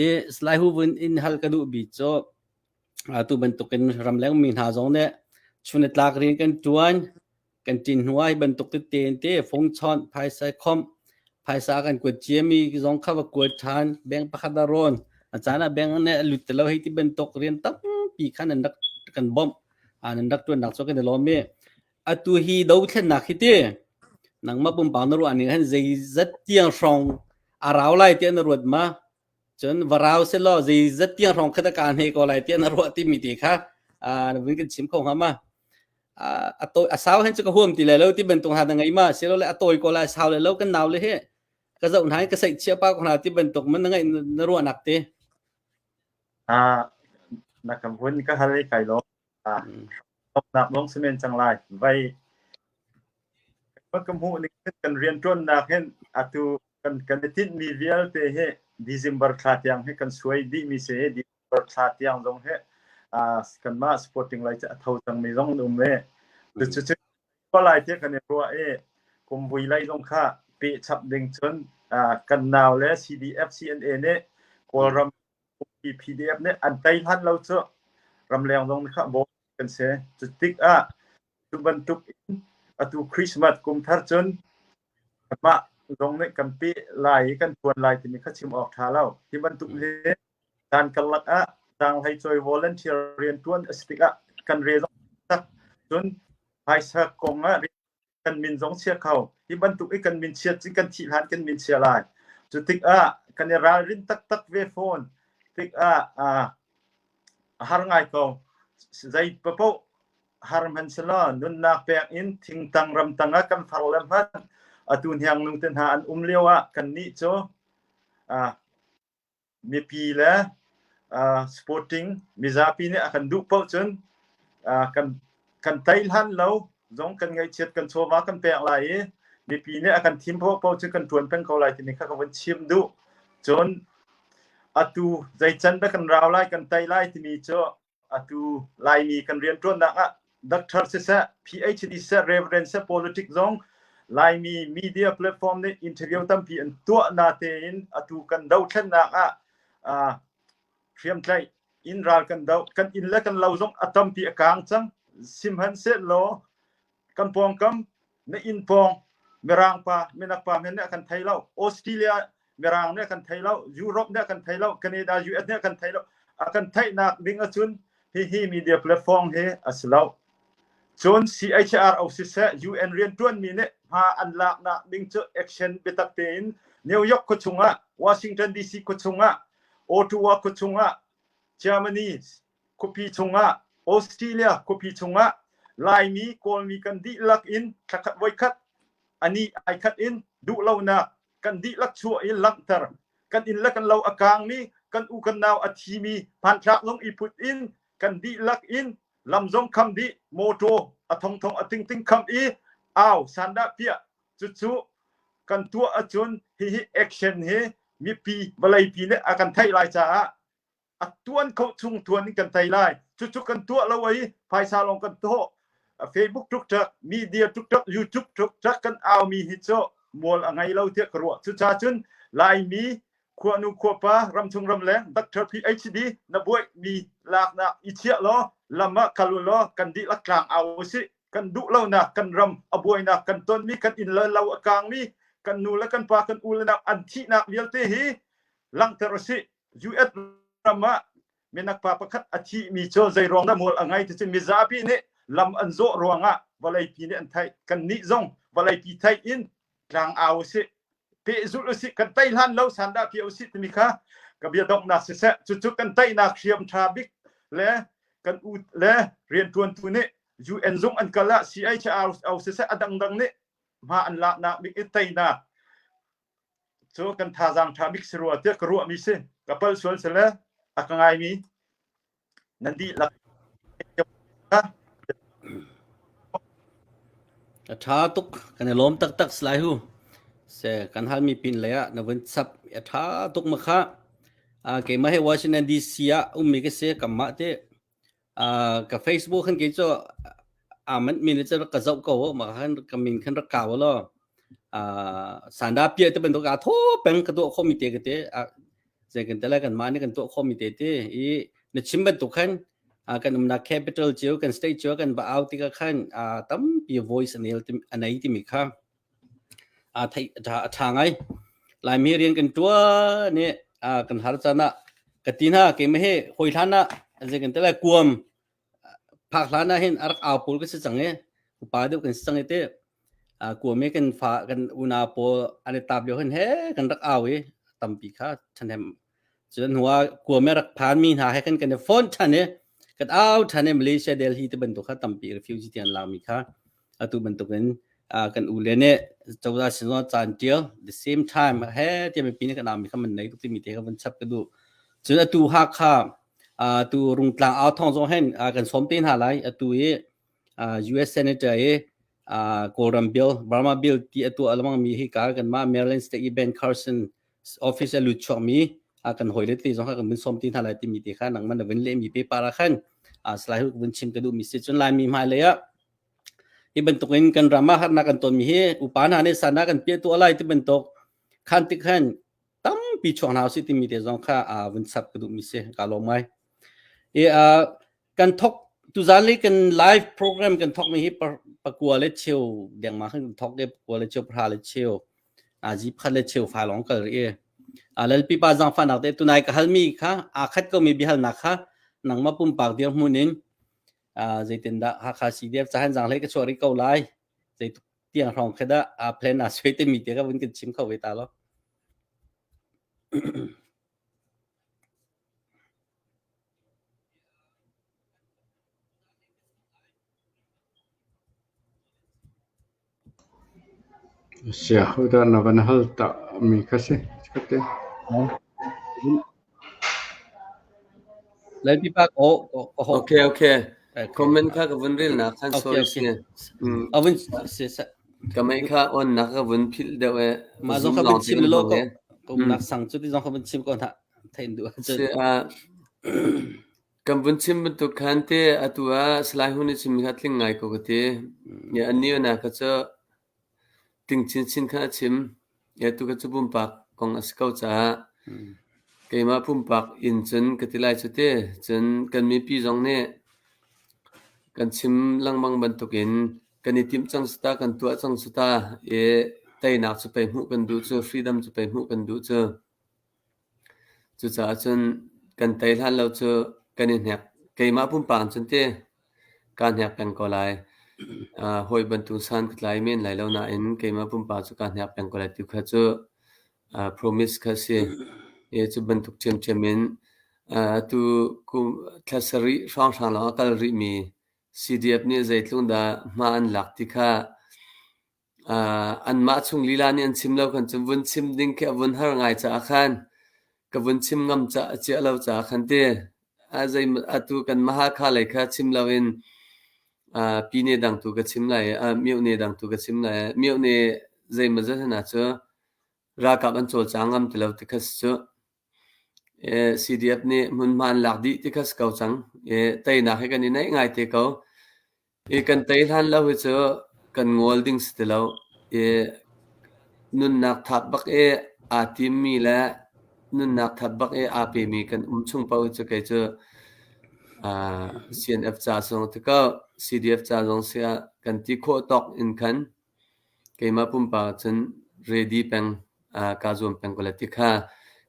I Salai Hu vun in hal ka duh bi cu atu bantukin ramleng mi hna zong nih chun le tlak rian kan ṭuan kan ṭin hnu ah hi bantuk tete in te fung chawnh phaisa khomh phaisa kan kuat ciami zong kha va kuat ṭhan bank pakhat ah rawn a caan ah bank nih a lut ti lo hei ti bantuk rian tampi khan an rak kan bawmh an rak ṭuannak cu kan i lawm i atu hi dothlennak hi ti nangmah pumpak na ruah ning han zeizat tiang hrawng a rau lai tiah na ruat ma Cun va rau selaw zeizat tiang hrawng kha dah kaa hne ko lai tiah na ruah timi te kha na vun kan chim kho hnga ma? A tawi a sau hen cu ka huam ti lai lo ti bantuk hna na ngei ma? Silole a tawi ko lai a sau lai lo kan nau le hi ka zoh hna i ka saih chia pa ko hna ti bantuk man na ngaih na ruahnak te. Na ka vun ka hal i kai lawm. Nak lawng si men cang lai. Vai ka hmuh ning kan rianṭuannak hin atu kan kan i tinhmi vialte hi December thla tiang hi kan suai dihmi si i December thla tiang zong hi kanmah supporting lai cu a tho cangmi zong an um i cucu lai tiah kan i ruah i kumvui lei zong kha peh chap ding cun kan nau le CDF CNA nih Kawlram PDF nih an tei hlan lo cu ramleng zong kha bawm kan si. Cu tikah cu bantuk in atu Christmas kum thar cun kanmah zong nih kan peh lai i kan tuan lai timi kha chim awk ṭha lo. Hi bantuk hi caan karlak ah zaanghlei cawi volunteer rian ṭuan a si tikah kan re zong tak cun phaisa kong ah kan min zong chia kho. Hi bantuk i kan min chiat cun kan thih hlan kan min chia lai. Cu tikah kan i ralrin taktak ve fawn tikah a har ngai ko. Zei papoh har hmanh selaw nunnak pek in thingtang ramtang ah kan far le hmanh atu hniangnu te hna an um lio ah kannih cu mipi le sporting mizapi nih a kan duh paoh cun kan kan tei hlan lo zong kan ngaihchiat kan chawva kan pek lai i mipi nih a kan thim paoh paoh cu kan ṭuan peng ko lai timi kha ka vun chim duh. Cun atu zei can dah kan rau lai kan tei lai timi cu atu Laimi kan rianṭuannak ah. Doctor siseh, PhD siseh, Reverend siseh, politics zong Laimi media platform nih interview tampi an tuah na tein atu kan dothlennak ah hriamtlaih in ral kan do kan inn le kan lo zong a tampi a kang cang sihmanhsehlaw kan pawngkam na inn pawng mirang pa minak pa men nih a kan thei lo Australia mirang nih a kan thei lo Europe nih a kan thei lo Canada US nih a kan thei lo a kan theihnak ding ahcun hihi media platform hi a si lo cun CHRO siseh UN riantuanmi nih hma an laknak ding cu action biatak tein New York khua chungah Washington DC khua chungah Ottawa khua chungah Germany khuapi chungah Australia khuapi chungah Laimi Kawlmi kan dihlak in thlakhat voikhat ani ai khat in duhlonak kan dihlak chuah in langhter kan inn le kan lo a kangmi kan u kan nau a thimi hmanthlak zong i put in kan dihlak in lam zong kham dih motor a thongthong a tingting kham i au sandah piah cucu kan tuah ahcun hihi action hi mipi vawleipi nih a kan theih lai caah a tuan kho chung tuan in kan tei lai cucu kan tuah lo ai phaisa lawng kan thawh Facebook tuk media tuk YouTube tuk kan au mi hi cu mual a ngei lo tiah ka ruah cuca cun Laimi khuanu khuapa ramchung ramleng Dr. PhD na buai mi laknak i chiah law lam ah kal law kan dihlak tlang au usih kan duh lonak kan ram a buainak kan tonmi kan inn le lo a kangmi kan nu le kan pa kan u le nau an thihnak vialte hi langhter usih US ram ah minak pa pakhat a thihmi cu zei ruang dah mual a ngai ti cu mizapi nih lam an zawh ruangah vawleipi nih an theih kan nih zong vawleipi theih in tlang au usih pehzulh usih kan tei hlan lo sandah pia usih timi kha ka bia donghnak siseh cucu kan teinak hriam ṭha bik le kan u le rianṭuantu nih UN zung an kal ah CHRO siseh a dangdang nih hma an laknak bik i teinak cu kan thazaang ṭha bik si rua tiah ka ruahmi si ka pal sual si le a ka ngaimi nan dihlak A ṭha tuk kan i lawm taktak Salai Hu. Se kan halmi pin lei ah na vun chap a ṭha tuk ma kha. Keimah hi Washington DC ah ummi ka si kamah te ka Facebook khan kei cu aa manh mi cu rak ka zoh ko mah khan ka min khan rak kau law sanda pia te bantuk aa thaw peng ka tuah khawhmi te ka te zei kan te lai kanmah nih kan tuah khawhmi te te i na chim bantuk khan kan umnak capital cio kan state cio kan va au tikah khan tampi voice a nei timi kha aa theih a ṭha ngai. Laimi rian kan ṭuan i kan har caan ah ka ti hna keimah hi hawi hlan ah zei kan ti lai kuam phak hlan ah hin a rak au pawl ka si cang i upa deuh kan si cang i ti kuam i kan fa kan unau pawl an i tap lio hin he kan rak au i tampi kha ṭhahnem Cun hnu ah kuam i rak phanmi hna he khan kan i phone ṭhan i kan au ṭhan i Malaysia Delhi te bantuk kha tampi refugee ti an lakmi kha atu bantukin kan u le nih cozah sin zong caan ṭial the same time he tiah mipi nih kan aumi kha man nei tuk timi te kha van chap ka duh. Cun atu Hakha tu Rungtlang au thawng zong hin kan sawm te hna lai atu i US Senator i Kawlram bill Burma bill ti atu alamang mi hi ka kanmah Maryland State i Ben Carson office a lut chuakmi kan hawile te zong kha kan vun sawm ti hna lai timi te kha nangmah na vun lehmi paper ah khan Salai Hu vun chim ka duhmi si cun Laimi hmailei ah hi bantukin kan ram ah harnak kan tonmi hi upa hna nih sana kan piah tuah lai ti bantuk khan tik khan tampi chuak hna usih timi te zong kha vun chap ka duhmi si ka lawm ngai. I kan thok tuzan le kan live program kan thok mi hi pakua le cheu dengma khan kan thok e pakua le cheu pahra le cheu azi pakhat le cheu fa long kal ri a lalpi pa zang fa nak te tunai ka hal mi kha a khat ko mi bihal nak kha nangma pumpak dir hmun in zeitin dah Hakha CDF cahan zang hlei ka chuah ri ko lai zei tiang hrawng kha dah a plan a sui te mi te ka vun kan chim kho ve ta lo Sia hodah na van hal ta mi kha si? Kate. Lalpipa ko ko ho. Okay okay. Comment kha ka vun rel nak khan sorry si. Avun si sa. Ka mei kha on nak ka vun philh deuh e. Ma zong kha vun chim lo ko. Ko nak sang cu ti zong kha vun chim ko na. Thein duh ahcun. Si a. Kan vun chim bantuk khan te atu ah Salai Hun nih chimmi kha tling ngai ko ka ti. Ya annih na kha cu tling chinchin kha a chim. Ya tu kha cu pumpak kong a si ko caah keimah pumpak in cun ka ti lai cu ti. Cun kan mipi zong nih kan chim lengmang bantukin kan i timh cang si ta, kan tuah cang si ta i teinak cu pei hmuh kan duh cu, freedom cu pei hmuh kan duh cu. Cucaah cun kan tei hlan lo cu kan i hnek. Keimah pumpak in cun ti kaa hnek peng ko lai. Hawi bantuk san ka tlai men lai lo nain keimah pumpak cu kaa hnek peng ko lai ti kha cu promise kha a si. I cu bantuk ṭhiamṭhiam in atu kum thla sarih hrawnghrang lawng a kal rihmi CDF nih zeitluk dah hma an lak ti kha Anmah chung lila nih an chim lo khan cun vun chim ding khi a vun har ngai caah khan ka vun chim ngam cia lo caah khan ti zei atu kanmah Hakha lei kha chim loin pine dang tu ka chim lai i myohne dang tu ka chim lai i myohne zeimawzat hna cu ralkap an cawlcang ngam ti lo ti kha si cuh. CDF nih hmunhma an lak dih ti kha si ko cang. Teinak hi kan i naih ngai te ko. I kan tei hlan lo hi cu kan ngol ding si ti lo. I nunnak thap bak i aa timmi le nunnak thap bak i aa pemi kan um chung paoh hi cu kei cu CNF ca zong ti ko, CDF ca zong si ah kan ti khawh tawk in khan keimah pumpak cun ready peng kaa zuam peng ko lai ti kha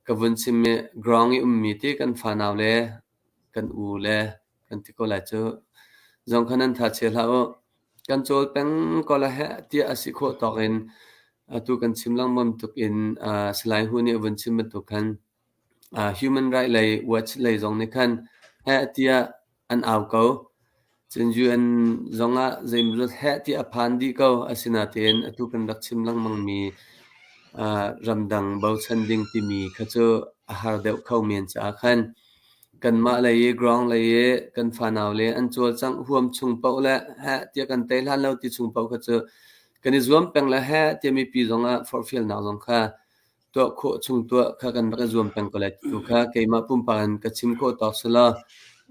ka vun chim i ground i ummi ti kan fanau le kan u le kan ti ko lai cu. Zong kha nan tha chia hlah u. Kan cawl peng ko lai heh tiah a si khawh tawk in atu kan chim lengmang tuk in Salai Hu nih a vun chim bantuk khan human right lei watch lei zong nih khan heh tiah an au ko. Cun UN zongah zeimawzat heh tiah a phan dih ko. Asinain atu kan rak chim lengmangmi ramdang bochan ding timi kha cu a har deuh kho men caah khan kanmah lei i ground lei i kan fanau le an cawlcangh huam chung paoh le heh tiah kan tei hlan lo ti chung paoh kha cu kan i zuam peng le heh tiah mipi zongah forhfialnak zong kha tuah khawh chung tuah kha kan rak i zuam peng ko lai tu kha keimah pumpak in ka chim khawh tawk si law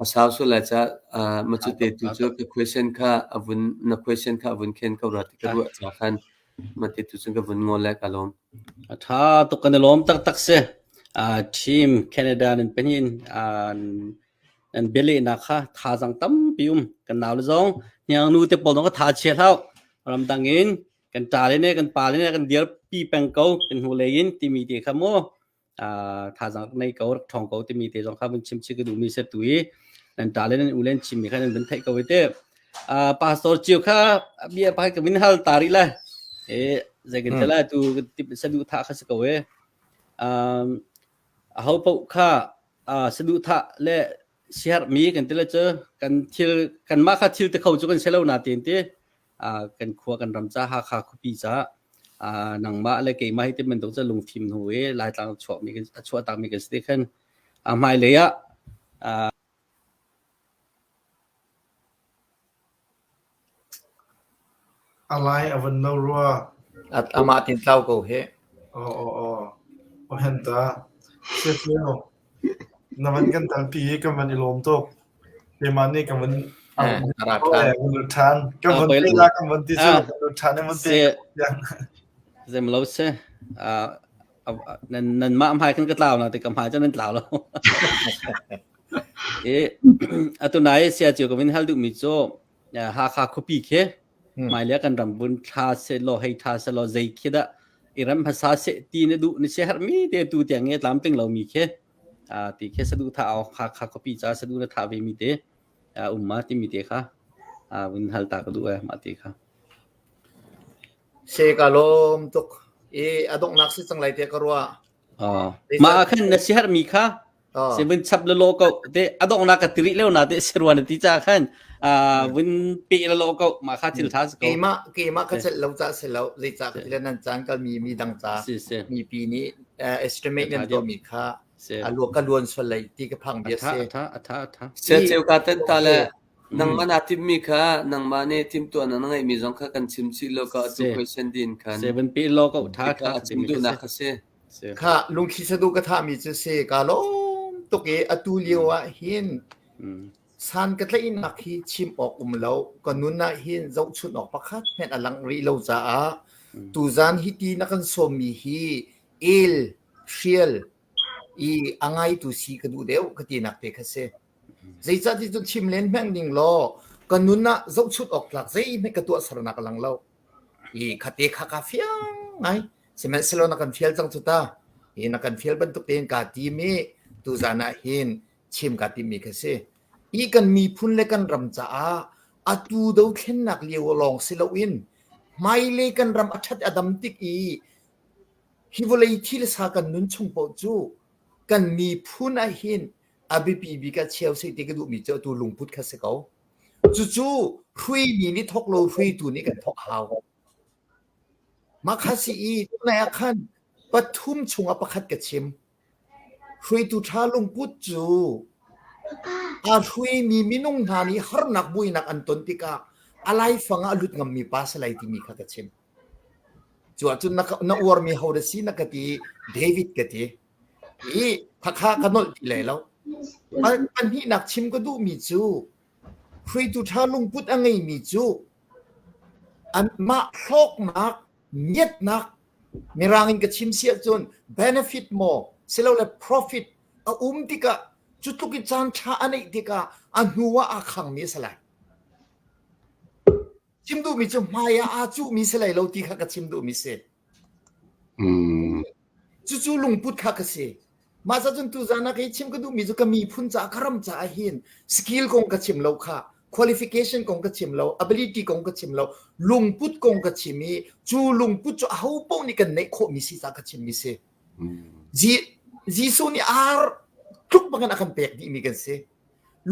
a sau sual lai caah macute tu cu ka question kha a vun na question kha a vun khen ko rua ti ka ruah ca khan mate tu cun ka vun ngol le ka lawm. A tha tuk kan i lawm taktak si. Team Canada nan pahnih nan bialehnak kha thazaang tampi um kan nau le zong hniang nu te pawl zong ka tha chia hlah ramdang in kan ṭa le ne kan pa le ne kan dirpi peng ko kan hnu lei in timi te kha mu thazaang rak nei ko rak ṭhawng ko timi te zong kha vun chim chih ka duhmi se tu i nan ṭa le nan u le chimmi kha nan vun theih ko te pastor cio kha bia pakhat ka vin hal ta rih lai e zei kan la tu saduhthah kha si ko e a ho paoh kha saduhthah le siherhmi kan ti le cu kan thil kanmah kha thil te kho cu kan si lo na tin ti kan khua kan ram ca Hakha khuapi ca nangmah le keimah hi ti bantuk cu lungfim hnu i Laitlang chuakmi a chuahtakmi kan si ti khan hmailei ah A lai a van no rua. Amah tin tlau ko he. Aw aw aw. Aw hen ta. Siasio. Na van kan talpi i kan van i lawm tuk. Keimah nih kan van ṭhan. Kan van pe la kan van ti cu kan van ṭhan in van pe. Zem lo se. Nan nan mah hmai kan ka tlau na te ka hmai cu nan tlau lo. E atu nai sia cio ka vin hal duh mi cu Hakha khuapi khi hmailei kan ram vun thla se law hei tha se law zei khi dah i ram hmasa se ti na duh na sia herhmi te tu tiang nge tlamtling lomi khi ti khi saduhthah au Hakha khuapi ca saduh na thah ve mi te um ma timi te kha vun hal ta ka duh e mah ti kha. Se ka lawm tuk i a donghnak si cang lai te ka ruah. Mah ah khan na siherhmi kha se vun chap le lo ko te a donghnak ka tiri leo na te siruan ti cha khan vun pe le lo ko mah kha thil tha si ko. Keimah keimah ka chelh lo ca si lo zei ca ka ti le nan caan kal mi mi dang ca mi pi nih estimate nan tuah mi kha a lu ka luan sual lai ti ka phang bia si. Atha atha atha. Se cheu ka ten ta le nangmah naa timhmi kha nangmah nih timhtuah na ngeihmi zong kha kan chim chih lo ka atu question din khan seven pi lo ko tha tha chim duhnak kha si kha lungthli sadu ka thahmi cu si ka lawm tuk i atu lio ah hin. San ka tlaihnak hi chim awk um lo. Ka nun ah hin zohchunh awk pakhat hmanh a langh rih lo caah tuzaan hiti na kan sawmmi hi el, hrial i a ngaitu si ka duh deuh ka tinak te kha si. Zeicah ti cun chim len hmang ning law ka nun ah zohchunh awk tlak zeihmanh ka tuahsernak a lang lo. I khate kha ka fiang ngai. Sihmanhsehlaw na kan fial cang cu ta. Hi na kan fial bantuk tein kaa tim i tuzaan ah hin chim kaa timmi kha si. Hi kan miphun le kan ram caah atu dothlennak lio lawng si loin hmailei kan ram a ṭhat a dam tik i hi vawlei thil sa kan nun chung paoh cu kan miphun ah hin a biapi bik ah cheu seh ti ka duhmi cu atu lungput kha si ko. Cucu hruimi nih thawk lo hruitu nih kan thawk hau. Mah kha si i tunai ah khan pathum chungah pakhat ka chim. Hruaitu ṭha lungput cu aa hruaimi minung hna nih harnak buainak an ton tikah a laifang ah a lut ngammi pa si lai timi kha ka chim. Cu ahcun na, na uarmi ho dah si na ka ti David ka ti. I khakha ka nolh ti lai lo. Pahnihnak chim ka duhmi cu hruaitu ṭha lungput a ngeimi cu anmah hlawknak, miatnak Mirang in ka chim si ahcun benefit maw silole profit a um tikah cu tluk i caan ṭha a neih tikah a hnu ah aa khangmi a si lai. Chim duhmi cu hmai ah aa cuhmi si lai lo ti kha ka chim duhmi si. Cucu lungput kha ka si. Mah ca cun tuzaan ah kei chim ka duhmi cu ka miphun caah ka ram caah hin skill kong ka chim lo kha qualification kong ka chim lo ability kong ka chim lo lungput kong ka chim i cu lungput cu aho paoh nih kan neih khawhmi si ca ka chimmi si. Jesuh nih ar tluk bangin a kan pek dihmi kan si.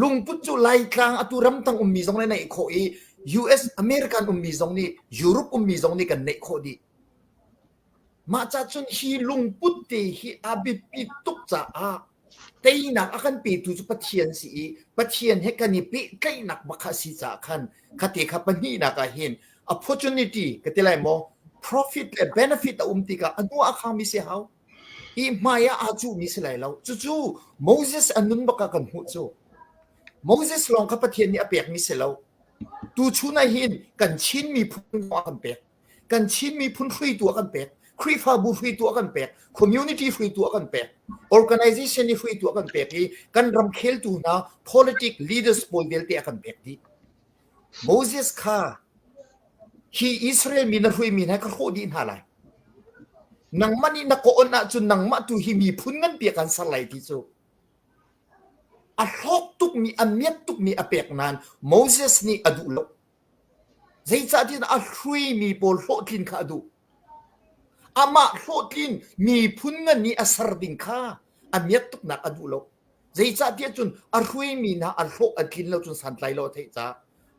Lungput cu Laitlang atu ramtang ummi zong nih neih khawh i US American ummi zong nih Europe ummi zong nih kan neih khawh dih. Mah ca cun hi lungput te hi a biapit tuk caah teinak a kan petu cu Pathian si i Pathian he kan i pehtlaihnak bak kha a si caah khan khate kha pahnihnak ah hin opportunity ka ti lai maw profit le benefit a um tikah a hnu ah a khangmi si hau i hmai ah aa cuhmi si lai lo cucu Moses a nun bak ah kan hmuh cu Moses lawng kha Pathian nih a pekmi si lo tuchun ah hin kan Chin miphun a kan pek Kan Chin miphun hruaitu a kan pek. Khrihfabu hruaitu a kan pek. Community hruaitu a kan pek. Organization i hruaitu a kan pek i kan ramkheltu hna politic leaders pawl vialte a kan pek dih. Moses kha hi Israel mi na hruaimi hna ka hrawh dih hna lai. Nangmah nih na ka on ahcun nangmah tu hi miphun nganpi a kan ser lai ti cu a hlawk tukmi a miat tukmi a pek nain Moses nih a duh lo. Zeicahtiah a hruimi pawl hlawhtlin kha a duh. Amah hlawhtlin miphun ngan i a ser ding kha a miat tuknak a duh lo. Zeicahtiah cun a hruimi hna a hlawh a tlin lo cun santlai lo a theih caah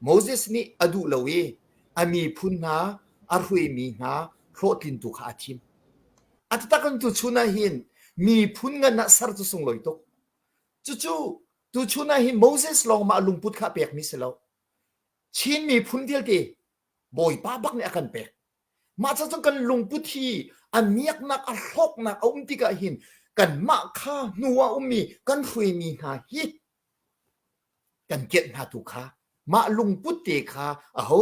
Moses nih a duh lo i a miphun hna a hruaimi hna hlawhtlin tu kha a thim. A taktak in tuchun ah hin miphun ngan ah ser cu sunglawi tuk. Cucu tuchun ah hin Moses lawng mah lungput kha a pekmi si lo. Chin miphun vialte Bawipa bak nih a kan pek. Mah ca cun kan lungput hi a miaknak a hlawknak a um tikah hin kanmah kha hnu ah ummi kan hruaimi hna hi kan kianh hna tu kha mah lungput te kha aho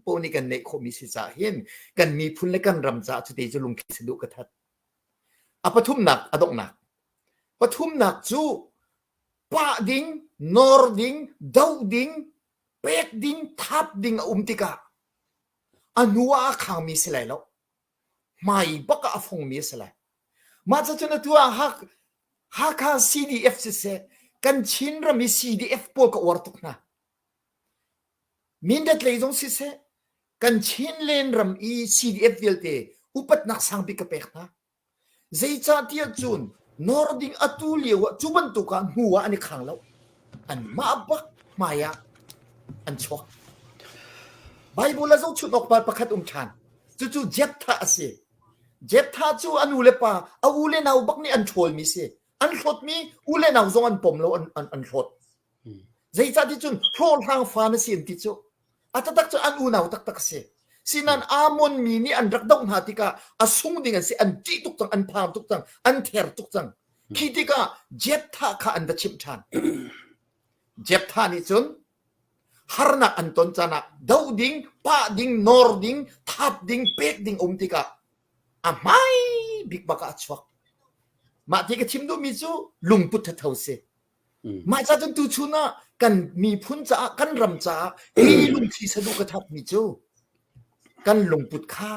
paoh nih kan neih khawhmi si caah hin kan miphun le kan ram caah cute cu lungthli saduh ka that. A pathumnak a donghnak. Pathumnak cu pah ding, nawr ding, doh ding, pek ding, thap ding a um tikah a hnu ah a khangmi si lai lo. Hmai bak ah a fongmi a si lai. Mah cun atu ah Hakha CDF siseh, kan Chin ram i CDF pawl ka uar tuk hna. Mindat lei zong siseh, kan Chinland ram i CDF vialte upatnak sangbik ka pek hna. Zeicahtiah cun nawr ding atu lio ah cu bantuk ah hnu ah an i khang lo. Anmah bak hmai ah an chuak. Bible ah zohchunh awk pa pakhat um ṭhan. Cucu Jephthah a si. Jephthah cu a nu le pa, a u le nau bak nih an ṭhawlmi si. An hlawtmi u le nau zong an pom lo, an, an, an hlawt. Zeicahtiah cun hlawhhlang fa na si an ti cu. A taktak cu an unau taktak a si. Sinan Ammon mi nih an rak doh hna tikah a sung ding an si, an ṭih tuk cang, an phang tuk cang, an ther tuk cang. Khi tikah Jephthah kha an va chimh ṭhan. Jephthah nih cun harnak an ton caan ah doh ding, pah ding, nawr ding, thap ding, pek ding um tikah a hmai bik bak ah a chuak. Mah ti ka chim duhmi cu lungput thatho si. Mah ca cun tuchun ah kan miphun caah kan ram caah hi lungthli saduh ka thapmi cu kan lungput kha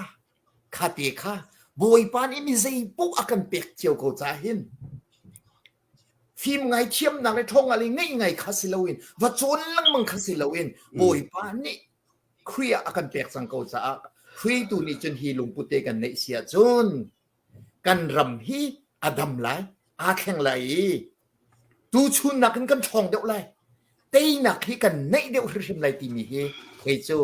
kha te kha Bawipa nih mi zei paoh a kan pek cio ko caah hin fim ngai thiamnak le ṭhawng ngai le ngeih ngai kha si loin va cawn lengmang kha si loin Bawipa nih Khrih ah a kan pek cang ko caah hruaitu nih cun hi lungput te kan neih si ahcun kan ram hi a dam lai aa thleng lai i tuchun nakin kan ṭhawng deuh lai teinak hi kan neih deuh hrimhrim lai timi hi kei cu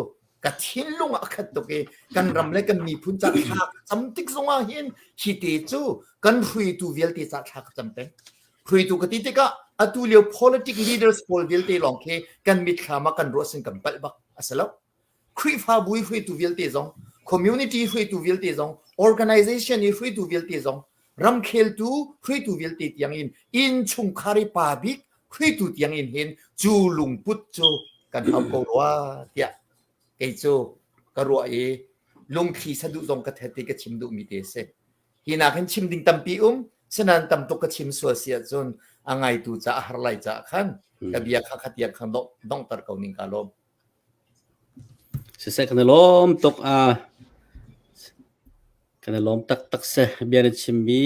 ka thinlung ah a khat tuk i kan ram le kan miphun ca thla ka cam tik zongah hin hi te cu kan hruaitu vialte ca thla ka cam peng hruaitu ka ti tikah atu lio politic leaders pawl vialte lawng khi kan mitthlam ah kan ruah sin kan palh bak a si lo Khrihfabu i hruaitu vialte zong, community hruaitu vialte zong, organization i hruaitu vialte zong, ramkheltu hruaitu vialte tiang in innchungkhar i pa bik hruaitu tiang in hin cu lungput cu kan hau ko rua tiah kei cu ka ruah i lungthli saduh zong ka thet i ka chim duhmi te a si. Hi nak hin chim ding tampi um, sinain tam tuk ka chim sual si ahcun a ngaitu ca a har lai caah khan ka bia kha khatiang khan donghter ko ning ka lawm. Siseh kan i lawm tuk a kan i lawm taktak si. Bia na chimmi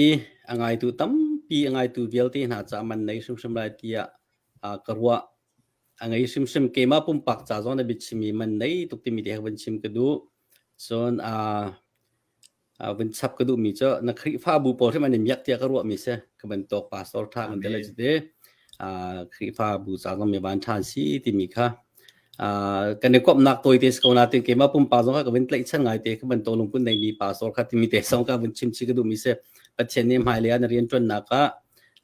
a ngaitu tampi a ngaitu vialte hna caah man nei hrimhrim lai tiah ka ruah. A ngei hrimhrim keimah pumpak ca zong na biachimmi man nei tuk timi te he van chim ka duh. Cun vun chap ka duhmi cu na Khrihfabu pawl hrim an i miak tiah ka ruahmi si. Ka bantuk pastor ṭha kan tel cu ti. Khrihfabu ca zong mi van ṭha si timi kha kan i komhnak tawite si ko nain keimah pumpak zong kha ka vun tlaihchan ngai te ka bantuk lungput neimi pastor kha timi te zong ka vun chim chih ka duhmi si. Pathian nih hmailei ah na rianṭuannak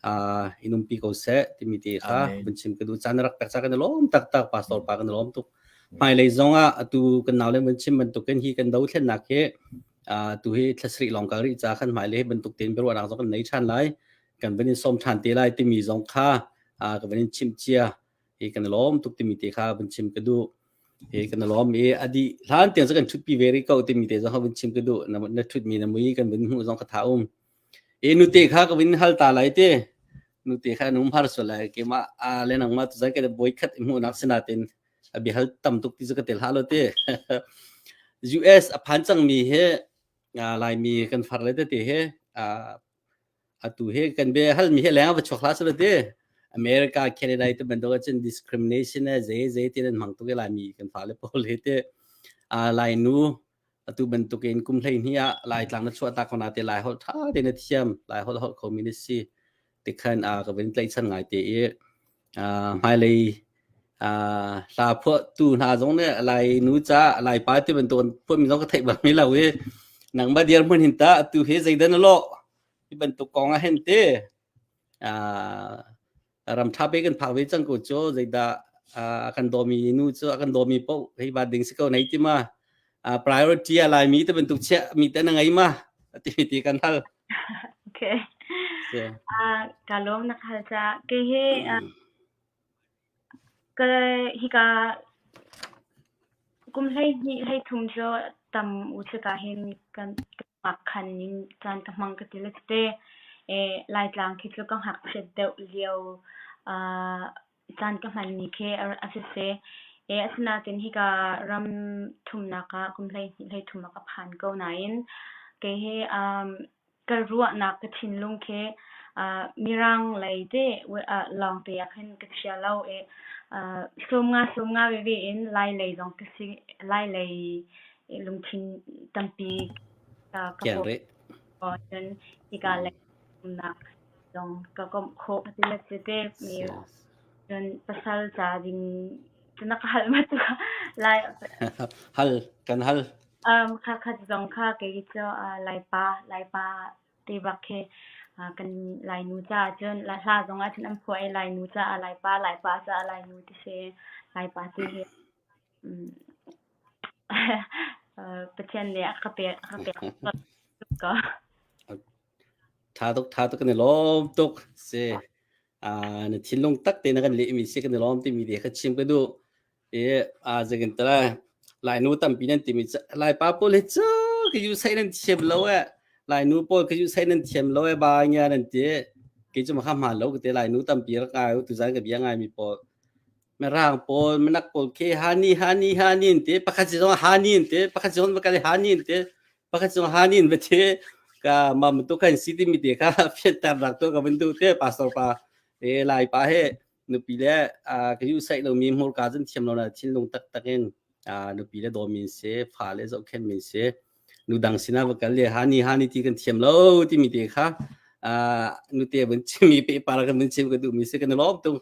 ah in umpi ko seh timi te kha vun chim ka duh. Caan na rak pek ca kan i lawm taktak pastor pa kan i lawm tuk. Hmailei zong ah atu kan nau le vun chim bantukin hi kan dothlennak hi tu hi thla sarih lawng kal rih ca khan hmailei bantuk tein biaruahnak zong kan nei ṭhan lai. Kan van in sawm ṭhan te lai timi zong kha ka van in chimh cia. Hi kan i lawm tuk timi te kha vun chim ka duh. Hi kan i lawm i a dih hlan tiang cu kan ṭhutpi ve rih ko timi te zong kha vun chim ka duh. Na, na ṭhutmi na mui kan vun hmuh zong ka tha um. I nute kha ka vun hal ta lai te. Nute kha an um har sual lai. Keimah a le nangmah tu zan ka boi khat i hmuhnak sinatin a biahal tam tuk ti cu ka tel hlah lo te. US a phan cangmi hi Laimi kan far le tete he atu hi kan bia halmi hi leng va chuak hlah selaw ti America Canada te bantuk ahcun discrimination le zei zei ti nan hmang tuk i Laimi kan fale pawl hi ti Lainu atu bantuk in kum 12 ah Laitlang na chuah ta ko na te Lai holh tha te na thiam Lai holh holh khomi na si tikhan ka vun tlaihchan ngai te i hmailei hla phuahtu hna zong nih Lai nu ca Lai pa ti bantuk an phuahmi zong ka theih bal mi lo i nangmah dirhmun hin tah atu hi zeidah na lawh hi bantuk kong ah hin ti ram ṭha pe kan phak ve cang ko cu zeidah a kan dawmi nu cu a kan dawmi paoh hei va ding si ko nei ti ma priority a Laimi ti bantuk chiah mi te na ngei ma ti ti kan hal Okay. Uh, ka lawm na hal ca. Kei hi uh, ka hika kum 12 hlei thum cu tam u cika hin kan ka khan in caan ka hmang ka ti le tete. E, Laitlang khi cu ka ngakchiat deuh lio uh, caan ka hmanmi khi a siseh. E, asinain hika ram thumnak ah kum 12 hlei thum ah ka phan ko nain kei hi um, ka ruahnak ka thinlung khi uh, Mirang lei te uh, lawngte ah khin ka chia lo i uh, 50 50 veve in Lai lei zong ka si Lai lei lungthin tampi uh, ka Kian rih. cun hika lei umnak zong ka komh khawh ka ti le tete mi cun pasal ca ding cu na ka hal ma tu lai Hal kan hal. um kha khat zong kha kei cu uh, laipa laipa te bak khi uh, kan lainu caah cun la hla zong ah cun an phuah i lainu caah laipa laipa caah lainu ti si laipa ti hi um, uh, Pathian nih a ka pek a ka pek ko Tha tuk tha tuk kan i lawm tuk si. Na thinlung tak te na kan lehmi si kan i lawm timi te kha chim ka duh. I zeitin tala Lainu tampi nan timi Laipa pawl hi cu ka yu sai nan thiam lo eh. Lainu pawl ka yu sai nan thiam lo eh ba ngia nan ti. Kei cu ma kha hmaan lo ka ti Lainu tampi rak ngai u tuzan ka bia ngai mi pawl. Mirang pawl minak pawl khi hani hani hani an ti pakhat si zong hani an ti pakhat si zong va kal i hani an ti pakhat zong hani an va ti ka mam tu kan si timi te kha fianter rak tu ka van duh te pastor pa e lai pa he nupi le ka yu sai lo mi hmurka cun thiam lo na thinlung taktak in nupi le daw min si fa le zohkhenh min si nu dang sinah va kal le hani hani ti kan thiam lo timi te kha nute vun chimi pe par kan vun chim ka duh mi si kan lawm tung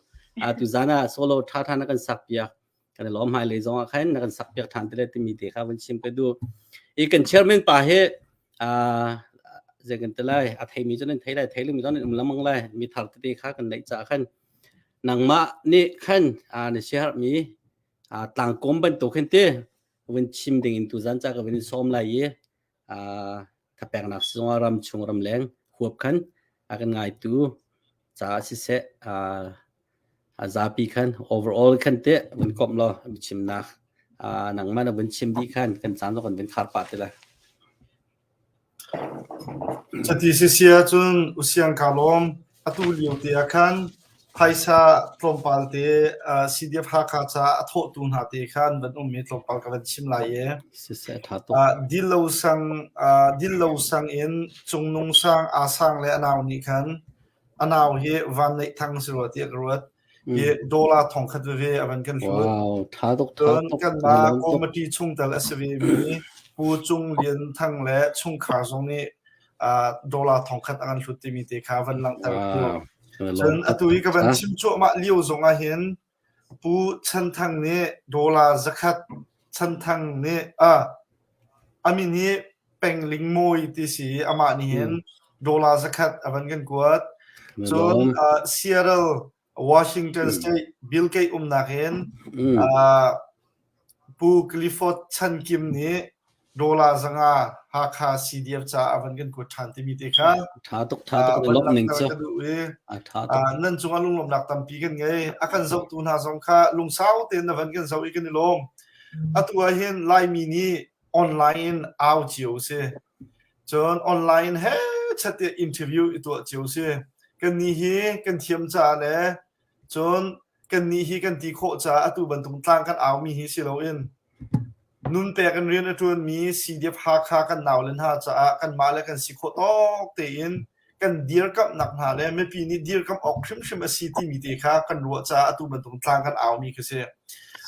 tu zan ah solo tha tha na kan sak piak kan lawm hmai lei zong ah khan na kan sak piak than te le timi te kha vun chim ka duh i kan chairman pa he zei kan te lai a thei mi cu nan thei lai thei mi zong nan um lamang lai mi thar tete kha kan neih ca khan nangmah nih khan na share mi tlangkawm bantuk khin te vun chim ding in tuzan ca ka vun in sawm lai i thapeknak sizung ah ram chung ramleng huap khan a kan ngaitu caah siseh a zapi khan overall khan te vun komh law chimnak nangmah na vun chim dih khan kan caan zong kan vun khar pah te lai. Cuti sisi ahcun usiang kaa lawm. Atu lio te ah khan phaisa tlawmpal te CDF Hakha caah a thawhtu hna te kha an van um i tlawmpal ka van chim lai i. Siseh ṭha tuk. Dillo sang Dillo sang in Cungnung sang Aa Sang le a nau nih khan a nau hi Van Neih Thang si rua tiah ka ruat. Hi dollar thongkhat veve a van kan hlut. Wow, ṭha tuk, ṭha Cun tuk. kanmah Lawm tuk. committee chungtel a si ve mi Pu Cung Lian Thang le chungkhar zong nih dollar thongkhat a kan hlut timi te kha van langhter ku. Wow. Cun atu hi ka van chim cuahmah lio zong ah hin Pu Chan Thang nih dollar zakhat Chan Thang nih a min hi Peng Ling Mawi ti si i amah nih hin dollar zakhat a van kan kuat. Cun Seattle, Washington State, Bill Gates umnak hin Pu Clifford Chan Kim nih dollar zanga Hakha CDF caah a van kan kuat ṭhan timi te kha ṭha tuk ṭha tuk van lawmh ning langhter cu ka duh i a ṭha tuk nan cungah lunglawmhnak tampi kan ngei. A kan zohtu hna zong kha lungsau tein na van kan zoh i kan i lawm. Atu ah hin Laimi nih online in au cio si. Cun online he chat tiah interview i tuah cio si. Kannih hi kan thiam caah le cun kannih hi kan ti khawh caah atu bantuk tlang kan aumi hi si loin nun pek in rian a ṭuanmi CDF Hakha kan naule hna caah kanmah le kan si khawh tawk tein kan dirkamhnak hna le mipi nih dirkamh awk hrimhrim a si timi te kha kan ruah caah atu bantuk tlang kan aumi khi si.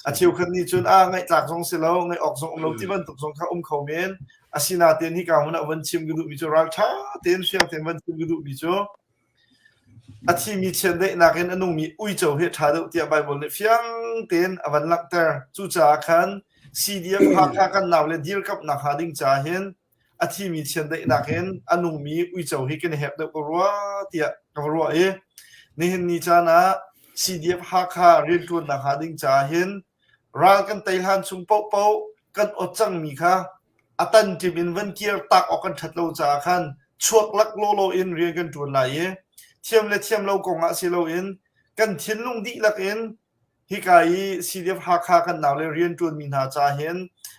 A cheukhat nih cun a ngaihtlak zong si lo, ngaih awk zong um lo ti bantuk zong kha um kho men. Asinain hika hmun ah van chim ka duhmi cu ralṭha tein fiang tein van chim ka duhmi cu a thimi chiandeihnak in a nungmi uico hi a ṭha deuh tiah Baibal nih fiang tein a van langhter. Cucaah khan CDF Hakha kan naule dirkamhnak hnga ding caah hin a thimi chiandeihnak in a nungmi uico hi kan i hek deuh ko rua tiah ka va ruah i nihin ni caan ah CDF Hakha rianṭuannak hnga ding caah hin ral kan tei hlan chung paohpaoh kan ot cangmi kha a tanṭim in van kir tak awk kan ṭhat lo caah khan chuak lak lawlaw in rian kan ṭuan lai i thiam le thiam lo kong ah si loin kan thinlung dihlak in Hika i CDF Hakha kan naule rianṭuanmi hna ca hin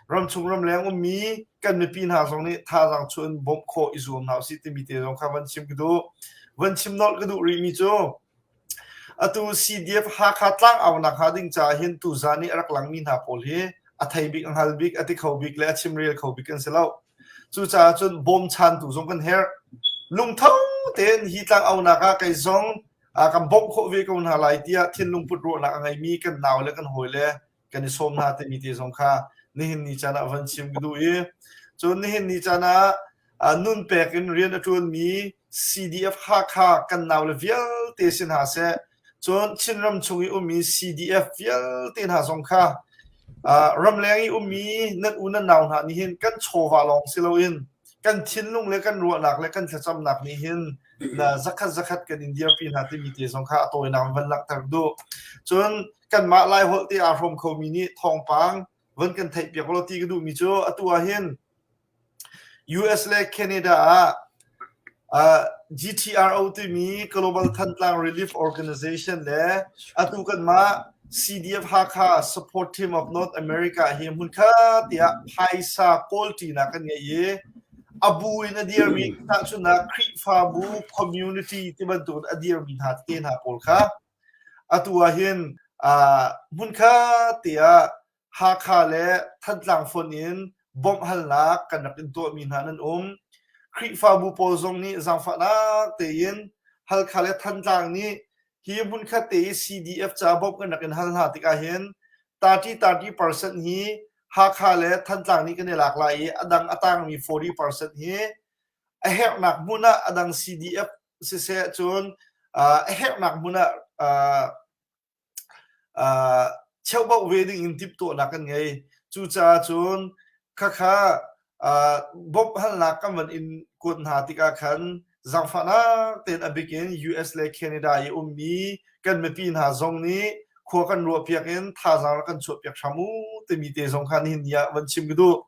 ramchung ramleng ummi kan mipi hna zong nih thazaang chuah in bawmh khawh i zuam hna usih timi te zong kha van chim ka duh. Van chim nolh ka duh rihmi cu atu CDF Hakha tlangaunak hnga ding caah hin tuzaan i a rak langmi hna pawl hi a thei bik, a hngal bik, a ti kho bik le a chimrel kho bik kan si lo. Cucaah cun bawmchantu zong kan herh. Lungtho tein hi tlangaunak ah kei zong kan bawmh khawh ve ko hna lai tiah thinlung put ruahnak a ngeimi kan nau le kan hawi le kan i sawm hna timi te zong kha nihin ni caan ah van chim ka duh i cun nihin ni caan ah nun pek in rian a ṭuanmi CDF Hakha kan nau le vialte si hna seh cun Chinram chung i ummi CDF vialte hna zong kha ramleng i ummi nan u nan nau hna nih hin kan chawva lawng si loin kan thinlung le kan ruahnak le kan thlacamnak nih hin na zakhat zakhat kan in dirpi hna timi te zong kha a tawinak van langhter duh. Cun kanmah Lai holh te aa hrawm khomi nih thawngpang van kan theih piak law ti ka duhmi cu atu ah hin US le Canada ah uh, GTRO timi Global Thantlang Relief Organization le atu kanmah CDF Hakha Support Team of North America hi hmunkhat tiah phaisa kawlṭinak kan ngei i a bu in a dirmi tahchunhnak Khrihfabu community ti bantukin a dirmi hna tete hna pawl kha atu ah hin hmunkhat tiah Hakha le Thantlang fonh in bawmhhalnak kan rak in tuahmi hna nan um. Khrihfabu pawl zong nih zaangfahnak tein Halkha le Thantlang nih hi hmunkhat te i CDF ca bawmh kan rak in hal hna tikah hin 30 30% hi Hakha le Thantlang nih kan i lak lai i a dang a tangmi 40% hi a herhnak hmun ah a dang CDF siseh cun a herhnak hmun ah cheuhbauh ve ding in timhtuahnak kan ngei. Cucaah cun khakha bawmhhalnak kan van in kuat hna tikah khan zaangfahnak tein a bik in US le Canada i ummi kan mipi hna zong nih khua kan ruahpiak in thazaang rak kan chuahpiak hram u timi te zong kha nihin ni ah van chim ka duh.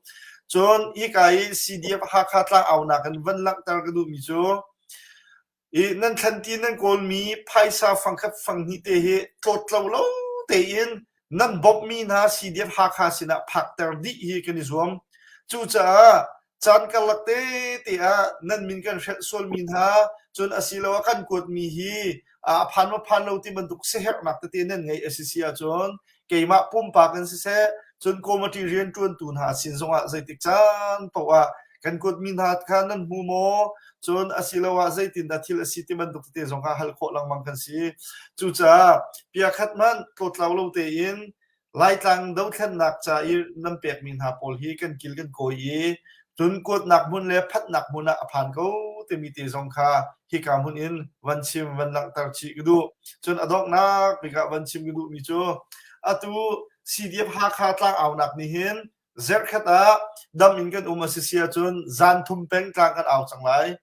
Cun hika i CDF Hakha tlangaunak in van langhter ka duhmi cu I nan thlanti nan kawlmi phaisa fangkhat fanghnih te hi tlawtlo lo tein nan bawmhmi hna CDF Hakha sinah phakter dih hi kan i zuam. Cucaah caan karlak tete ah nan min kan hrelh sualmi hna cun asiloah kan kuatmi hi a phan maw phan lo ti bantuk siaherhnak tete nan ngeih a si si ahcun keimah pumpak in siseh cun committee rianṭuantu hna sin zongah zeitik caan paoh ah kan kuatmi hna kha nan hmu maw cun asiloah zeitindah thil a si ti bantuk tete zong kha hal khawh lengmang kan si cucaah piakhat hmanh tlawtlau lo tein Laitlang dothlennak ca i nan pekmi hna pawl hi kan kil kan kawi i cun kuatnak hmun le phatnak hmun ah a phan ko timi te zong kha hika hmun in van chim van langhter chih ka duh. Cun a donghnak bik ah van chim ka duhmi cu atu CDF Hakha tlangaunak nih hin zarhkhat ah dam in kan um a si si ahcun zan thum peng tlang kan au cang lai.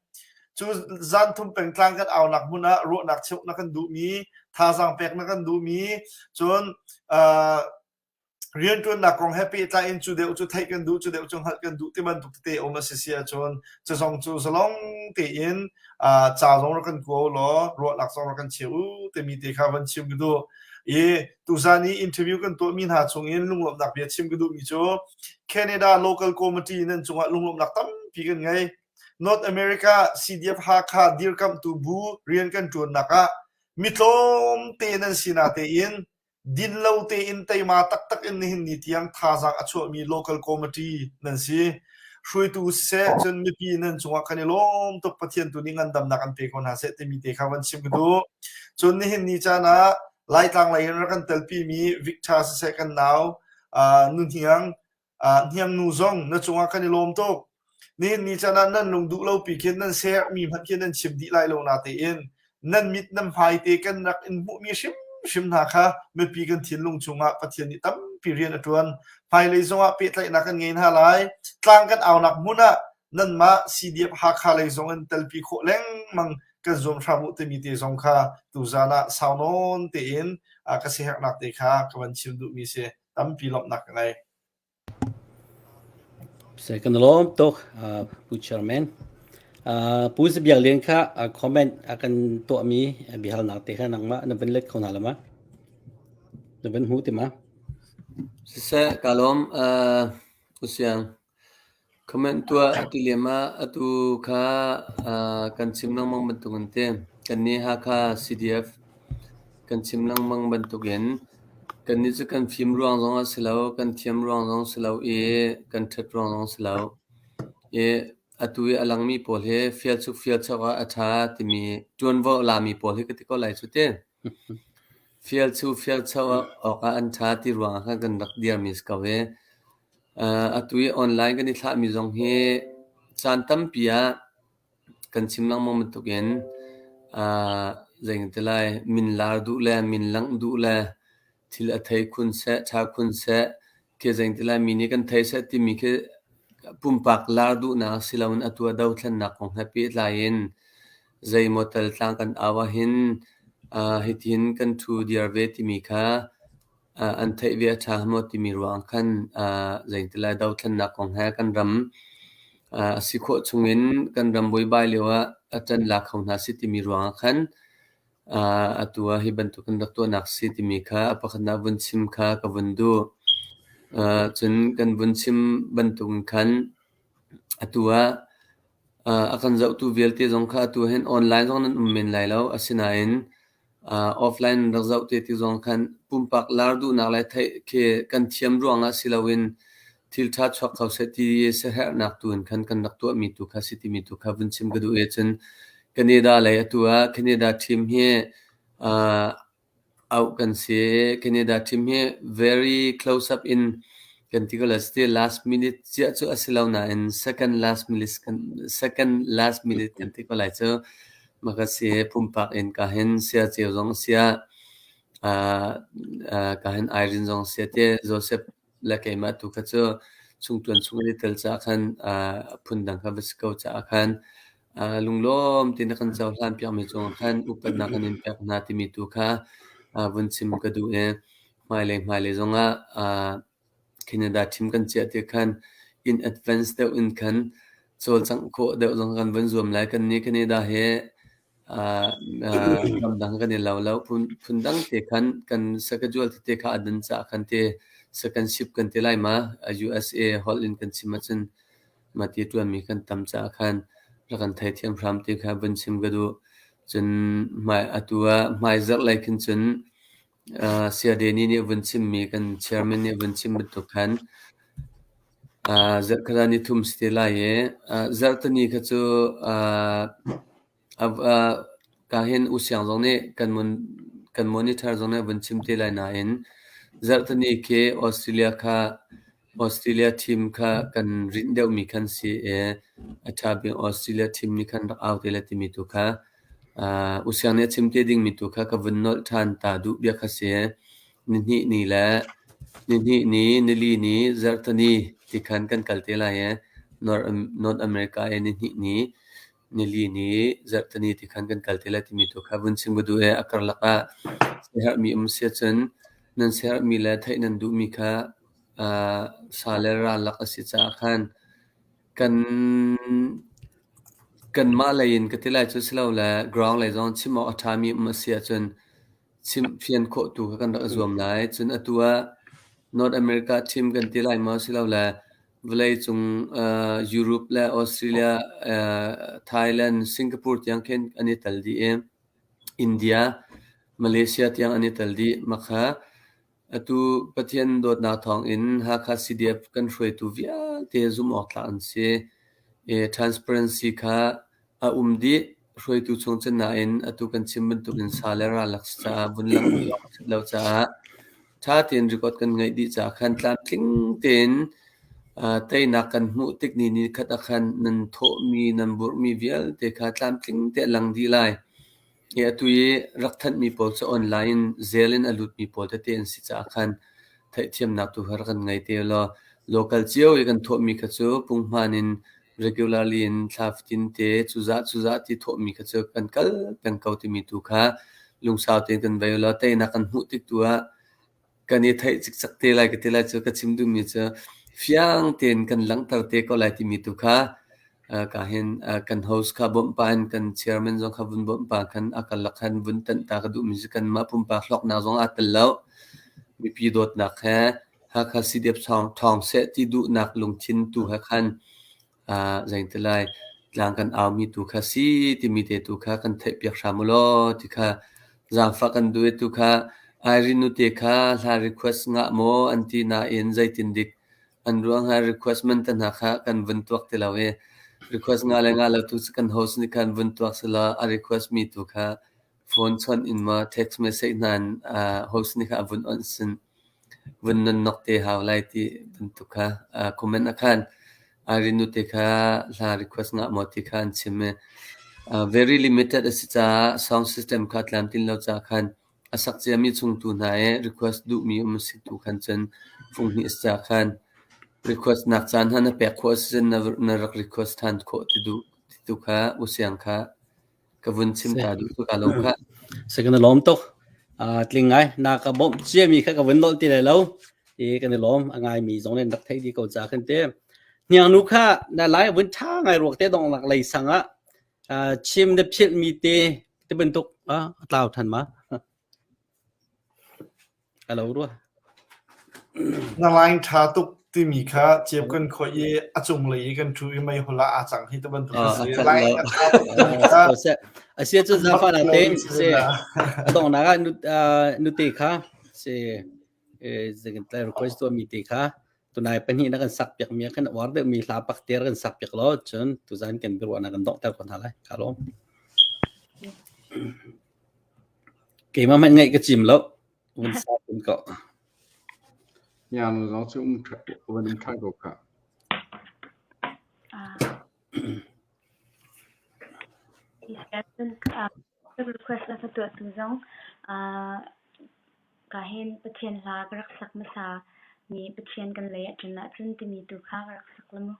Cu zan thum peng tlang kan aunak hmun ah ruahnak cheuh na kan duhmi, thazaang pek na kan duhmi, cun uh, rianṭuannak kong he pehtlai in cu deuh cu theih kan duh, cu deuh cu hngalh kan duh ti bantuk tete um a si si ahcun cazong cu zalong tein ca zong rak kan kua law ruahnak zong rak kan cheu u timi te kha van chim ka duh. I tuzan i interview kan tuahmi hna chungin lunglawmhnak bia chim ka duhmi cu Canada local committee nan cungah lunglawmhnak tampi kan ngei. North America CDF Hakha dirkamhtu bu rian kan ṭuannak ah mi tlawmte nan si natein Dinlo tein teima taktak in nihin ni tiang thazaang a chuahmi local committee nan si. Hruaitu siseh cun mipi nan cungah kan i lawm tuk Pathian tu nih ngandamnak an pe ko hna seh timi te kha van chim ka duh. Cun nihin ni caan ah Laitlang lei in rak kan telpimi Victor siseh kan nau uh, Nuhniang Hniangnu zong na cungah kan i lawm tuk. Nihin ni caan ah nan lung duh lo pi khin nan sermi hmanh khi nan chim dih lai lo natein nan mit nan hmai te kan rak in hmuhmi hrimhrim hna kha mipi kan thinlung chungah Pathian nih tampi rian a ṭuan. Hmailei zongah pehtlaihnak kan ngei hna lai. Tlang kan aunak hmun ah nanmah CDF Hakha lei zong in telpi khawh lengmang kan zuam hram u timi te zong kha tuzaan ah sau nawn tein ka siaherhnak te kha ka van chim duhmi si. Tampi lawmhnak ka ngei. Kan lawm tuk Pu Chairman. Pu Zabiak Lian kha comment a kan tuahmi biahalnak te kha nangmah na van let kho hna la ma? Na van hmu ti ma? Siseh, ka lawm. Pu Siang. Comment tuah a ti lem ah atu kha kan chim lengmang bantukin ti. Kannih Hakha CDF kan chim lengmang bantukin kannih cu kan fim ruang zong ah si lo, kan thiam ruang zong si lo i kan ṭhat ruang zong si lo. I atu i a langmi pawl hi fialchuk fialchok ah a ṭha timi ṭuanvo a lami pawl hi ka ti ko lai cu ti. Fialchu fialcho awk ah an ṭha ti ruangah khan kan rak dirmi si ko hi. Atu i online kan i thlahmi zong hi caan tampi ah kan chim lengmang bantukin zei kan ti lai, min lar duh le min langh duh le thil a thei khun seh, ṭha khun seh, khi zei kan ti lai, mi nih kan thei seh timi khi pumpak lar duhnak si loin atu ah dothlennak kong he pehtlai in zeimaw tal tlang kan au ahhin hitihin kan ṭhu diar ve timi kha an theih ve a ṭha maw timi ruang khan zeitilai dothlennak kong he kan ram. A si khawh chungin kan ram buaibai lio ah a ṭan la kho hna sih timi ruangah khan atu ah hi bantuk kan rak tuahnak si timi kha a pakhatnak vun chim kha ka vun duh. Cun kan vun chim bantukin khan atu ah a kan zohtu vialte zong kha atu hin online zong nan um men lai lo. Asinain offline rak zoh te ti zong khan pumpak lar duhnak le theih khi kan thiam ruangah si loin thil ṭha chuak kho seh ti siaherhnak tu in khan kan rak tuahmi tu kha si timi tu kha vun chim ka duh i cun Canada lei atu ah Canada team hi auh kan si. Canada team hi very close up in kan ti ko lai still last minute ciah cu a si lo nain second last minute kan second last minute kan ti ko lai cu. Maka si pumpak in ka hin sia ceu zong sia ka hin Irene zong sia te Joseph le keimah tu kha cu chungtuan chung an i tel caah khan phundang kha va si ko caah khan lunglawm tein na kan cohlan piakmi cungah khan upatnak kan in pek hna timi tu kha vun chim ka duh i hmailei hmailei zongah Canada thim kan chiah ti khan in advance deuh in khan cawlcangh khawh deuh zong kan vun zuam lai. Kan nih Canada he ramdang kan i lo lo. Phundang te khan kan schedule tete kha a dan caah khan te second shift kan ti lai ma. USA holh in kan chim ahcun mah ti ṭuanmi kan tam caah khan rak kan theithiam hram ti kha vun chim ka duh. Cun hmai atu ah hmaizarh lei khin cun Sayadeni nih a vun chimmi kan chairman nih a vun chim bantuk khan zarh khat ah nithum si te lai i zarhteni kha cu ka hin U Siang zong nih kan monitor zong nih a vun chim te lai nain zarhteni khi Australia kha Australia team kha kan rinh deuhmi khan si i a ṭha bik Australia team nih khan rak au te lai timi tu kha U Siang nih a chim te dingmi tu kha ka vun nolh ṭhan ta duh bia kha si. Nihnih ni le nihnih ni, nili ni, zarhteni ti khan kan kal te lai i North America i nihnih ni, nili ni, zarhteni ti khan kan kal te lai timi tu kha vun chim ka duh i a karlak ah siaherhmi um si ahcun nan siaherhmi le theih nan duhmi kha sa le ral lak a si caah khan kan kanmah lei in ka ti lai cu si lo le ground lei zong chim awk a ṭhami um a si ahcun chimhfian khawh tu kha kan rak i zuam lai. Cun atu ah North America team kan ti lai maw si lo le vawleicung Europe le Australia, Thailand, Singapore tiang khin an i tel dih i India, Malaysia tiang an i tel dih. Mah kha Atu Pathian dawtnak thawngin Hakha CDF kan hruaitu vialte zumh awk tlak an si. I transparency kha a um dih. Hruaitu chung cun nain atu kan chim bantukin sa le ral lak si caah vun langhter awk a ṭhat lo caah ṭha tein record kan ngeih dih caah khan tlamtling tein teinak kan hmuh tik ni ni khat ah khan nan thawhmi, nan burhmi vialte kha tlamtling te a lang dih lai. Hi atu i rak thanhmi pawl cu online in zel in a lutmi pawl tete an si caah khan theihthiamnak tu kha rak kan ngei te law local cio i kan thawhmi kha cu punghman in regularly in thla fatin te cuzah cuzah ti thawhmi kha cu kan kal peng ko timi tu kha lungsau tein kan vei law teinak kan hmuh tik tu ah kan i theih cikcek te lai ka ti lai cu ka chim duhmi cu fiang tein kan langhter te ko lai timi tu kha ka hin kan host kha bawmh pah in kan chairman zong kha vun bawmh pah khan a karlak khan vun tanh ta ka duhmi cu kanmah pumpak hlawknak zong aa tel lo. Mipi dawtnak he Hakha CDF ṭhawng seh ti duhnak lungthin tu he khan Zeitilai tlang kan aumi tu kha si timi te tu kha kan theihpiak hram u law ti kha zaangfah kan duh i tu kha Irene nute kha hla request ngah maw an ti nain zeitin dik an ruang ha request man te hna kha kan vun tuak ti lo i request ngah le ngah lo tu cu kan host nih khan vun tuak selaw a request mi tu kha phone chawnh in maw text message hna in host nih kha a vun onh sin vun nonnok te hau lai ti bantuk kha comment ah khan Irene nute kha hla request ngah maw ti kha an chim i very limited a si caah sound system kha tlamtlin lo caah khan a sak ciami chungtu hna i request duhmi um a si tu khan cun funghnih a si caah khan request nak caan hna na pek khawh a si cun na rak request than khawh ti duh ti tu kha usiang kha Ka vun chim ta duh tuk aa lo khah. Se kan i lawm tuk. Tling ngai na ka bawmh ciami kha ka vun nolh ti lai lo. I kan i lawm a ngaimi zong nih an rak theih dih ko ca kan ti. Hniangnu kha na lai vun ṭha ngai ruak te dong lak lei sang ah chim na philh mi te ti bantuk a tlau than ma? A lo rua. Na line ṭha tuk timi kha cep kan khawih i a cunglei i kan ṭhu i meihol ah aa cang hi ti bantuk a si. Line a ṭha tuk timi kha A si cu zafa na te si a donghnak ah nute kha si tlai request tuah mi te kha tunai pahnih na kan sak piak mi kan uar deuh mi hla pak ter kan sak piak lo cun tuzan kan biaruahnak kan donghter ko hna lai. Ka lawm. Keimah hmanh ngaih ka cim lo. Vun sa kun ko. Ngiang zong cu um van um ṭhan ko khah. Request a ka tuahtu zong ka hin Pathian hla ka rak sak hmasa mi Pathian kan lei a ṭan ahcun timi tu kha ka rak sak la mu.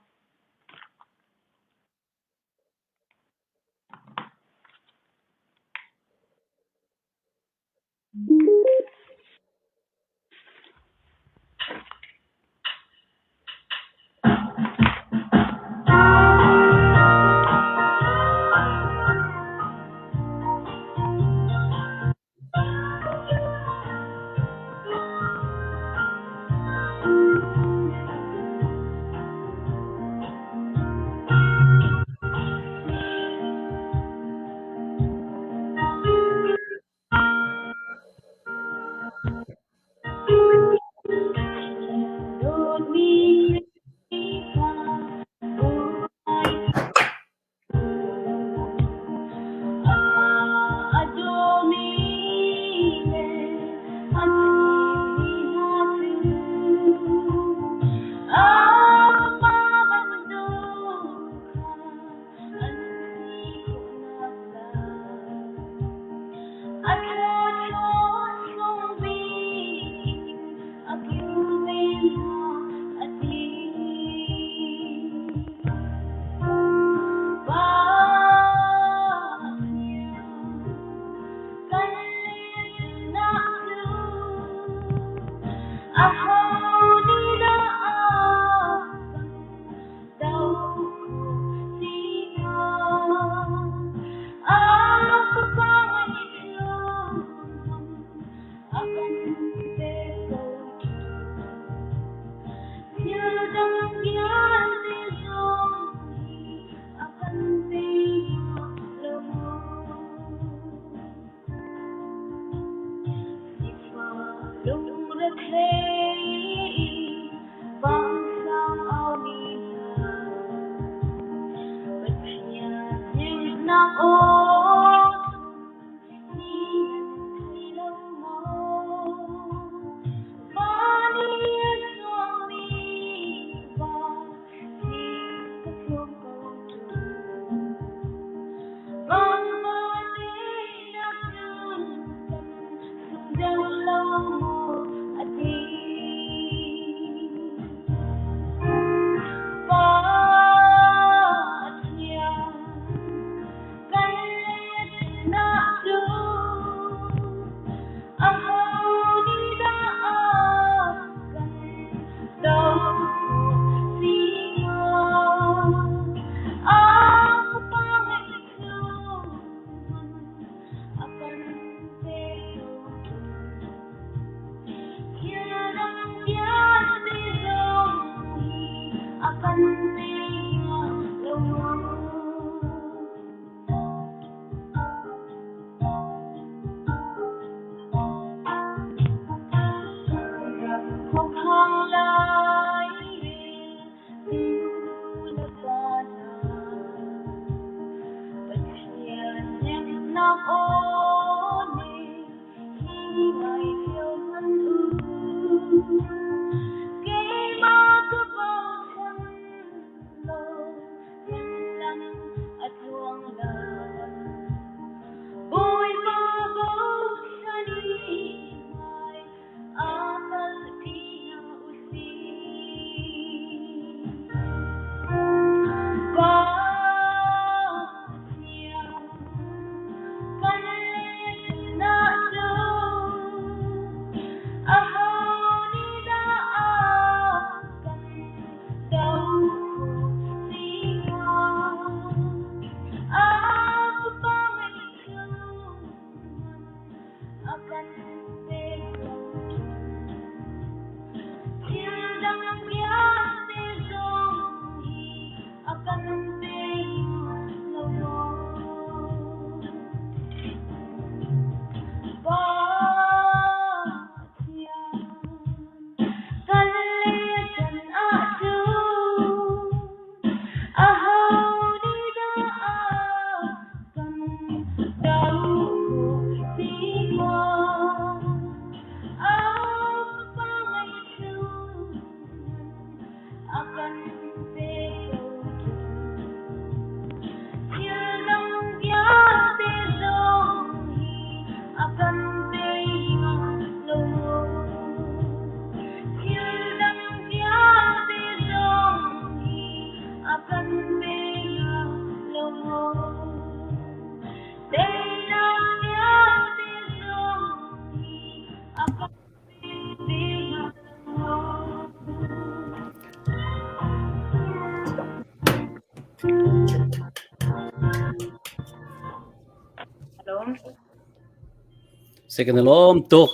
Si kan i lawm tuk.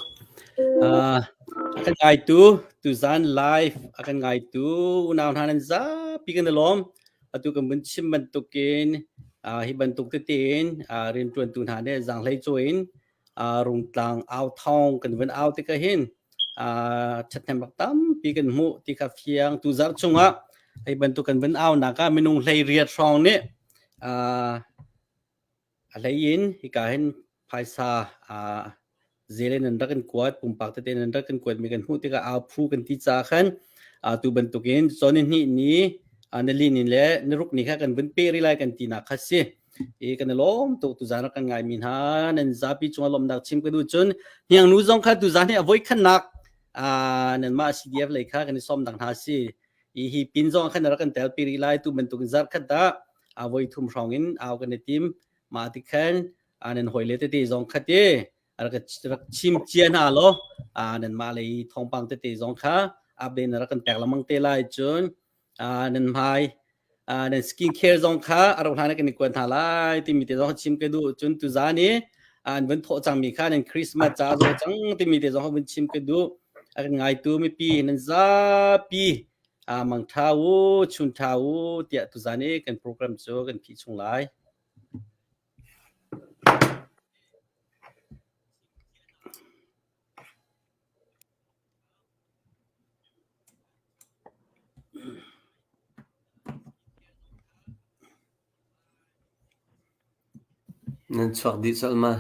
Uh, a kan ngaitu tuzan live a kan ngaitu unau hna nan zapi kan i lawm. Atu kan vun chim bantukin uh, hi bantuk tete in uh, rianṭuantu hna nih zaanghlei cawi in uh, rungtlang au thawng kan vun au tikah hin uh, ṭhathnem rak tampi kan hmuh ti kha fiang. Tuzarh chungah hi bantuk kan vun au nak ah minung 18 hrawng nih uh, A hlei in hika hin phaisa aa zel in an rak in kuat, pumpak tete in an rak in kuatmi kan hmuh tikah au phu kan ti caah khan atu bantukin cawn ni hnih ni, nili ni le niruk ni kha kan vun peh rih lai kan tinak kha si. I kan i lawm tuk tuzaan rak kan ngaimi hna nan zapi cungah lawmhnak chim ka duh cun hniangnu zong kha tuzaan hi a voikhatnak nanmah CDF lei kha kan i sawmnak hna si. I hi pin zong khan rak kan tel pi rih lai tu bantuk zarh khat dah a voi thum hrawng in au kan i tim mah ti khan nan hawi le tete zong khat i rak rak chim cia hna law nan mah lei thawngpang tete zong kha update na rak kan pek lengmang te lai cun nan hmai nan skin care zong kha a rauh hlan ah kan i kuat hna lai timi te zong chim ka duh cun tuzan i an vun thawh cangmi kha nan Christmas ca zo cang timi te zong vun chim ka duh a kan ngaitu mipi nan zapi mang ṭha u chun ṭha u tiah tuzan i kan program cu kan phih chung lai. Nan chuak dih colh ma?